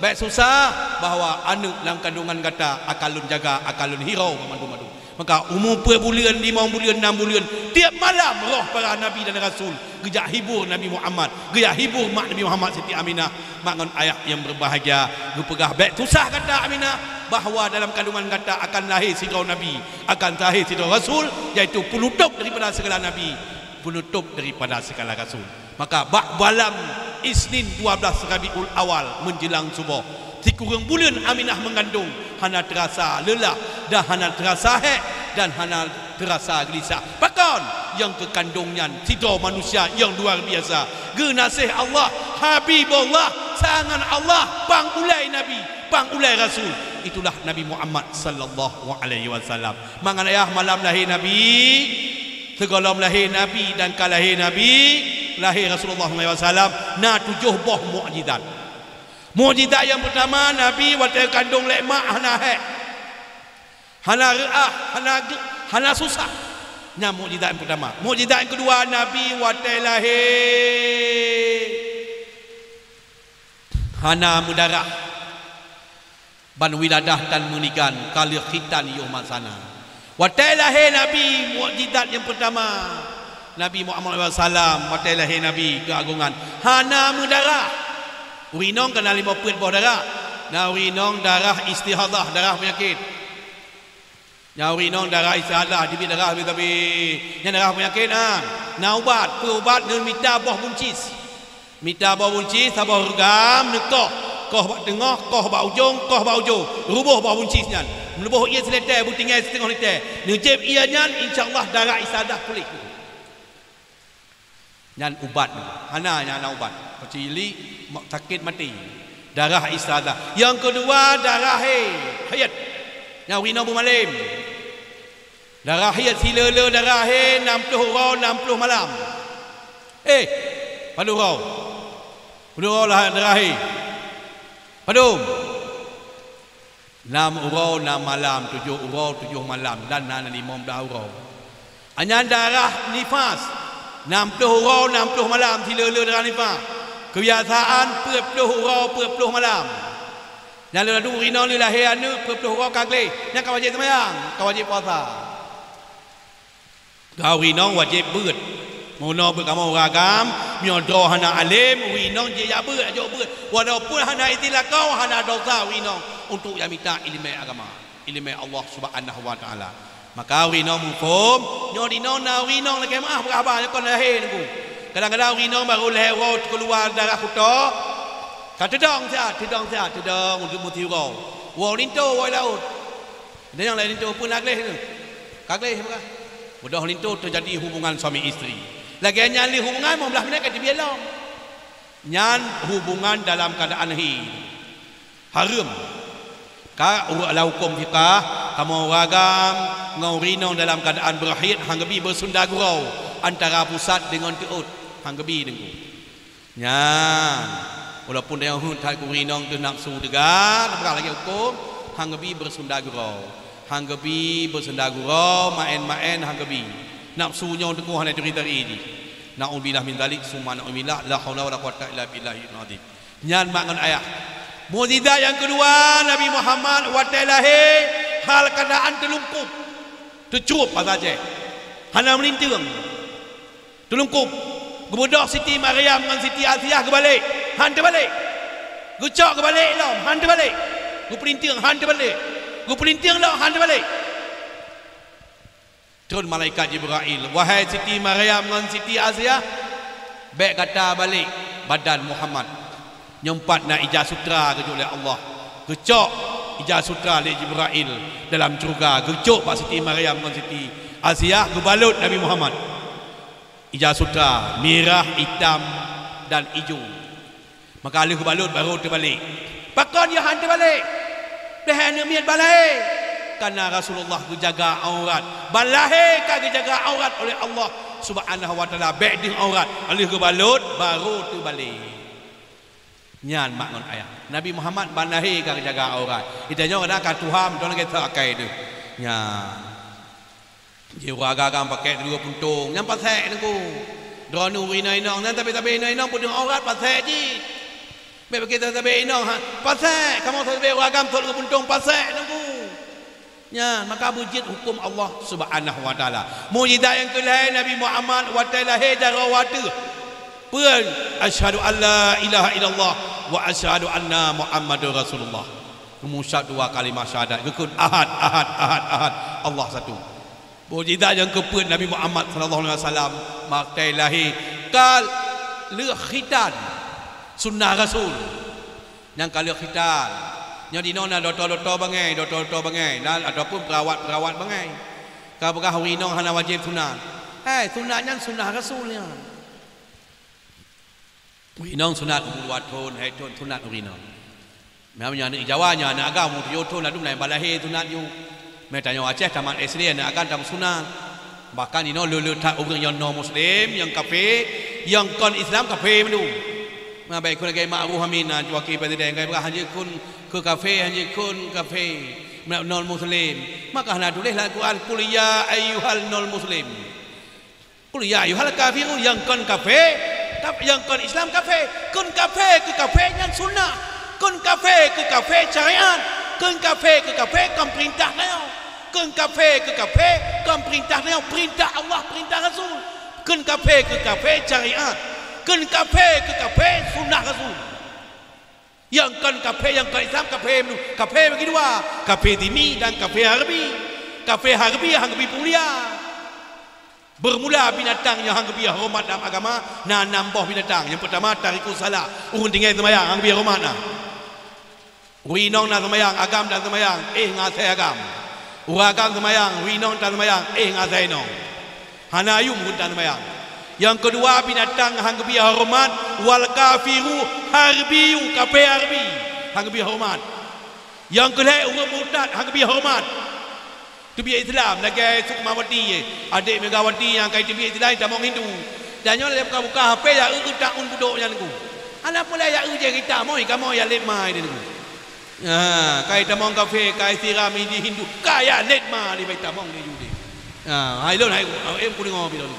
bék susah, bahwa aneuk lam kandungan gata akan lôn jaga, akan lôn hiroe banmandum-mandum." Maka umu peuet buleuen, limong buleuen, nam buleuen, tiep malam roh para nabi dan rasul geujak hibur Nabi Muhammad, geujak hibur mak Nabi Muhammad Siti Aminah. Mak ngon ayah nyang berbahagia, geupeugah, "Bék susah gata Aminah, bahwa dalam kandungan gata akan lahé sidroe nabi, akan lahé sidroe rasul, yaitu penutup daripada segala nabi, penutup daripada segala rasul." Maka bak malam Isnin dua belas Rabiul Awal menjelang suboh, sikureueng buleuen Aminah meugandong, hana teurasa leulah, dan hana teurasa hék, dan hana teurasa geulisah. Pakon? Nyang keu kandong nyan sidroe manusia nyang luar biasa, geunaséh Allah, Habibullah, sayangan Allah, pang ulai Nabi, pang ulai Rasul. Itulah Nabi Muhammad sallallahu alaihi wasallam. Mangat ayah malam lahé Nabi, sigohlom lahé Nabi dan ka lahé Nabi, lahé Rasulullah sallallahu alaihi wasallam, na tujoh boh mukjizat. Mukjizat nyang peutama, Nabi watée kandong lé mak hana hék, hana reuah, hana ge-, hana susah. Nyan mukjizat nyang peutama. Mukjizat nyang keudua, Nabi watée lahé hana meudarah. Ban wiladah tan meunigan, ka lheueh khitan yoh masana. Watée lahé Nabi, mukjizat nyang peutama, Nabi Muhammad sallallahu alaihi wasallam, watée lahé Nabi keuagongan, hana meudarah. Ureueng inong ka na limong peuet boh darah. Na ureueng inong darah istihadhah, darah peunyakét. Nyan ureueng inong darah istihadhah, jeuet darah sabe-sabe. Nyan darah peunyakét nyan. Na ubat, peue ubat? Neumita boh buncis. Mita boh buncis, saboh reugam, neukoh. Koh bak teungoh, koh bak ujong, koh bak ujong. Ruboh boh buncis nyan. Meuleuboh ié sileutée, beutinggai siteungoh litée. Neujieb ié nyan, insya Allah darah istihadhah puléh. Nyan ubat nyan. Hana nyang na ubat. Keucuali ma-, sakét maté. Darah istihadhah. Nyang keudua, darah haid. Nyan ureueng inong beumalém. Darah haid, sileue-leue darah haid, nam ploh uroe, nam ploh malam. Eh, padum uroe? Padum uroe lah darah haid? Padum? Nam uroe nam malam, tujoh uroe tujoh malam, dan na limong blaih uroe. Nyan darah nifas, nam ploh uroe nam ploh malam, sileue-leue darah nifas. Keubiasaan peuet ploh uroe peuet ploh malam. Nyan lheueh adu ureueng inong lheueh lahé aneuk peuet ploh uroe ka gleh, nyan ka wajéb seumayang, ka wajéb puasa. Ka ureueng inong wajéb beuet. Meunoe beuet kamoe ureueng agam, meunyoe droe hana além, ureueng inong jijak beuet, jok beuet. Walaupun hana izin lakoe, hana desya ureueng inong untuk jak mita ileumèe agama, ileumèe Allah Subhanahu wa Taala. Maka ureueng inong muphom, nyoe di noe na ureueng inong lakèe meu'ah peugah haba nyang kon lahé Teungku. Kadang-kadang ureueng inong barô lhèe uroe keuluwa darah kuto, ka teudong siat, teudong siat, teudong untuk meusiuroe. Woe linto, woe laôt. Ada nyang laén linto pun na gleh tu. Ka gleh meuka. Beudôh linto teujadi hubungan suami isteri. Lagèe nyan lé hubungan, limong blaih minèt ka teubiet lom. Nyan hubungan dalam keuadaan haid. Hareuem. Ka ureueng lam hukôm fikah, kamoe ureueng agam ngon ureueng inong dalam keuadaan beuhaid han geubi beusunda gurau antara pusat deungon teuôt. Han geubi Teungku. Nyan, walaupun tanyoe heuet that keu ureueng inong teuh nafsu teuga, teupeugah lagèe hukôm, han geubi beusunda gurau. Han geubi beusunda gurau, maén-maén han geubi. Nafsu nyoe Teungku hana turi-turi jih. Na'udzubillah min dzalik, summa na'udzubillah, la haula wala quwwata illa billahil azim. Nyan mak ngon ayah. Mukjizat nyang keudua, Nabi Muhammad watèe lahé, hal keuadaan teulungkôb. Teucrôb basa Aceh. Hana meulinteung. Teulungkôb, geubeudôh Siti Maryam ngon Siti Asiah geubalek, han teubalek. Geucok geubalek lom, han teubalek. Geupeulinteung, han teubalek. Geupeulinteung lom, han teubalek. Trön malaikat Jibrail, "Wahai Siti Maryam ngon Siti Asiah, bèk gata balek badan Muhammad. Nyoe pat na ija sutra geujok lé Allah." Geucok ija sutra lé Jibrail dalam syeuruga, geucok bak Siti Maryam ngon Siti Asiah, geubalot Nabi Muhammad. Ija sutra mirah, itam, dan ijo. Maka lheueh geubalot barô teubalek. Pakon nyan han teubalek? Padahai aneuk miet ban lahé. Karena Rasulullah geujaga aurat. Ban lahé ka geujaga aurat oleh Allah Subhanahu wa Taala. Bèk deuh aurat. Lheueh geubalot barô teubalek. Nyan mak ngon ayah. Nabi Muhammad ban lahé ka geujaga aurat. Geutanyoe kadang ka tuha meutuah lagèe akai deuh. Nyan. Jih ureueng agam pakèk teuleueh puntông, nyan pasék Teungku. Droeneuh ureueng inong-inong, nyan sabé-sabé inong-inong peudeueng aurat pasék jih. Bèk pike sabé-sabé inong, ha, pasék, kamoe sabé ureueng agam sot teuleueh puntông pasék Teungku. Nyan, maka beujeuet huköm Allah Subhanahu wa Taala. Mukjizat nyang keulhèe Nabi Muhammad watèe lahé jaroe u ateueh. Peue? "Asyhadu an la ilaha illallah wa asyhadu anna Muhammadur Rasulullah." Geumusab dua kalimah syahadat, geukheun, "Ahad, ahad, ahad, ahad, Allah satu." Mukjizat nyang keupeuet Nabi Muhammad sallallahu alaihi wasallam watèe lahé ka lheueh khitan, sunnah Rasul. Nyang ka lheueh khitan. Nyoe jinoe na dokto-dokto bangai, dokto-dokto bangai, na ataupun peurawat-peurawat bangai. Ka peugah ureueng inong hana wajéb sunat. Hai, sunat nyan sunnah Rasul nyan. Ureueng inong sunat umu dua thon, hai thon sunat ureueng inong. Meunyoe aneuk Jawa nyoe aneuk agam umu tujoh thon ladum na nyang ba lahé sunat nyoe. Meunyoe tanyoe Aceh tamat S D aneuk agam tameusunat. Bahkan inoe le-le that ureueng nyang non muslim, nyang kafé, nyang kon Islam kafé mandum. Nah, bèk kon lagèe Ma'ruf Amin na wakil presiden, kai peugah hanjeuet kon keu kafé, hanjeuet kon kafé, non muslim. Maka hana tuléh lam Quran, "Qul ya ayyuhal non muslim." "Qul ya ayyuhal kafirun," nyang kon kafé, kaf-, nyang kon Islam kafé. Kon kafé keu kafé nyan sunnah. Kon kafé keu kafé syariat. Kon kafé keu kafé kon peurintah tanyoe. Kon kafé keu kafé kon peurintah tanyoe, peurintah Allah, peurintah Rasul. Kon kafé keu kafé syariat. Kon kafé keu kafé sunnah Rasul. Nyang kon kafé, nyang kon Islam kafé, kafé bagi dua, kafé dhimmi dan kafé harbi. Kafé harbi han geubi peumulia. Beurmula binatang nyang han geubi horeumat dalam agama na nam boh binatang. Nyang peurtama tarikus shalah, ureueng tinggai seumayang han geubi horeumat na. Ureueng inong na seumayang, agam dan seumayang, éh ngon asai agam. Ureueng agam seumayang, ureueng inong tan seumayang, éh ngon asai inong. Hana yum ureueng tan seumayang. Nyang keudua binatang han geubi horeumat, wal kafiru harbiyu, kafé harbi han geubi horeumat. Nyang keulhèe ureueng murtad han geubi horeumat. Teubiet Islam lagèe Sukmawati, adék Megawati nyang kai teubiet Islam tamong Hindu. Dan nyoe lé buka-buka H P ya eu taun budok nyan ku. Hana peureulèe ya eu jih tamong kamoe ya lét mai deh ku. Ha, kai tamong kafé, kai siram di Hindu, kai ya lét mai di bai tamong di Yahudi. Ha, hai lôn hai em kudeungoe bilôn.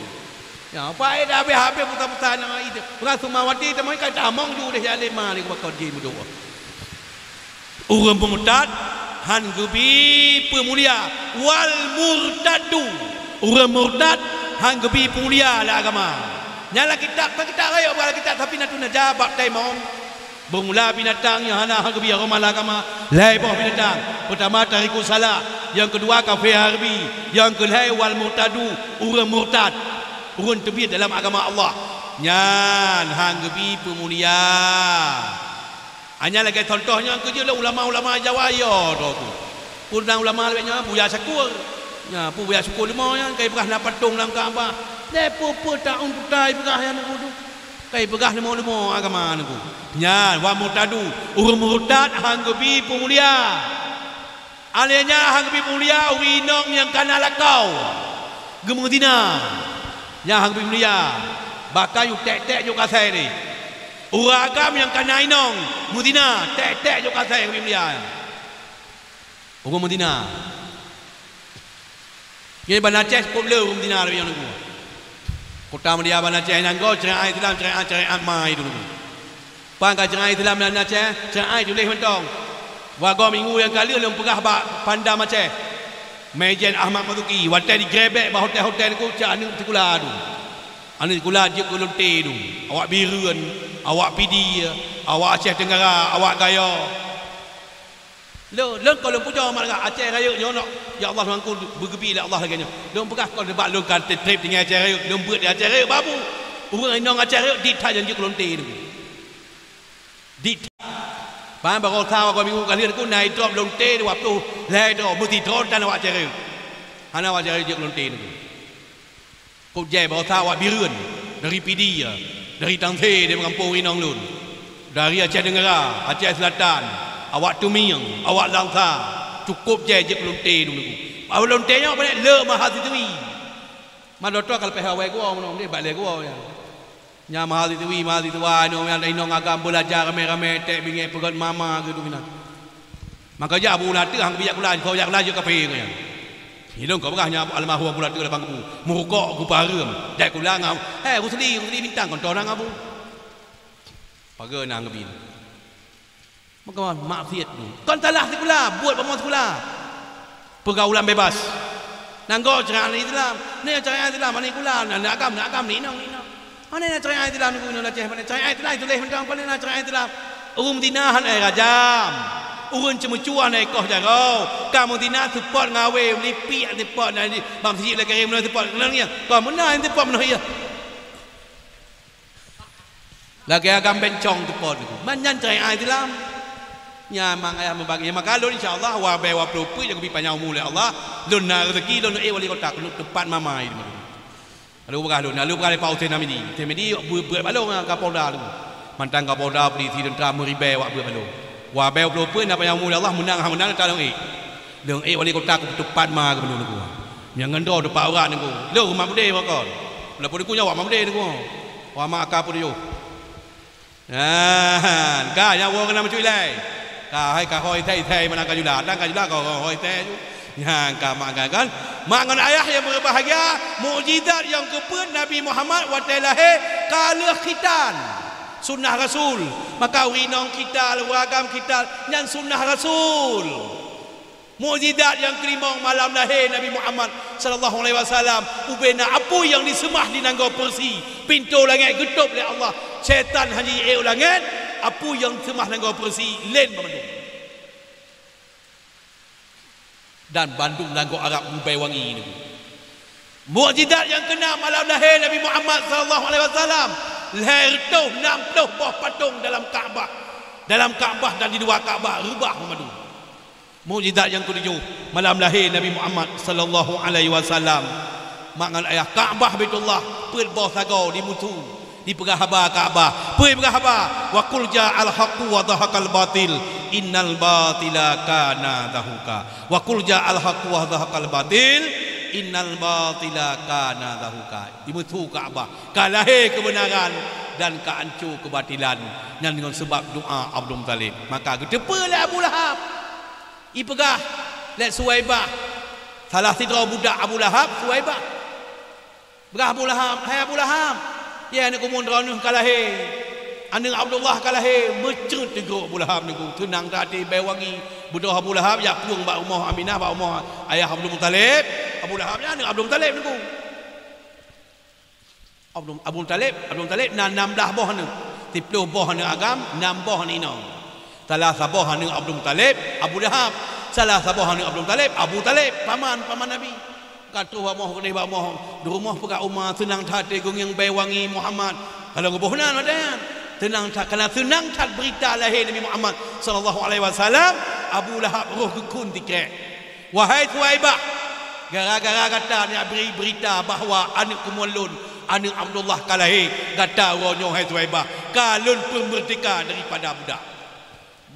Ya, apa ai dah habéh-habéh buta-buta nyang itu. Bukan Sukmawati tamong kai tamong ju deh ya lét mai di bakon jih budok. Ureueng murtad han geubi peumulia, wal murtaddu. Ureueng murtad han geubi peumulia lé agama. Nyan lam kitab, kan kitab rayeuk bukan lam kitab Safinatun Najah bab taimom. Beurmula binatang nyang hana han geubi aroma lé agama, lhèe boh binatang. Peurtama tarikus shalah, nyang keudua kafé harbi, nyang keulhèe wal murtaddu, ureueng murtad. Ureueng teubiet dalam agama Allah. Nyan han geubi peumulia. Hanya lagèe contoh nyan keujeuet lé ulama-ulama Jawa yo droe ku. Peue dan ulama lagèe nyan Buya Syakur. Nya, peue Buya Syakur leumo nyan kai peugah na patong lam Ka'bah. Lé peue-peue taun tutai peugah nyan ku tu. Kai peugah leumo-leumo agama nyan ku. Nyan wa murtadu, ureueng murtad han geubi peumulia. Alèh nyan han geubi peumulia ureueng inong nyang kana lakau, geumeuzina. Nyan han geubi peumulia. Bahkan yue tek-tek jok kasai deh. Ureueng agam nyang kana inong meuzina, tek-tek jok kasai han geubi peumulia. Ureueng meuzina. Nyan Banda Aceh cukôp le ureueng meuzina lagèe nyan nunggu. Kota Medan Banda Aceh nyan goe syariat Islam, syariat, syariat mai dulu. Pan ka syariat Islam Banda Aceh, syariat tuléh mantong. Wagoe minggu nyang ka lheueh lôn peugah bak Panda Aceh. Meujen Ahmad Marzuki, watèe jigrebek bak hotel-hotel nunggu cak aneuk sikula tu. Aneuk sikula jeuet keu lonte tu. Awak Bireuen, awak Pidie, awak Aceh Tenggara, awak Gayo. Lôn, lôn kon lôn pujoe mat lagak Aceh Rayeuk nyoe nyoe. Ya Allah, Tuhanku, beugeubi lé Allah lagèe nyoe. Lôn peugah kon bak lôn ka trép tinggai Aceh Rayeuk, lôn beuet di Aceh Rayeuk babu. Ureueng inong Aceh Rayeuk dit that nyang jeuet keu lonte nunggu. Dit that. Ban baroesa wagoe minggu ka lheueh nunggu na idrop lonte dua ploh lhèe droe, meusidroe tan awak Aceh Rayeuk. Hana awak Aceh Rayeuk jeuet keu lonte nunggu. Kôp jai baroesa awak Bireuen, dari Pidie, dari Tangse, dari gampông inong lôn, dari Aceh Tenggara, Aceh Selatan, awak Tumieng, awak Langsa, cukôp jai jeuet keu lonte dulu. Awak lonte nyoe paléng le mahasiswi. Mandum droe ka leupah awai geuwoe meunan deh, bak lé geuwoe nyan. Nyan mahasiswi, mahasiswa inong nyan inong agam beulajar ramé-ramé, tek bingèt peugöt mama geuh tu meunan. Maka jak Abu Lateuk han geubri jak kula, jikheun jak kula jeuet kafé ngon nyan. Ilôn ka peugah nyan almarhum Abu Lateuk Lapang Kebu. Meurukok geupeureuem. Jak kula ngon, "Hei, Rusli, Rusli Bintang, kon toh nang Abu?" Pageue na geubri. Maka maksiet tu. Kon salah sikula, buet banmong sikula. Peugaulan bebas. Nanggroe syariat Islam. Nyoe syariat Islam, aneuk kula, aneuk agam, aneuk agam, inong, inong. Pane na syariat Islam Teungku, inong Aceh, pane syariat Islam, tuléh mantong, pane na syariat Islam. Ureueng zina hana rajam. Ureueng ceumeucue hana koh jaroe. Ka meuzina seupôt ngawé, lipiek seupôt, na di bak meuseujid lé Karim seupôt, keunong nyan. Ka meunan seupôt meunoh iya. Lagèe agam bencong teupôt Teungku. Man nyan syariat Islam. Nyan mang ayah meubagi. Maka lôn insya Allah, wabèe waploh peuet nyang geubi panyang umu lé Allah, lôn na rezeki, lôn ék wali kota keuneuk teupat mamai. Lalu peugah lôn, lalu peugah lé Pak Hussein Hamidi. Hussein Hamidi beu-, beuet balong ngon Kapolda tu. Mantan Kapolda, polisi, tentara meuribèe wak beuet balong. Wabèe waploh peuet na panyang umu lé Allah, meunang hana meunang, ka lôn ék. Lôn ék wali kota keu teupat ma gubernur Teungku. Nyang ngon droe teupat urat Teungku. Lôn umat beudé pakon. Walaupun Teungku nyoe umat beudé Teungku. Umat ka peutujoh. Nah, ka nyang woe keunan meucue ilèe. Ka hai ka hôi thèe-thèe meunan ka jula. Dan ka jula ka hôi thèe ju. Nyan ka mak kan, kan? Mak ngon ayah nyang berbahagia, mukjizat nyang geupeubuet Nabi Muhammad watèe lahé ka lheueh khitan. Sunnah Rasul. Maka ureueng inong khitan, ureueng agam khitan, nyan sunnah Rasul. Mukjizat nyang keulimong malam lahé Nabi Muhammad sallallahu alaihi wasallam, ubena apui nyang diseumah di nanggroe Persi, pintoe langèt geutôb lé Allah, syetan hana jiék u langèt, apui nyang diseumah nanggroe Persi lén banmandum. Dan bandum nanggroe Arab meubèe wangi Teungku. Mukjizat nyang keunam malam lahé Nabi Muhammad sallallahu alaihi wasallam, lhèe reutôh nam ploh boh patong dalam Ka'bah. Dalam Ka'bah dan di luwa Ka'bah reubah banmandum. Mukjizat nyang keutujoh malam lahé Nabi Muhammad sallallahu alaihi wasallam. Mak ngon ayah, Ka'bah Baitullah peuet boh sagoe dimeusu, dipeugah haba Ka'bah. Peue jipeugah haba? Wa qul ja'al haqqu wa zahaqal batil, innal batila kana zahuqa. Wa qul ja'al haqqu wa zahaqal batil, innal batila kana zahuqa. Dimeusu Ka'bah. Ka lahé keubeunaran dan ka anco keubatilan. Nyan deungon seubab doa Abdul Muthalib. Maka geuteupeue lé Abu Lahab. Ipeugah lé Suwaibah, salah sidroe budak Abu Lahab, Suwaibah. Peugah Abu Lahab, "Hai Abu Lahab, ya aneuk kumun droeneuh ka lahé. Aneuk Abdullah ka lahé." Meucreut teugok Abu Lahab Teungku. Seunang that até, bèe wangi. Beudôh Abu Lahab jak plueng bak rumoh Aminah, bak rumoh ayah Abdul Muthalib. Abu Lahab nyan aneuk Abdul Muthalib Teungku. Abdul, Abdul Muthalib, Abdul Muthalib na nam blah boh aneuk. Siploh boh aneuk agam, nam boh aneuk inong. Salah saboh aneuk Abdul Muthalib, Abu Lahab. Salah saboh aneuk Abdul Muthalib, Abu Thalib, paman, paman Nabi. Ka troh bak rumoh, keudeh bak rumoh. Di rumoh peugah uma, seunang that até gungieng bèe wangi Muhammad. Ka lheueh geuboh nan watèe nyan. Seunang that, kana seunang that beurita lahé Nabi Muhammad sallallahu alaihi wasallam, Abu Lahab roh geukheun tikrek. Wahai Suwaibah, gara-gara gata neubri beurita bahwa aneuk kumun lôn, aneuk Abdullah ka lahé, gata uroe nyoe, hai Suwaibah, ka lôn peumeurdeka daripada budak.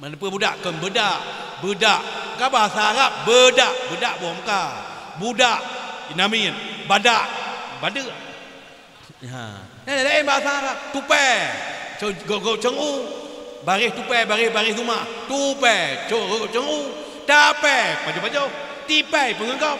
Meunyoe budak, kon beudak, beudak. Ka bahasa Arab, beudak, beudak boh muka. Budak, inamiet, badak, badeuk. Ha. Nyan laén bahasa Arab. Tupèe, co-, gok-gok cong u. Baréh tupèe, baréh, baréh dumah. Tupèe, co-, gok-gok cong u. Tapèe, pajoh-pajoh. Tipèe, peungeugop.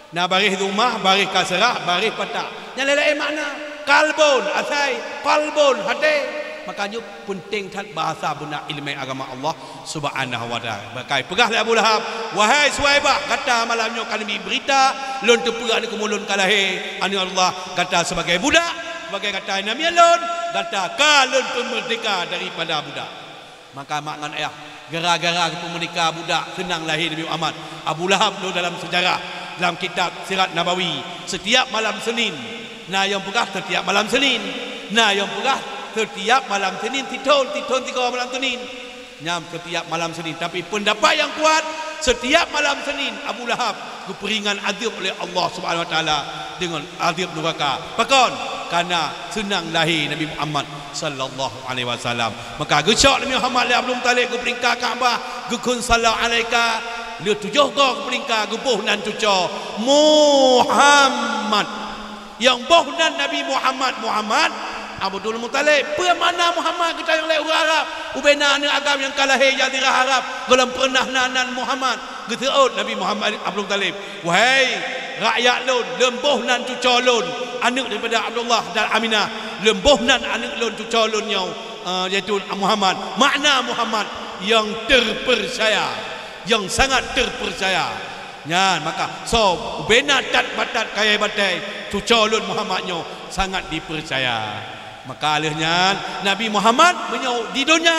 Na baréh dumah, baréh kaseurah, baréh patak. Nyan laén-laén makna. Kalbon, asai. Kalbon, até. Makajih peunteng that bahasa beuna ileumèe agama Allah Subhanahu wa Ta'ala. Bahkan peugah lé Abu Lahab, "Wahai Suwaibah, gata malam nyoe ka neubi beurita, lôn teupeue aneuk kumun lôn ka lahé, aneuk Allah, gata sibagai budak, sibagai gata inamiet lôn, gata ka lôn peumeurdeka daripada budak." Maka mak ngon ayah, gara-gara geupeumeurdeka budak, seunang lahé Nabi Muhammad. Abu Lahab nyoe dalam seujarah, dalam kitab Sirat Nabawi, setiap malam Senin, na nyang peugah setiap malam Senin, na nyang peugah setiap malam Senin, sithon, sithon sigoe malam Senin. Nyan setiap malam Senin. Tapi peundapat nyang kuat, setiap malam Senin Abu Lahab geupeuringan azeub lé Allah Subhanahu wa Taala deungon azeub nuraka. Pakon? Karena seunang lahé Nabi Muhammad sallallahu alaihi wasallam. Maka geucok Nabi Muhammad lé Abdul Muthalib geupeulingka Ka'bah, geukheun, "Salla alaika." Lheueh tujoh goe geupeulingka, geuboh nan cucoe Muhammad. Nyang boh nan Nabi Muhammad, Muhammad Abdul Muthalib. Peue makna Muhammad? Geutanyong lé ureueng Arab. Ubena aneuk agam nyang ka lahé Jazirah Arab, gohlom pernah na nan Muhammad. Geuseuôt Nabi Muhammad Abdul Muthalib, "Wahai rakyat lôn, lôn boh nan cucoe lôn, aneuk daripada Abdullah dan Aminah. Lôn boh nan aneuk lôn cucoe lôn nyoe, eh, yaitu Muhammad." Makna Muhammad, nyang terpercaya, nyang sangat terpercaya. Nyan maka soe ubena that bak that kayée batée cuco lôn Muhammad nyoe sangat dipeucaya. Maka lheueh nyan Nabi Muhammad meunyoe di donya,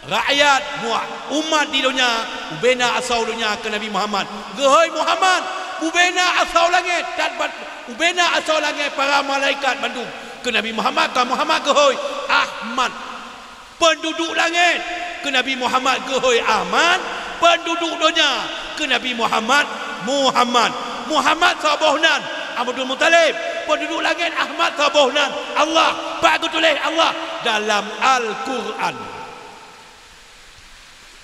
rakyat, mua-, umat di donya, ubena asoe donya keu Nabi Muhammad. Geuhôi Muhammad, ubena asoe langét, that bak-, ubena asoe langét para malaikat bandum keu Nabi Muhammad, ka Muhammad geuhôi Ahmad. Peunduduek langét keu Nabi Muhammad geuhôi Ahmad, peunduduek donya keu Nabi Muhammad, Muhammad. Muhammad saboh nan Abdul Muthalib, peunduduek langét Ahmad saboh nan Allah. Pat geutuléh Allah dalam Al-Qur'an.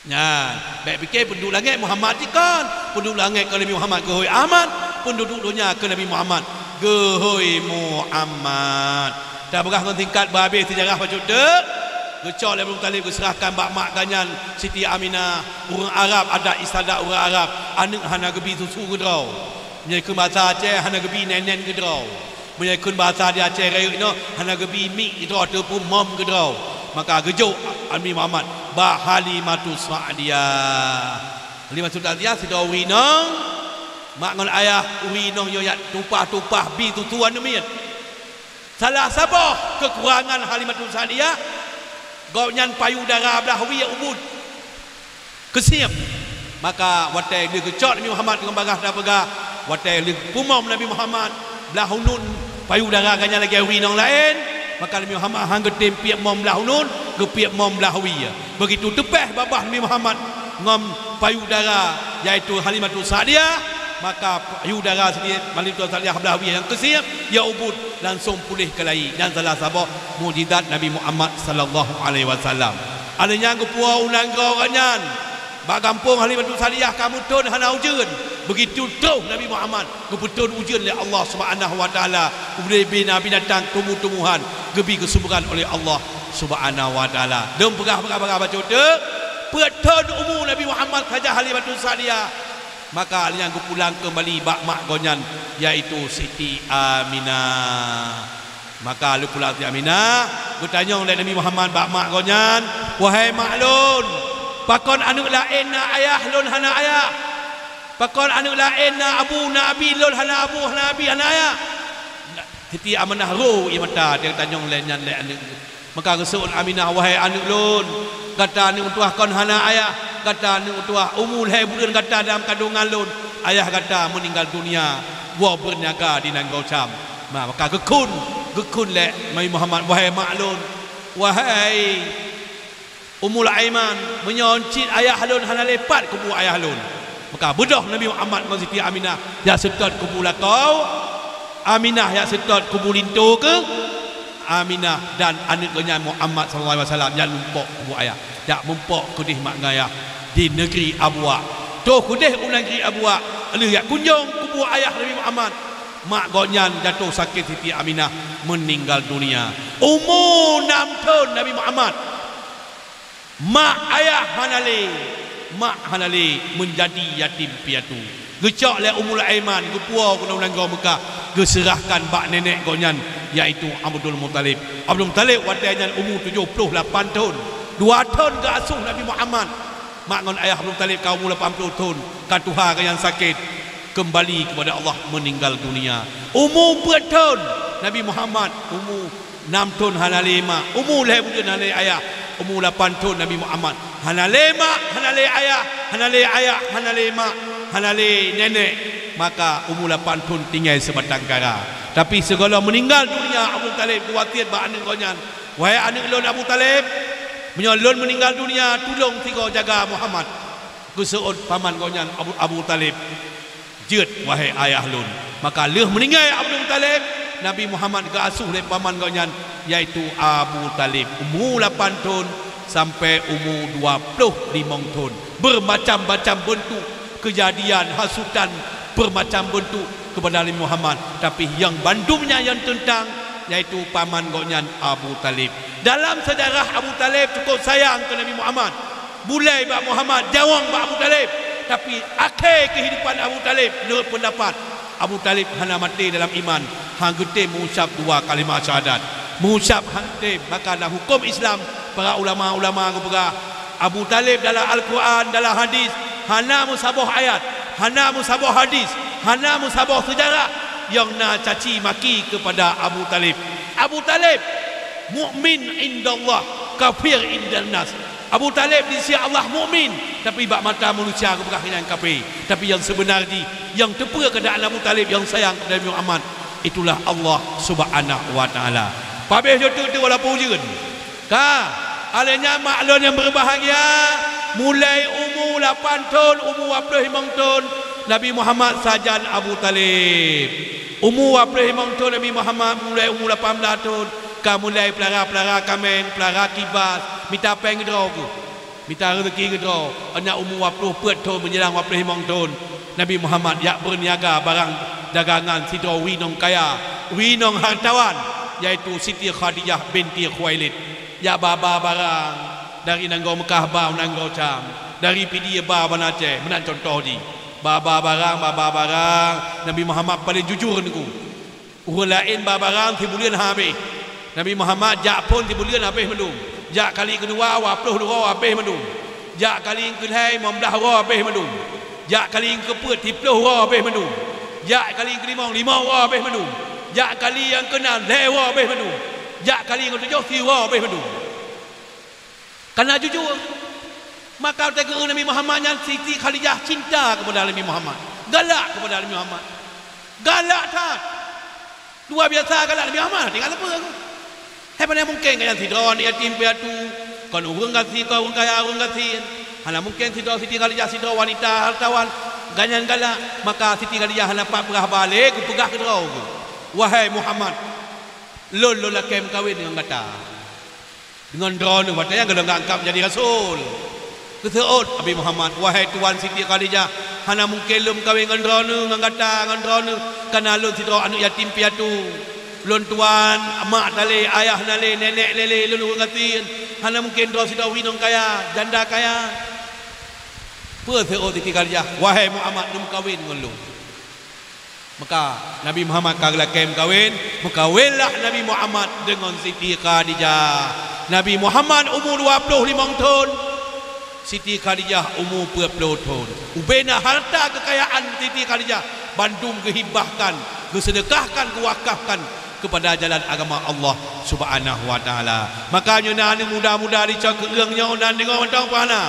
Nyan, bék pike peunduduek langét Muhammad jikon, peunduduek langét keu Nabi Muhammad geuhôi Ahmad, peunduduek donya keu Nabi Muhammad geuhôi Muhammad. Tapeugah ngon singkat beuhabéh seujarah bacut teuk. Geucok lé Abdul Muthalib geuseurahkan bak mak geuh nyan Siti Aminah. Ureuëng Arab, adat istiadat ureuëng Arab, aneuëk hana geubi susu keudroe. Meunyoe keu basa Aceh hana geubi nenen keudroe. Meunyoe kheun basa di Aceh Rayeuk nyoe hana geubi miek keudroe ataupun mom keudroe. Maka geujok Nabi Muhammad bak Halimatus Sa'diyah. Halimatus Sa'diyah sidroe ureuëng inong, mak ngon ayah ureuëng inong nyoe jak tumpah-tumpah bi susu aneuëk miet. Salah saboh keukurangan Halimatus Sa'diyah, gobnyan payu dara blah wie ubit keusieb. Maka watée lheueh geucok Nabi Muhammad ngon bagaih tapeugah, watée lheueh geupumom Nabi Muhammad blah uneuen payu dara geuh nyan lagée ureuëng inong laén, maka Nabi Muhammad han geutem piep mom blah uneuen, geupiep mom blah wie. Begitu teupéh babah Nabi Muhammad ngon payu dara, yaitu Halimatus Sa'diyah, maka payu dara sideh Halimatus Sa'diyah blah wie nyang keusieb, ya ubit langsung puléh keulayi. Nyan salah saboh mukjizat Nabi Muhammad sallallahu alaihi wasallam. Alheuh nyan geupuwoe u nanggroe gobnyan. Bak gampông Halimatus Sa'diyah ka meuthon hana ujeuen. Begitu troh Nabi Muhammad geupeuthon ujeuen lé Allah Subhanahu wa Taala, ubé-ubé na binatang, tumbuh-tumbuhan geubi keusubran oleh Allah Subhanahu wa Taala. Lôn peugah, peugah, peugah bacut teuk, peuet thon umu Nabi Muhammad saja Halimatus Sa'diyah. Maka lheueh nyan geupulang keumbali bak mak gobnyan, yaitu Siti Aminah. Maka lheueh pulang Siti Aminah, geutanyong lé Nabi Muhammad bak mak gobnyan, "Wahai mak lôn, pakon aneuëk laén na ayah, lôn hana ayah? Pakon aneuëk laén na abu, na abi, lôn hana abu, hana abi, hana ayah?" Siti Aminah rô ie mata, geutanyong lé nyan lé aneuëk. Maka geuseuôt Aminah, "Wahai aneuëk lôn, gata aneuëk meutuwah kon hana ayah, gata aneuëk meutuwah umu lhée buleuen gata dalam kandongan lôn, ayah gata meuninggal dunia, woe beurniaga di nanggroe Syam." Ma-, maka geukheun, geukheun lé Nabi Muhammad, "Wahai mak lôn, wahai Ummul Aiman, meunyoe cit ayah lôn hana lé, pat kubu ayah lôn?" Maka beudôh Nabi Muhammad ngon Siti Aminah jak seutôt kubu lakoe, Aminah jak seutôt kubu linto keuh, Aminah dan aneuëk geuh nyan Muhammad sallallahu alaihi wasallam jak mumpok kubu ayah, jak mumpok keudeh mak ngon ayah di neugri Abuwak. Troh keudeh u neugri Abuwak, lheueh jak kunjong kubu ayah Nabi Muhammad, mak gobnyan jatoh sakét, Siti Aminah meuninggal dunia. Umu nam thon Nabi Muhammad. Mak ayah hana lé, mak hana lé, meunjadi yatim piatu. Geucok lé Ummul Aiman, geupuwoe keunoe u nanggroe Meukah, geuseurahkan bak nenek gobnyan, yaitu Abdul Muthalib. Abdul Muthalib watée nyan umu tujoh ploh lapan thon. Dua thon geuasuh Nabi Muhammad. Mak ngon ayah Abdul Muthalib ka umu lapan ploh thon, ka tuha gobnyan sakét, keumbali keupada Allah, meuninggal dunia. Umu peuet thon Nabi Muhammad, umu nam thon hana lé mak, umu lhée buleuen hana lé ayah, umu lapan thon Nabi Muhammad hana lé mak, hana lé ayah, hana lé ayah, hana lé mak, hana lé nenek, maka umu lapan thon tinggai sibatang kara. Tapi sigohlom meuninggal dunia Abu Thalib geuwasiet bak aneuëk gobnyan, "Wahai aneuëk lôn Abu Thalib, meunyoe lôn meuninggal dunia, tulông sigoe jaga Muhammad." Geuseuôt paman gobnyan Abu, Abu Thalib. "Jeuet, wahai ayah lôn." Maka lheueh meuninggai Abdul Muthalib, Nabi Muhammad geuasuh lé paman gobnyan, yaitu Abu Thalib, umu lapan thon sampai umu dua ploh limong thon. Beumacam-macam beuntuk keujadian, hasutan beumacam beuntuk keupada Nabi Muhammad, tapi nyang bandum nyan nyang teuntang, yaitu paman gobnyan Abu Thalib. Dalam seujarah, Abu Thalib cukôp sayang keu Nabi Muhammad. Bulai bak Muhammad, jawang bak Abu Thalib. Tapi akhé keuhidupan Abu Thalib, meunurot peundapat, Abu Thalib hana maté dalam iman, han geutem meuucap dua kalimat syahadat. Meuucap han tem, maka dalam huköm Islam, para ulama-ulama geupeugah, Abu Thalib dalam Al-Quran, dalam hadis, hana meusaboh ayat. Hana meusaboh hadis, hana meusaboh seujarah nyang na caci maki keupada Abu Talib. Abu Talib mukmin indallah, kafir indannas. Abu Talib di sisi Allah mukmin, tapi bak mata manusia geupeugah nyan kafé. Tapi nyang seubeuna jih, nyang teupeue keuadaan Abu Talib nyang sayang keupada Nabi Muhammad, itulah Allah Subhanahu wa Taala. Pabeh jeuet teuk walaupun ujeuen. Ka, alèh nyan mak lôn nyang beubahgia, mulai umu lapan thon, umu dua ploh limong thon, Nabi Muhammad sajan Abu Talib. Umu dua ploh limong thon Nabi Muhammad, mulai umu lapan blah thon, ka mulai peulara-peulara kameng, peulara kibas, mita péng keudroe geuh. Mita reuzeki keudroe, ôk na umu dua ploh peuet thon meunyeurang dua ploh limong thon, Nabi Muhammad jak beurniaga barang dagangan sidroe wie nong kaya, wie nong hartawan, yaitu Siti Khadijah binti Khuwailid. Jak ba-ba barang dari nanggroe Meukah ba u nanggroe Syam, dari Pidie ba u Banda Aceh, meunan cuntoh jih. Ba-ba barang, ba-ba barang, Nabi Muhammad paleng jujur niko. Ureuëng laén ba barang sibuleuen habéh. Nabi Muhammad jak phon sibuleuen habéh mandum. Jak kali keudua dua ploh uroe habéh mandum. Jak kali keulhèe limong blah uroe habéh mandum. Jak kali keupeuet siplôh uroe habéh mandum. Jak kali keulimong limong uroe habéh mandum. Jak kali nyang keunan lhèe uroe habéh mandum. Jak kali nyang keutujôh siuroe habéh mandum. Kana jujur. Maka watèe geu-eu Nabi Muhammad nyan, Siti Khadijah cinta keupada Nabi Muhammad, galak keupada Nabi Muhammad. Galak that. Luwa biasa galak Nabi Muhammad, tinggai leupah aku. Hai, pane mungken gobnyan sidroe aneuk yatim piatu, kon ureuëng gasien, kon ureuëng kaya, ureuëng gasien. Hana mungken sidroe Siti Khadijah, sidroe wanita hartawan, gobnyan galak. Maka Siti Khadijah hana pat peugah haba lé, geupeugah keudroe geuh, "Wahai Muhammad, lôn, lôn lakèe meukawen deungon gata." Deungon droeneuh, watèe nyan gohlom geuangkat menjadi rasul. Geuseuôt Nabi Muhammad, "Wahai Tuan Siti Khadijah, hana mungken lôn meukawen ngon droeneuh, ngon gata, ngon droeneuh, kana lôn sidroe aneuk yatim piatu. Lôn tuan, mak talé, ayah na lé, nenek lé lé, lôn ureuëng gasien. Hana mungken droe sidroe wie nong kaya, janda kaya." Peue seuôt Siti Khadijah, "Wahai Muhammad, neumeukawen ngon lôn." Maka Nabi Muhammad ka geulakèe meukawen, meukawenlah Nabi Muhammad deungon Siti Khadijah. Nabi Muhammad umu dua ploh limong thon, Siti Khadijah umu peuet ploh thon. Ubena harta keukayaan Siti Khadijah bandum geuhibahkan, geuseudeukahkan, geuwakafkan keupada jalan agama Allah Subhanahu wa Taala. Maka nyoe na aneuk muda-muda dicok keu ureuëng nyoe nan deungoe mantong peue hana.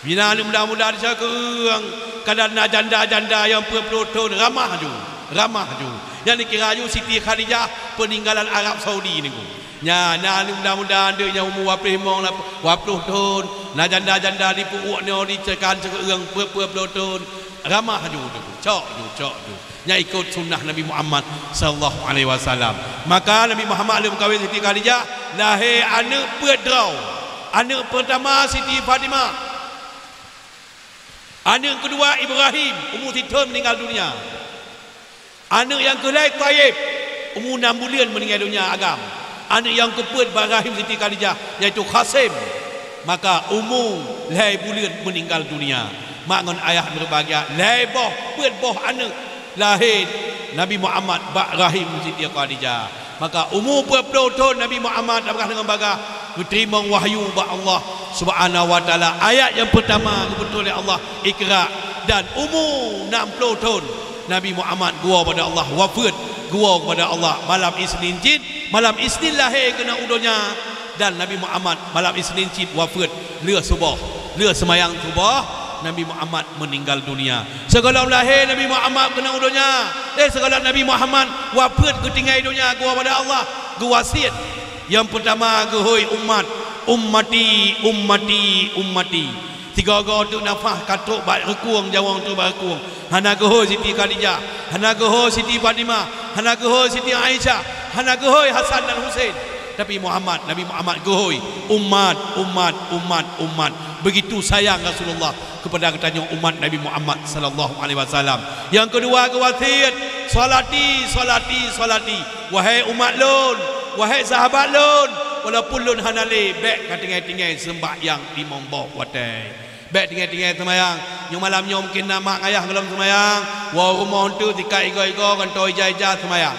Bila aneuk muda-muda dicok keu ureuëng, kadang na janda-janda nyang peuet ploh thon, ramah ju, ramah ju. Nyan dikira ju Siti Khadijah peuninggalan Arab Saudi niku. Nyan na aneuk muda-muda deuek nyang umu dua ploh limong, dua ploh thon, na janda-janda dipeuuek nyoe dicekan cok keu ureuëng peuet-peuet ploh thon, ramah ju, cok ju, cok ju. Nyan ikot sunnah Nabi Muhammad sallallahu alaihi wasallam. Maka Nabi Muhammad lheueh meukawen Siti Khadijah, lahé aneuk peuet droe. Aneuk peurtama Siti Fatimah. Aneuk keudua Ibrahim, umu sithon meuninggal dunia. Aneuk nyang keulhèe Thayyib, umu nam buleuen meuninggai dunia agam. Aneuk nyang keupeuet bak Ibrahim Siti Khadijah, yaitu Qasim, maka umu lhèe buleuen meuninggal dunia. Mak ngon ayah meubahgia, lhèe boh, peuet boh aneuk lahé Nabi Muhammad bak rahim Siti Khadijah. Maka umu peuet ploh thon Nabi Muhammad tapeugah deungon bagah geuteurimong wahyu bak Allah Subhanahu wa Taala. Ayat nyang peurtama geubeutôi lé Allah, "Iqra." Dan umu nam ploh thon Nabi Muhammad geuwoe bak Allah, wafeuet, geuwoe bak Allah malam Isnin cit, malam Isnin lahé keunoe u donya. Dan Nabi Muhammad malam Isnin cit wafeuet, lheueh suboh, lheueh seumayang suboh, Nabi Muhammad meuninggal dunia. Sigohlom lahé Nabi Muhammad keunoe u donya, eh, sigohlom Nabi Muhammad wafeuet geutinggai donya, geuwoe bak Allah, geuwasiet. Nyang peurtama geuhôi umat, "Ummati, ummati, ummati." Sigoe-goe teuk nafah ka trok bak reukueng, nyawöng trok bak reukueng. Hana geuhôi Siti Khadijah, hana geuhôi Siti Fatimah, hana geuhôi Siti Aisyah, hana geuhôi Hasan dan Husein. Tapi Muhammad, Nabi Muhammad geuhôi, "Umat, umat, umat, umat." Begitu sayang Rasulullah keupada geutanyoe umat Nabi Muhammad sallallahu alaihi wasallam. Nyang keudua geuwasiet, "Sholati, sholati, sholati." Wahai umat lôn, wahai sahabat lôn, walaupun lôn hana lé, bèk ka tinggai-tinggai seumbahyang limong boh watèe. Bèk tinggai-tinggai seumayang. Nyoe malam nyoe mungken na mak ngon ayah gohlom seumayang. Woe u rumoh eunteuk sikat igoe-igoe ngon toe ija-ija seumayang.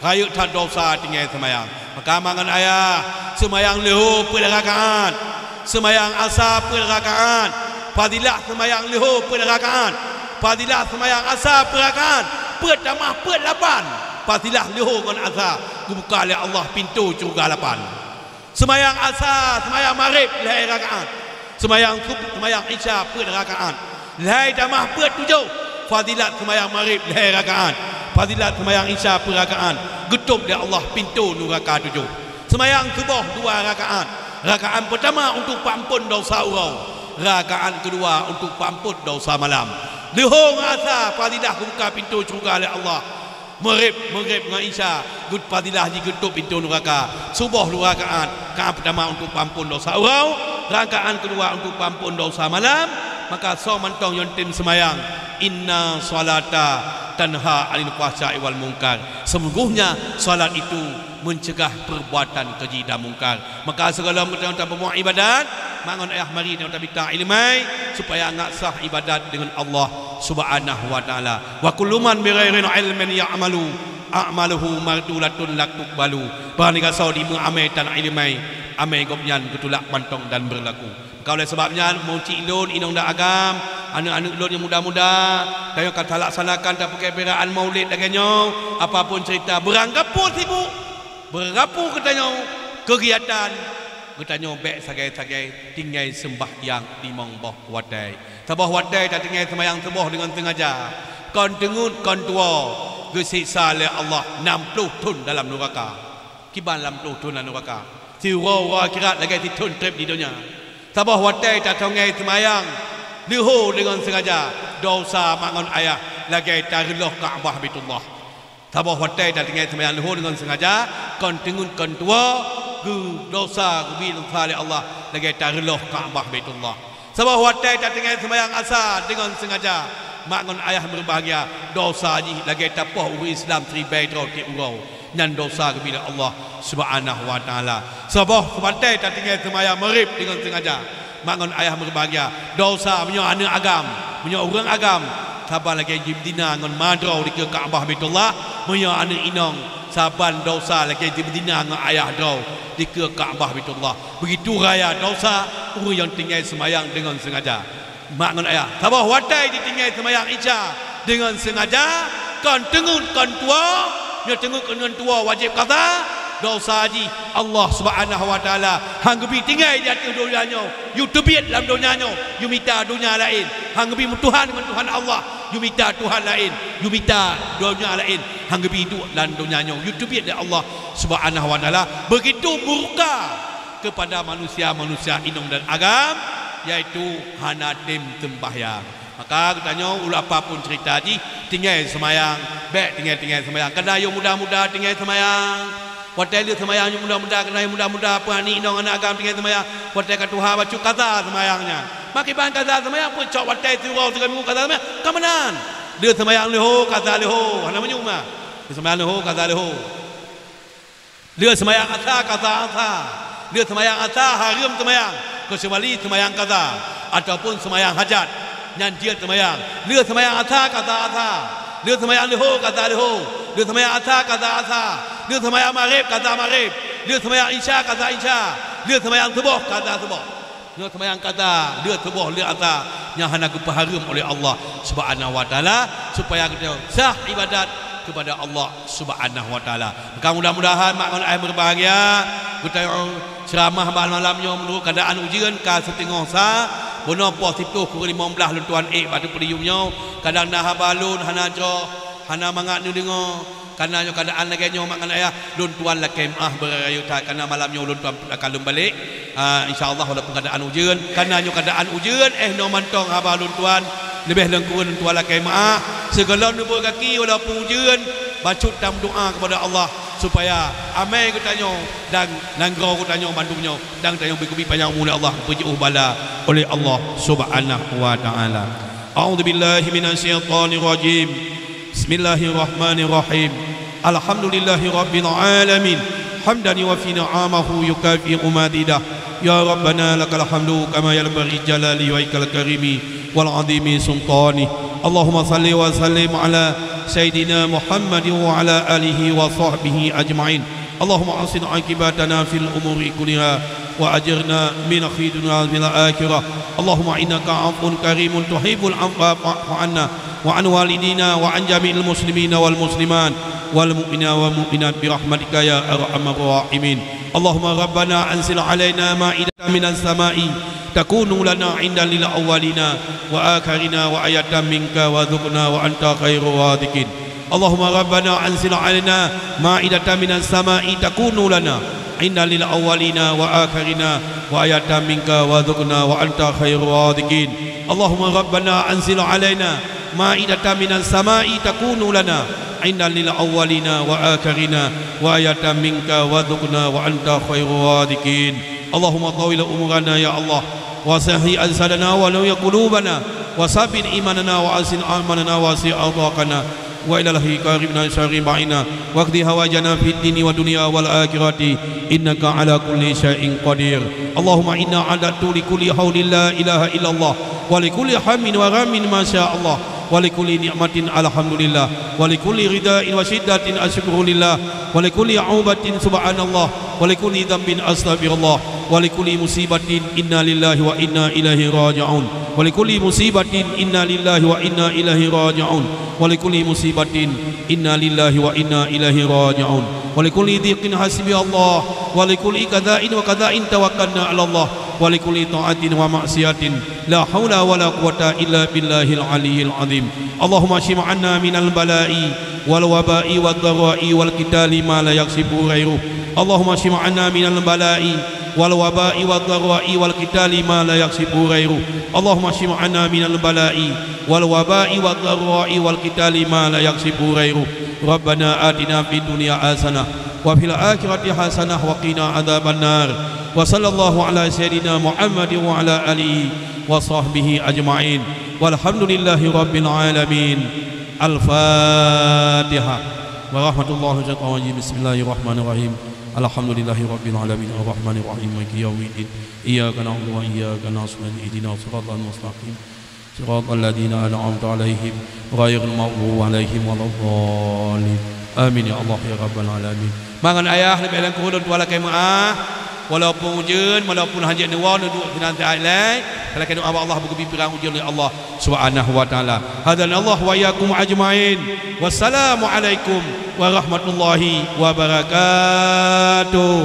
Rayeuk that desya tinggai seumayang. Maka mak ngon ayah, seumayang leuhô peuet rakaat. Seumayang asa peuet rakaat. Fadilah seumayang leuhô peuet rakaat. Fadilah seumayang asa peuet rakaat, peuet tamah peuet lapan. Fadilah leuhô ngon asa geubuka lé Allah pintoe syeuruga lapan. Seumayang asa, seumayang magrib lhèe rakaat. Seumayang sub-, seumayang isya peuet rakaat, lhèe tamah peuet tujoh. Fadilat seumayang magrib lhèe rakaat. Fadilat seumayang isya peuet rakaat, geutôb lé Allah pintoe nuraka tujoh. Seumayang suboh dua rakaat. Rakaat peutama untuk peuamphon desya uroe. Rakaat keudua untuk peuamphon desya malam. Leuhô ngon asa fadilah geubuka pintoe syeuruga lé Allah. Magrib, magrib ngon isya, geut-, fadilah jih geutôb pintoe nuraka. Suboh dua rakaat, rakaat peutama untuk peuamphon desya uroe, rakaat keudua untuk peuamphon desya malam. Maka soe mantong nyang tem seumayang, "Inna shalata tanha 'anil fahsya'i wal munkar." Sesungguhnya salat itu mencegah perbuatan keji dan mungkar. Maka sigohlom geutanyoe tapeubuet ibadat, mak ngon ayah mari tanyoe tamita ileumèe, supaya ngat sah ibadat deungon Allah Subhanahu wa Taala. "Wa kullu man bighairi ilmin ya'malu, a'maluhu mardudatun la tuqbalu." Barang sigasoe dimeuamé tanpa ileumèe, amé gobnyan geutulak mantong dan beurlaku. Ka oleh sabab nyan, meucik lôn inong dan agam, aneuk-aneuk lôn nyang muda-muda, tanyoe ka talaksanakan tapeukeubiraan Maulid lagèe nyoe, apapun cerita, beurangkapeue sibuk, beurangkapeue geutanyoe keugiatan, geutanyoe bèk sagai-sagai tinggai seumbahyang limong boh watèe. Saboh watèe tatinggai seumayang suboh deungon seungaja, kon teungeut kon tuwoe, geusiksa lé Allah nam ploh thon dalam nuraka. Kiban nam ploh thon lam nuraka. Siuroe-uroe akhirat lagèe sithon trép di donya. Saboh watèe tatinggai seumayang leuhô deungon seungaja, desya mak ngon ayah lagèe tareulôh Ka'bah Baitullah. Saboh watèe tatinggai seumayang leuhô deungon seungaja, kon teungeut kon tuwoe, geu-, desya geubi desya lé Allah lagèe tareulôh Ka'bah Baitullah. Saboh watèe tatinggai seumayang asa deungon seungaja, mak ngon ayah meubahagia, desya jih lagèe tapoh ureueng Islam siribèe droe tiep uroe, nyan desya geubi lé Allah Subhanahu wa Taala. Saboh watèe tatinggai seumayang magrib deungon seungaja, mak ngon ayah meubahagia, desya meunyoe aneuk agam, meunyoe ureueng agam, saban lagèe jimeudina ngon ma droe dikeue Ka'bah Baitullah, meunyoe aneuk inong, saban desya lagèe jimeudina ngon ayah droe dikeue Ka'bah Baitullah. Beugitu raya desya ureueng nyang tinggai seumayang deungon seungaja. Mak ngon ayah, saboh watèe jitinggai seumayang isya deungon seungaja, kon teungeut kon tuwoe, nyoe teungeut kon tuwoe wajéb qadha, desya jih Allah Subhanahu wa Taala han geubi tinggai di ateueh donya nyoe, yue teubiet lam donya nyoe, yue mita donya laén, han geubi meutuhan ngon Tuhan Allah, yue mita tuhan laén, yue mita donya laén, han geubi duek lam donya nyoe, yue teubiet lé Allah Subhanahu wa Taala. Beugitu murka keupada manusia-manusia inong dan agam, yaitu hana tem seumbahyang. Maka geutanyoe, ulah apapun cerita jih, tinggai seumayang, bèk tinggai-tinggai seumayang. Kadang yôh muda-muda tinggai seumayang. Watèe lheueh seumayang yôh muda-muda, kadang yôh muda-muda, peue aneuk inong aneuk agam tinggai seumayang. Watèe ka tuha bacut qadha seumayang nyan. Makiban qadha seumayang, peue cok watèe siuroe sigoe minggu qadha seumayang? Ka meunan. Lheueh seumayang leuhô, qadha leuhô. Hana meunyoe mah. Lheueh seumayang leuhô, qadha leuhô. Lheueh seumayang asa, qadha asa. Lheueh seumayang asa, hareuem seumayang, keucuali seumayang qadha ataupun seumayang hajat, nyan jeuet seumayang. Lheueh seumayang asa, qadha asa. Lheueh seumayang leuhô, qadha leuhô. Lheueh seumayang asa, qadha asa. Lheueh seumayang magrib, qadha magrib. Lheueh seumayang isya, qadha isya. Lheueh seumayang suboh, qadha suboh. Nyoe seumayang qadha, lheueh suboh, lheueh asa, nyang hana geupeuhareuem oleh Allah Subhanahu wa Taala, supaya geutanyoe sah ibadat keupada Allah Subhanahu wa Taala. Maka mudah-mudahan mak ngon ayah meubahagia, geutanyoe ceuramah bak malam nyoe meunurot keuadaan ujeuen ka siteungoh sa, bunoe poh siplôh kureueng limong blaih lôn tuan ék bak ateueh podium nyoe, kadang na haba lôn hana jroh, hana mangat neudeungoe. Kareuna nyoe keuadaan lagèe nyoe mak ngon ayah, lôn tuan lakèe meu'ah beurayeuk that, kareuna malam nyoe lôn tuan akan lôn balek. Ah, insya Allah walaupun keuadaan ujeuen, kareuna nyoe keuadaan ujeuen, eh, nyoe mantong haba lôn tuan, leubeh lôn kureueng lôn tuan lakèe meu'ah. Sigohlom neubeuet gaki walaupun ujeuen, bacut tameudoa keupada Allah supaya amai geutanyoe dan nanggroe geutanyoe bandum nyoe dan geutanyoe bri keubi panyang umu lé Allah, beujiôh bala oleh Allah Subhanahu wa Taala. A'udzubillahi minasyaitonirrajim. Bismillahirrahmanirrahim. Alhamdulillahirabbil alamin. Hamdan yuwafi ni'amahu yukafi'u mazidah. Ya Rabbana lakal hamdu kama yanbaghi jalali wajhikal karimi wal azimi sultanih. Allahumma salli wa sallim ala Sayyidina Muhammadin wa ala alihi wa sahbihi ajma'in. Allahumma ahsin aqibatana fil umuri kulliha wa ajirna min khizyi dunya fil akhirah. Allahumma innaka afuwun karimun tuhibbul afwa fa'fu anna. وعن والدينا وعن جميع المسلمين والمسلمات والمؤمنين والمؤمنات برحمتك يا أرحم الراحمين. اللهم ربنا أنزل علينا مائدة من السماء تكون لنا عيدا للأولين وآخرين وآية منك وارزقنا وأنت خير الرازقين. اللهم ربنا أنزل علينا مائدة من السماء تكون لنا عيدا للأولين وآخرين وآية منك وارزقنا وأنت خير الرازقين. اللهم ربنا أنزل علينا مائدة من السماء تكون لنا عيدا للأولين وآخرين وآية منك وارزقنا وأنت خير الرازقين. اللهم طول أمورنا يا الله، وصحح أجسادنا ونور قلوبنا، وثبت إيماننا وحسن أعمالنا ووسع أرزاقنا، وإلى الله قربنا شر بعيدنا، واقض حوائجنا في الدين والدنيا والآخرة، إنك على كل شيء قدير. اللهم إنا عددت لكل حول لا إله إلا الله، ولكل هم وغم ما شاء الله، ولكل نعمة الحمد لله، ولكل رضا وشدة الشكر لله، ولكل عقوبة سبحان الله، ولكل ذنب أستغفر الله، ولكل مصيبة إنا لله وإنا إليه راجعون، ولكل مصيبة إنا لله وإنا إليه راجعون، ولكل مصيبة إنا لله وإنا إليه راجعون، ولكل ضيق حسبي الله، ولكل قضاء وقدر توكلنا على الله، ولكل طاعة ومعصية لا حول ولا قوة إلا بالله العلي العظيم. اللهم اشف عنا من البلاء والوباء والضراء والقتال ما لا يكشفه غيرك. اللهم اشف عنا من البلاء والوباء والضراء والقتال ما لا يكشفه غيرك. اللهم اشف عنا من البلاء والوباء والضراء والقتال ما لا يكشفه غيرك. ربنا آتنا في الدنيا حسنة وفي الآخرة حسنة وقنا عذاب النار. وصلى الله على سيدنا محمد وعلى آله وصحبه أجمعين. والحمد لله رب العالمين. الفاتحة. ورحمة الله الشيطان الرجيم. بسم الله الرحمن الرحيم. الحمد لله رب العالمين. الرحمن الرحيم. مالك يوم الدين. إياك نعبد وإياك نستعين. اهدنا الصراط المستقيم. صراط الذين أنعمت عليهم غير المغضوب عليهم ولا الضالين. آمين يا الله يا رب العالمين. Mangat ayah leubeh lengkong ulôn tuan lakée meuáh, walaupun ujeuen, walaupun hanjeuet neuwoe neuduek sinan siat ilée, lakée doá bak Allah beugeubri pirang ujeuen lé Allah Subhanahu wa Taala. Hadanallahu wa iyyakum ajmain. Wassalamualaikum warahmatullahi wabarakatuh.